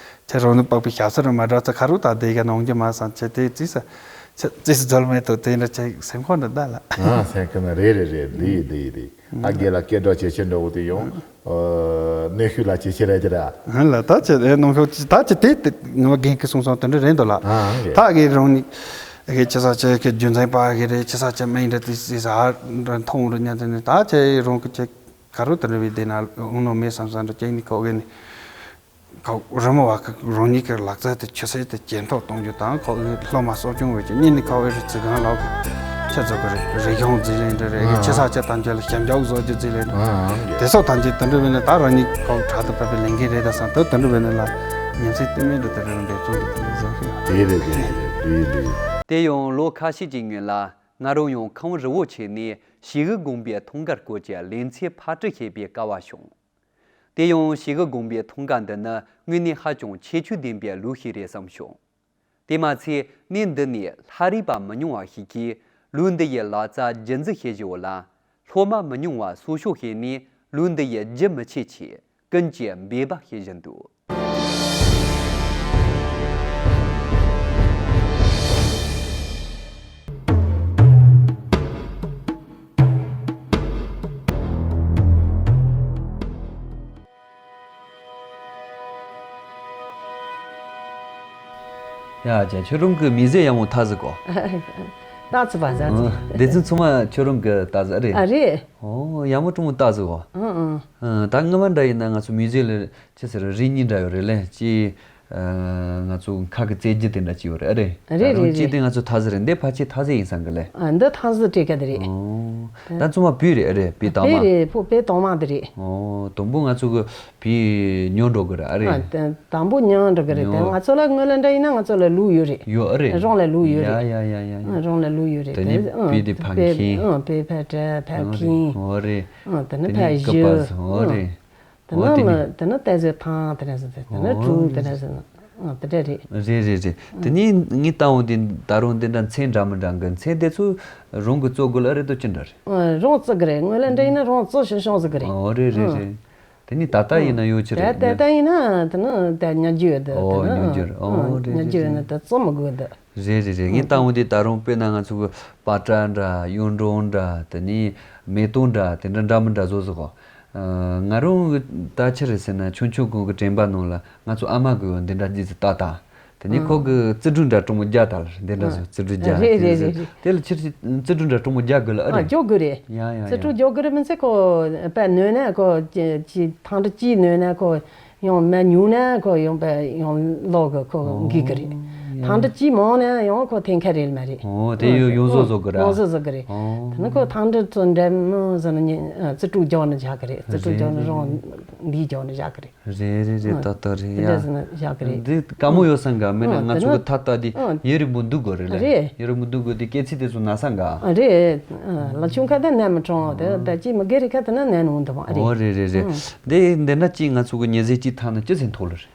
ཆེ་རང་ནུས་པག་པའི་ཞབས་སར་མ་འདྲ་ཚོ་ཁ་རུ་ད་དེ་ག་ནང་རྒྱུ་མ་སང་ཆེ་དེ་རྩིས་ས་ཆེ་རྩིས་སུ་འཛོལ་མེད་དོ་དེ་འདྲ་ཆེ་སེམས་ཁོང་འདྲ་ད་ལ། ཨ་སེམས་ཁོང་རེད་རེད་རེད། དེ་དེ་དེ། ཨ་རྒན་ལགས་སྐད་གྲགས་ཇེ་ཆེར་འགྲོ་བོ་དེ་ཡང་གནོན་ཤུགས་ལ་ཇེ་ཆེར་རེད་ཀྱི་ར། ཨ་ལ་ད་ཆེ་ཨེ་གནོན་ཤུགས་ད་ཆེ་དེ་དེ་ངོ་རྒན་གི་གསུང་སོང་དེ་འདྲ་རེད་འདུག་ལ། ཨ་རེད། ད་རྒན་རང་ནི་ཨེ་ཆེ་ས་ཆེ་གི་རྒྱུ་མཚན་པ་གི་རེད། ཆེ་ས་ཆེ་མིན་རེད། དེ་སི་ས་འདྲ་མཐོང་རུ་ཉན་དེ་ནི་ད་ཆེ་རང་གི་ཆེ་ག་རུ་དེ་འདྲ་བའི་དེ་ན་འོང་ནོ་མེད་བསམ་བསམ་འདྲ་ཅན་ནི་ཁོ་གི་ནི། ཁོ་རི་མོ་བ་ཁོ་རང་ཉིད་ཀྱི་ལག་རྩལ་དེ་ཆུད་ཟོས་དེ་ཇེ་མཐོར་གཏོང་རྒྱུ་དང་། ཁོ་སློབ་མ་གསོ་སྐྱོང་བྱེད་རྒྱུ་གཉིས་ནི་ཁོ་ཨེ་རི་ཚིག་གང་ལགས་ཀྱི་ཆེད་ཚོ་གི་རིག་གཞུང་འཛིན་ལས་འདྲ་རེད། ཆེ་ས་ཆེ་ཐམས་ཅད་ལ་ཞབས་འཇུག་བཟོ་རྒྱུ་འཛིན་ལས་འདྲ་དེ་སོགས་ཐམས་ཅད་དུ་འགྲུབ་པ་ན་ད་རང་ཉིད་ཁོ་ཕྲག་ཏུ་བབས་པའི་ལས་འགན་རེད། ད་བསམ་དུ་དུ་འགྲུབ་པ་ན་ལ་ཉིན་མཚན་དུས་མིན་དུ་དུ་རེ་རེ་འདྲ་བཙོང་དུ་དུ་བཟོ་རྒྱུ་དེ་རེད། དེ་རེད་དེ་རེད་དེ་རེད། དེ་ཡང་ལོ་ཁ་ཤས་ཀྱི་སྔོན་ལ་ང་རང་ཡང་ཁམས་རི་བོ་ཆེ་ནས་ཞི་གི་དགོན་པའི་འཐུང་གར་སྐོར་གྱི་ལེ་ཚན་ཕབ་སྒྲིག་བྱེད་པའི་སྐལ་བ་བྱུང་། དེ་ཡང་ཞི་གི་དགོན་པའི་འཐུང་ག་འདི་ནི་དངོས་གནས་ཧ་ཅང་ཁྱད་ཆོས་ལྡན་པའི་ལུགས་ཤིག་རེད་བསམ་བྱུང་། དེ་མ་ཚད་གནས་འདི་ནས་ལྷ་རིས་པ་མི་ཉུང་བ་ཞིག་གིས་ལུགས་འདི་ཡི་ལག་རྩལ་རྒྱུན་འཛིན་བྱེད་བཞིན་ཡོད་ལ། སློབ་མ་མི་ཉུང་བ་གསོ་སྐྱོང་བྱས་ནས་ལུགས་འདི་ཡི་རྒྱུན་མི་ཆད་ཆེད་ཀུན་གྱིས་འབད་པ་བྱེད་བཞིན་འདུག་ཡ་ཅེ་ཁྱོད་རང་གི་མི་ཚེ་ཡག་མོ་ཐག་ཟིག་གོ། ཏག་ཙི་བ་ཟ་ཙི། སྡེ་ཚན་ཚང་མ་ཁྱོད་རང་གི་ཏག་ཟིག་ཨ་རེད། ཨ་རེད། ཨོ་ཡག་མོ་གྲོང་མོ་ཏག་ཟིག་གོ། ཨང་ཨང་། ད་སྔ་མ་འདྲ་ཡིན་ན་ང་ཚོ་མི་ཚེ་ལ་ཅི་ཟེར་རིགས་གཉིས་འདྲ་ཡོད་རེད་ལེ། ཅི། ང་ཚོ་ཁ་གི་རྩེད་རྒྱུ་དེ་འདྲ་ཅིག་ཡོད་རེད་ཨ་རེད། རེད་རེད་རེད། ཅི་དེ་ང་ཚོ་ཐ་ཟི་རེད། འདི་ཕལ་ཆེར་ཐ་ཟི་ཡིན་ས་གི་ལེ། ཨ་འདི་ཐ་ཟི་སྤྲད་ཀ་དེ་རེད། ཨོ། ད་ཚང་མ་བོད་རེད་ཨ་རེད། བོད་དང་མ། བོད་རེད། ཕོ་བོད་དང་མ་དེ་རེད། ཨོ་དང་པོ་ང་ཚོ་གི་བོད་ཉོ་འགྲོ་གི་རེད་ཨ་རེད། ཨ་དང་པོ་ཉོ་འགྲོ་གི་རེད། དེ་ང་ཚོ་ལ་དངོས་ལ་འདྲ་ཡིན་ན་ང་ཚོ་ལ་ལུག་ཡོད་རེད། ཡོད་ཨ་རེད། རང་ལ་ལུག་ཡོད་རེད། ཡ་ཡ་ཡ་ཡ་ཡ། རང་ལ་ལུག་ཡོད་རེད། དེ་ནི་བོད་དེ་ཕ་མཁན། ཨ་བོད་ཕ་དྲ་ཕ་མཁན། ཨོ་རེད། ཨ་དེ་ནི་ཕ་གཞི། ཨོ་རེད། དེ་ནི་ཨོ་དེ་ནི་མི་དེ་ནི་ཏའི་ཟེར་ཐང་དེ་རེད་ཟེར། དེ་ནི་ཨོ་གྲུ་དེ་རེད་ཟེར། ཨ་དེ་འདྲ་རེད། རེད་རེད་རེད། དེ་ནི་ངས་བལྟ་འོང་དེ་ད་རུང་དེ་འདྲ་མཚན་འདྲ་མི་འདྲ་གི་མཚན་དེ་ཚོ་རང་གི་བཙོ་དགོས་ལ་རེད་དོ་ཅི་འདྲ་རེད། ཨ་རང་བཙོ་གི་རེད། དངོས་ལ་འདྲ་ཡིན་ན་རང་བཙོ་ཤོང་ཤོང་ཟིག་གི་རེད། ཨོ་རེད་རེད་རེད། དེ་ནི་ད་ལྟ་ཡིན་ན་ཡོད་ཅི་རེད། ད་ལྟ་ཡིན་ན་དེ་ནི་ད་ཉར་རྒྱུ་ཡོད་དེ། ཨོ་ཉར་རྒྱུ་རེད། ཨོ་རེད་ཉར་རྒྱུ་ཡོད་ན་ད་བཙོ་མི་དགོས་དེ། རེད་རེད་རེད། ངས་བལྟ་འོང་དེ་ད་རུང་དཔེར་ན་ང་ཚོ་གི་པ་ཏྲ་འདྲ་གཡུ་འབྲུག་འདྲ་དེ་ནི་མེ་ཏོག་འདྲ་དེ་འདྲ་འདྲ་མི་འདྲ་བཟོ་ཟིག་གོ། ང་རང་གི་ད་ཆི་རེད་ཟེར་ན་ཆུང་ཆུང་གོང་གི་དྲན་པ་ནང་ལ་ང་ཚོ་ཨ་མ་གི་འདི་འདྲ་རྗེས་སུ་ལྟ་དང་། དེ་ནས་ཁོ་གི་རྩི་གྲུ་འདྲ་གྲོང་མོ་རྒྱག་ད་ལ་འདི་འདྲ་བཟོ། རྩི་གྲུ་རྒྱག་རེད་རེད་རེད། དེ་ལ་ཕྱིར་རྩི་གྲུ་འདྲ་གྲོང་མོ་རྒྱག་དགོས་ལ་ཨ་ཨ་རེད། རྒྱག་དགོས་རེད། ཡ་ཡ་རྩི་ཡ། གྲུ་རྒྱག་དགོས་རེད་མི་ཚེ་ཁོ་དཔེ་ནོན་ན་ཁོ་ཅི་ཅི་ཐང་གྲུ་ཅི་ནོན་ན་ཁོ་ཡང་མ་ཉུང་ན་ཁོ་ཡང་དཔེ་ཡང་ལོག་གི་ཁོ་འགིག་གི་རེད། ཨོ་ཡ། ཐང་གྲུ་ཅི་མང་ན་ཡང་ཁོ་འཐེན་ཁ་རེད་མ་རེད། ཨོ་དེ་ཡོ་ཡོང་བཟོ་བཟོ་གི་ར། ཡོང་བཟོ་བཟོ་གི་རེད། ཨོ། དེ་ནི་ཁོ་ཐང་གྲུ་ཚོ་འདྲ་མོ་ཟེར་ན་ཉི་རྩི་གྲུ་རྒྱག་ནི་བཞག་གི་རེད། རྩི་གྲུ་རྒྱག་ནི་རང་འདི་རྒྱག་ནི་བཞག་གི་རེད། རེད་རེད་རེད། ཨ། ཏག་ཏག་རེད་ཡ། དེ་འདྲ་ཟེར་ན་བཞག་གི་རེད། འདི་དཀའ་མོ་ཡོད་ས་འགའ་མེད་ན། ཨ། ང་ཚོ་གི་ཐ་ལྟ་འདི་ཨ་ཡུན་རིང་པོ་འདུག་དགོས་རེད་ལ། རེད། ཡུན་རིང་པོ་འདུག་དགོས་དེ་སྐྱེ་ཚིག་དེ་ཚོ་ན་ས་འགའ། ཨ་རེད། ཨ་ལ་ཆུང་ཁ་དེ་ནད་མི་གྲོང་བ་དེ་ད་ཅི་མི་དགེ་རིག་ཁ་དེ་ན་ནད་ནོ་འདུག་ཨ་རེད། ཨོ་རེད་རེད་རེད། ཨ་འདི་འདི་ན་ཅི་ང་ཚོ་གི་ཉི་ཟེར་གཅིག་ཐང་ན་ཅི་ཚེ་མཐོ་ལ་རེད།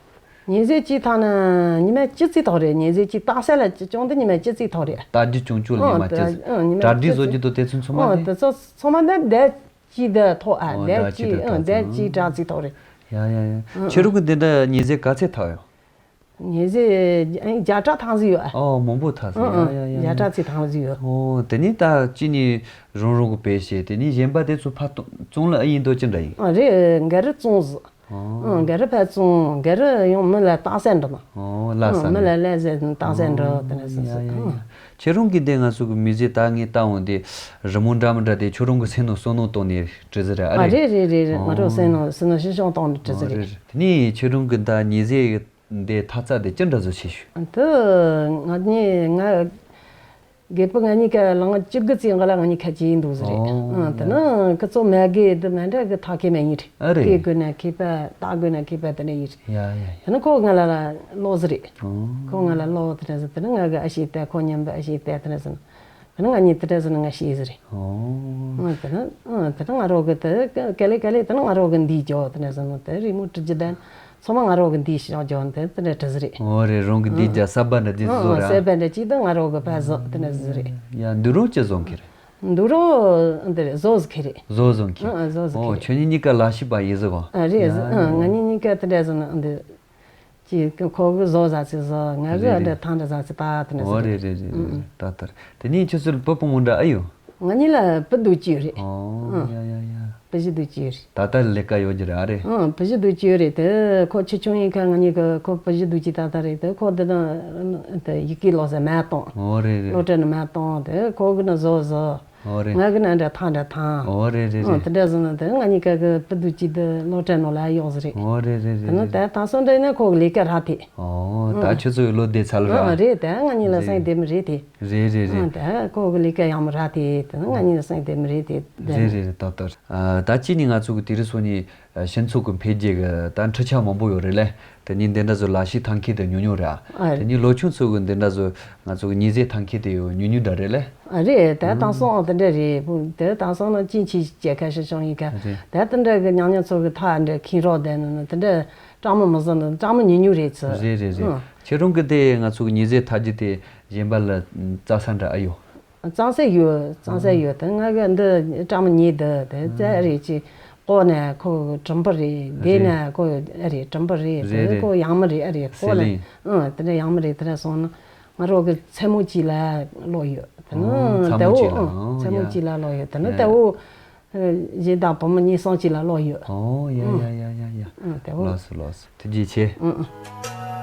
ཉི་ཟེར་གཅིག་ཐང་ན་ཉི་མ་བཅུ་ཚིག་ཐོག་རེད། ཉི་ཟེར་གཅིག་སྟག་ཤར་ལ་བཅུ་བྱུང་དེ་ཉི་མ་བཅུ་ཚིག་ཐོག་རེད། སྟག་བཅུ་བྱུང་བཅུ་ལ་ཉི་མ་བཅུ་ཚིག་ཨ་ཉི་མ་གྲ་སྒྲིག་བཟོ་རྒྱུ་དང་དེ་ཚོ་ཚང་མ་ཨ་དེ། དེ་ཚོ་ཚང་མ་ནི་ཟླ་གཅིག་དེ་ཐོག་ཨ། ཨོ་ཟླ་ཟླ་གཅིག་གཅིག་དེ་ཨ་ཐོག་ཟླ་ཚང་གཅིག་གྲ་ཚིག་ཐོག་རེད། ཡ་ཡ་ཡ། ཨ་ཁྱེད་རང་གི་འདི་འདྲ་ཉི་ཟེར་ག་ཚད་ཐོག་ཡོད། ཉི་ཟེར་ཨ་བརྒྱ་ཕྲག་ཐང་ཟིག་ཡོད་ཨ། ཨོ་མང་པོ་ཐང་ཟིག་ཨ་ཡ་ཡ་ཡ་ཡ། བརྒྱ་ཕྲག་ཚིག་ཐང་ཟིག་ཡོད། ཨོ་དེ་ནི་ད་གཅིག་ནི་རང་རང་གི་བེད་བྱས། དེ་ནི་གཞན་པ་དེ་ཚོ་ཕར་བཙོང་ལ་ཨེ་ཡིན་དོ་ཅི་འདྲ་ཡིན། ཨ་རེད། འགའ་རེ་བཙོང་ཟིག་ཨོ། ཨང་། ག་རེ་ཕར་བཙོང་ག་རེ་ཡང་མི་ལ་རྟགས་གསལ་འགྲོ་ན། ཨོ་ལ་ས་ཨང་། མི་ལ་ལ་ཟེར་རྟགས་གསལ་འགྲོ་དེ་ནས་ཟེར་ཟེར། ཡ་ཡ་ཡ། ཨང་། ཁྱེད་རང་གིས་འདི་ང་ཚོ་གི་མི་ཚེ་ད་ངས་ལྟ་འོང་དེ་རི་མོ་འདྲ་མི་འདྲ་དེ་ཁྱོད་རང་གི་སེམས་ནང་བསམ་མནོ་བཏང་ནས་བྲིས་ཟིག་རེད་ཨ་ཨ་རེད། རེད་རེད་རེད་རེད། ང་རང་ཨོ། སེམས་ནང་སེམས་ནང་ཤི་ཤོང་བཏང་ནས་བྲིས་ཨོ་ཟིག་རེད་རེད། རེད། དེ་ནས་ཁྱེད་རང་གི་ད་ཉི་ཟེར་འདི་འཐག་རྩལ་དེ་ཅི་འདྲ་བཟོ་ཤེས་ཤུ། འདི་ང་གཉིས་ང་རྒད་པོ་ང་གཉིས་ཀ་ལང་བཅུ་དགུ་ཙམ་ག་ལ་ང་གཉིས་ཁ་གྱེས་འདུག་ཟེར་རེད། ཨོ། ཨང་དེ་ན་ཁི་ཚོ་མ་གི་དེ་མ་འདྲ་གི་ཐག་གི་མ་ཡིན་རེད། ཨ་རེད། གི་དགོས་ན་གི་པ་ད་དགོས་ན་གི་པ་དེ་ནས་ཡིན་རེད། ཡ་ཡ་ཡ། དེ་ན་ཁོ་ང་ལ་ལ་ལོ་ཟེར་རེད། ཨོ། ཁོ་ང་ལ་ལོ་དེ་འདྲ་ཟེར་དེ་ན་ང་གི་ཨ་ཤེས་ཏེ་ཁོ་མཉམ་པ་ཨ་ཤེས་ཏེ་དེ་འདྲ་ཟེར་ན། དེ་ན་ང་གཉིས་དེ་འདྲ་ཟེར་ན་ང་ཤེས་ཟེར་རེད། ཨོ། ཨང་དེ་ན་ཨང་དེ་ན་ང་རོགས་གི་དེ་ག་ལེ་ག་ལེ་དེ་ན་ང་རོགས་གི་འདི་རྒྱོ་དེ་འདྲ་ཟེར་ན་དེ་རི་མོ་བྲི་རྒྱུ་དང་། ཚང་མ་ང་རོགས་གི་འདི་ཤོག་ཇོ་འདི་དེ་འདྲ་བྲིས་ཟིག་རེད། འོ་རེད། རང་གི་འདི་ཨང་རྒྱ་ས་པ་འདྲ་འདི་ཨང་བཟོ་ར། ས་པ་འདྲ་གཅིག་དང་ང་རོགས་གི་ཕ་བཟོ་དེ་འདྲ་བཟོ་རེད། ཡ་འདི་རོ་ཅི་བཟོ་མཁན་རེད། འདི་རོ་འདི་རེད་བཟོ་ཟིག་ཁེ་རེད། བཟོ་བཟོ་མཁན། ཨང་བཟོ་ཟིག་ཨོ་ཁེ་རེད། ཁྱོད་གཉིས་གཉིས་ཀ་ལ་ཤི་པ་ཡིན་ཟིག་གོ། ཨ་རེད་ཡ་ཟིག་ཨང་ང་གཉིས་གཉིས་ཀ་དེ་འདྲ་ཟིག་ན་འདི། ཅི་ཁོ་གི་བཟོ་ཟ་ཚིག་བཟོ་ང་གི་རེད་ཨ་འདྲ་རེད། ཐང་འདྲ་ཟ་ཚིག་ད་དེ་འདྲ་ཨོ་ཟིག་རེད་རེད་རེད། ཨང་ད་ལྟར་དེ་ནས་ཁྱོད་ཚོར་བུ་སྤུན་མོ་འདྲ་ཨེ་ཡོད། ང་གཉིས་ལ་བུ་དུ་གཅིག་རེད། ཨོ་ཨང་ཡ་ཡ་ཡ། བུ་བཞི་དུ་གཅིག་རེད། ད་ལྟ་ལས་ཀ་ཡོད་ཀྱི་རེད་ཨ་རེད། ཨང་བུ་བཞི་དུ་གཅིག་རེད་དེ་ཁོ་ཆེ་ཆུང་ཡིན་ཁ་ང་གཉིས་ཀྱི་ཁོ་བུ་བཞི་དུ་གཅིག་ད་ལྟ་རེད་དེ་ཁོ་འདི་དང་དེ་ཡི་གེ་ལོ་ཟེར་མ་གཏོང་ཨོ་རེད་རེད། སློབ་གྲྭ་ནས་མ་གཏོང་དེ་ཁོ་གི་ནི་བཟོ་བཟོ། ཨོ་རེད། ང་གི་ནི་འདྲ་ཐང་འདྲ་ཐང་། ཨོ་རེད་རེད་ཨང་རེད། དེ་འདྲ་བཟོ་ན་དེ་ང་གཉིས་ཀ་གི་བུ་དུ་གཅིག་དེ་སློབ་གྲྭ་ནང་ལ་གཡོག་ཟེར་རེད། ཨོ་རེད་རེད་དེ་རེད་ནི་རེད། དེ་ད་སོང་འདྲ་ཡིན་ན་ཁོ་གི་ལས་ཀ་རག་དེ། ཨོ་ད་ཨང་ཁྱོད་ཚོ་གི་བློ་བདེ་ཚར་ལ་ཨང་ར། རེད་དེ་ང་གཉིས་ལ་རེད། སེམས་བདེ་མི་རེད་དེ། རེད་རེད་རེད། ཨང་དེ་ཁོ་གི་ལས་ཀ་ཡག་མི་རག་དེ་དེ་ནི་ང་གཉིས་ལ་སེམས་བདེ་མི་རེད་དེ། རེད་རེད་རེད། ཏག་ཏག་རེད། ཨ་ད་ཅི་ནས་ང་ཚོ་གི་དེ་རིང་སང་ཉིན་ཨ་སྤྱི་ཚོགས་ཀྱི་འཕེལ་རྒྱས་ཀྱི་ད་འཕྲུལ་ཆས་མང་པོ་ཡོད་རེད་ལེ། དེ་ནས་འདི་འདྲ་བཟོ་ལ་ཤི་ཐང་ཁེ་དེ་ཉུང་ཉུང་རེད་ཨ། ཨ་དེ་ནས་ལོ་ཆུང་ཚོ་གི་འདི་འདྲ་བཟོ་ང་ཚོ་གི་ཉི་ཟེར་ཐང་ཁེ་དེ་ཡོད་ཉུང་ཉུང་འདྲ་རེད་ལེ། ཨ་རེད་དེ་དེང་སང་ཨ་དེ་འདྲ་རེད་བུ་དེ་དེང་སང་ན་ཅིན་ཆི་བྱེད་ཁ་ཤས་བྱུང་ཡིན་ཁ། རེད། དེ་དེ་འདྲ་གི་ཉང་ཉང་ཚོ་གི་ཐག་འདྲ་ཁེན་རོགས་དེ་ནི་དེ་འདྲ་གྲང་མོ་མི་བཟོ་ནི་གྲང་མོ་ཉུང་ཉུང་རེད་ཚུ། རེད་རེད་རེད། ཨང་། ཁྱེད་རང་གི་དེ་ང་ཚོ་གི་ཉི་ཟེར་ཐག་རྒྱུ་དེ་གཞན་པ་ལ་རྩ་ས་འདྲ་ཨ་ཡོད། གཙང་སེལ་ཡོད་གཙང་སེལ་ཡོད་དེ་ང་གི་འདི་སྤྲང་མོ་ཉེས་འདི་དེ་རྩ་ཨ་རེད་ཅི། ལྐོག་ནས་ཁོ་གྲིམ་པ་རེད་བསྡད་ནས་ཁོ་ཨ་རེད་གྲིམ་པ་རེད་དེ་ཁོ་ཡང་མི་རེད་ཨ་རེད་ལྐོག་ནས་ཨང་དེ་འདྲ་ཡང་མི་རེད་དེ་འདྲ་སོང་ན་ང་རོགས་གི་མཚན་མོ་གཅིག་ལ་ལོག་ཡོད་དེ་ནི་ཨོ་མཚན་མོ་གཅིག་ལ་ཨང་ཨོ་མཚན་མོ་ཡ་གཅིག་ལ་ལོག་ཡོད་དེ་ནི་ཡ་ལྟ་བུ་གཞན་དང་བུ་མོ་གཉིས་སང་གཅིག་ལ་ལོག་ཡོད། ཨོ་ཡ་ཡ་ཡ་ཡ་ཡ། ཨང་ལྟ་བུ་ལགས་སོ་ལགས་སོ། ཐུགས་རྗེ་ཆེ། ཨང་ཨང་།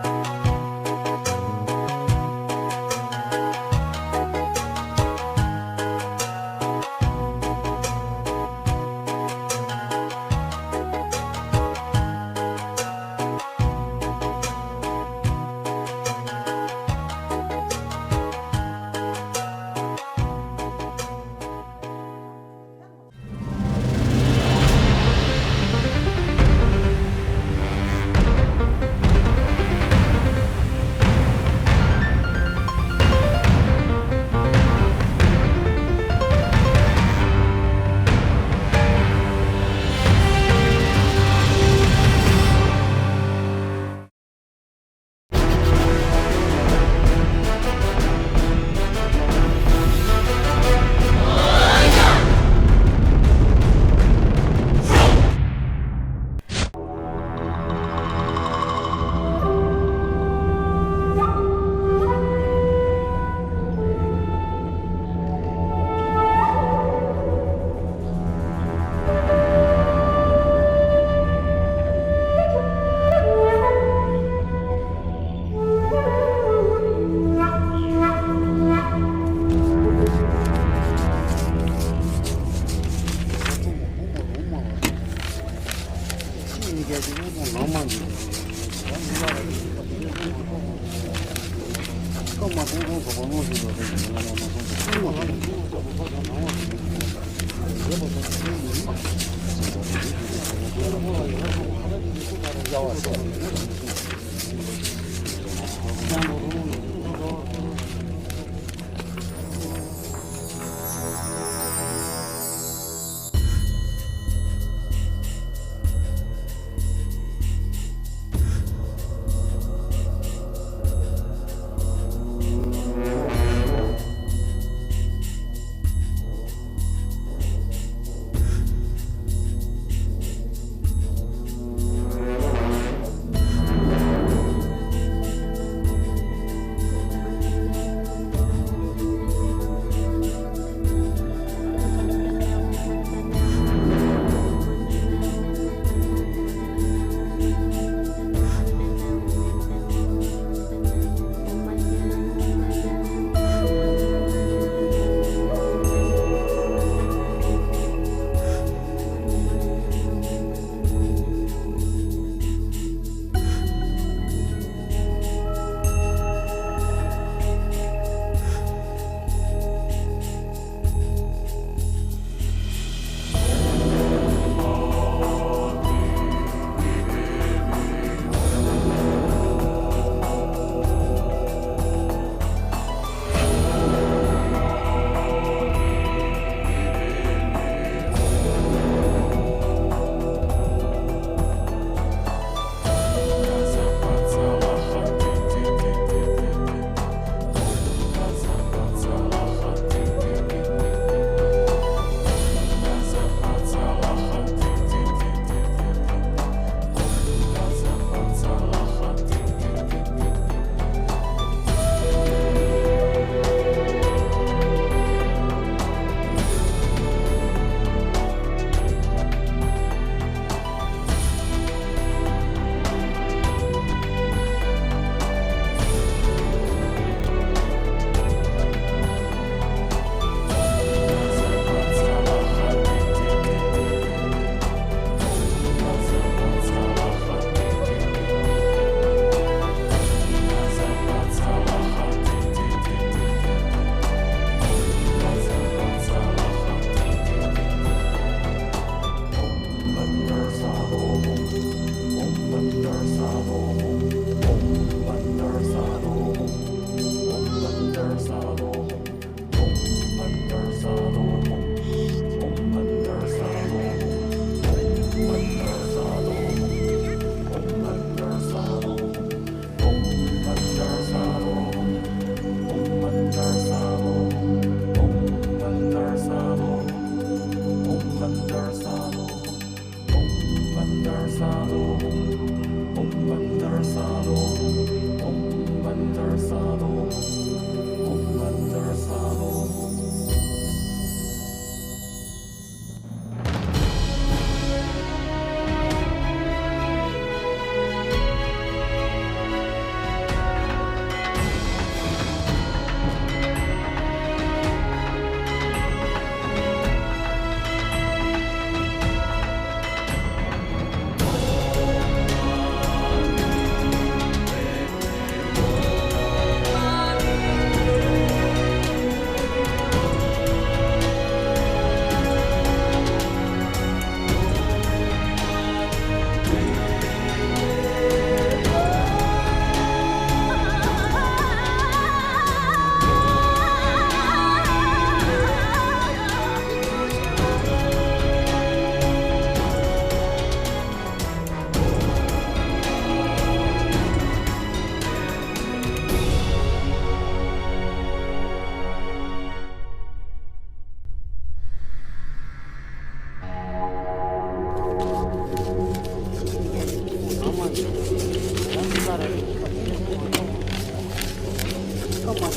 གྲོགས་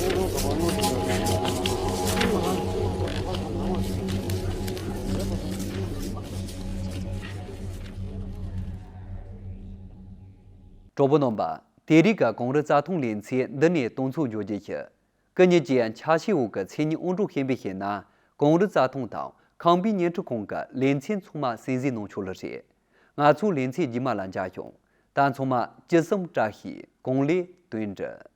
པོ་རྣམ་པ། དེ་རིང་གི་གངས་རི་རྩྭ་ཐང་ལེ་ཚན་འདི་ནས་གཏོང་ཚོགས་འཇོག་རྒྱུ་ཞིག་སྐུ་ཉིད་ཀྱི་འཆར་གཞིའི་འོག་གི་མཚན་ཉིད་དབང་སྒྲུབ་ཤེས་པའི་ཞིག་ན། གངས་རི་རྩྭ་ཐང་དང་ཁང་པའི་བརྙན་འཕྲིན་ཁང་གི་ལེ་ཚན་ཚང་མ་གསན་གཟིགས་གནང་ཆོག་ལེ་རེད། ང་ཚོ་ལེ་ཚན་རྗེས་མ་ལ་མཇལ་ཡོང་། ད་ཚང་མ་ཅི་བསམ་བཀྲ་ཤིས་གང་ལེགས་དོན་འགྲུབ།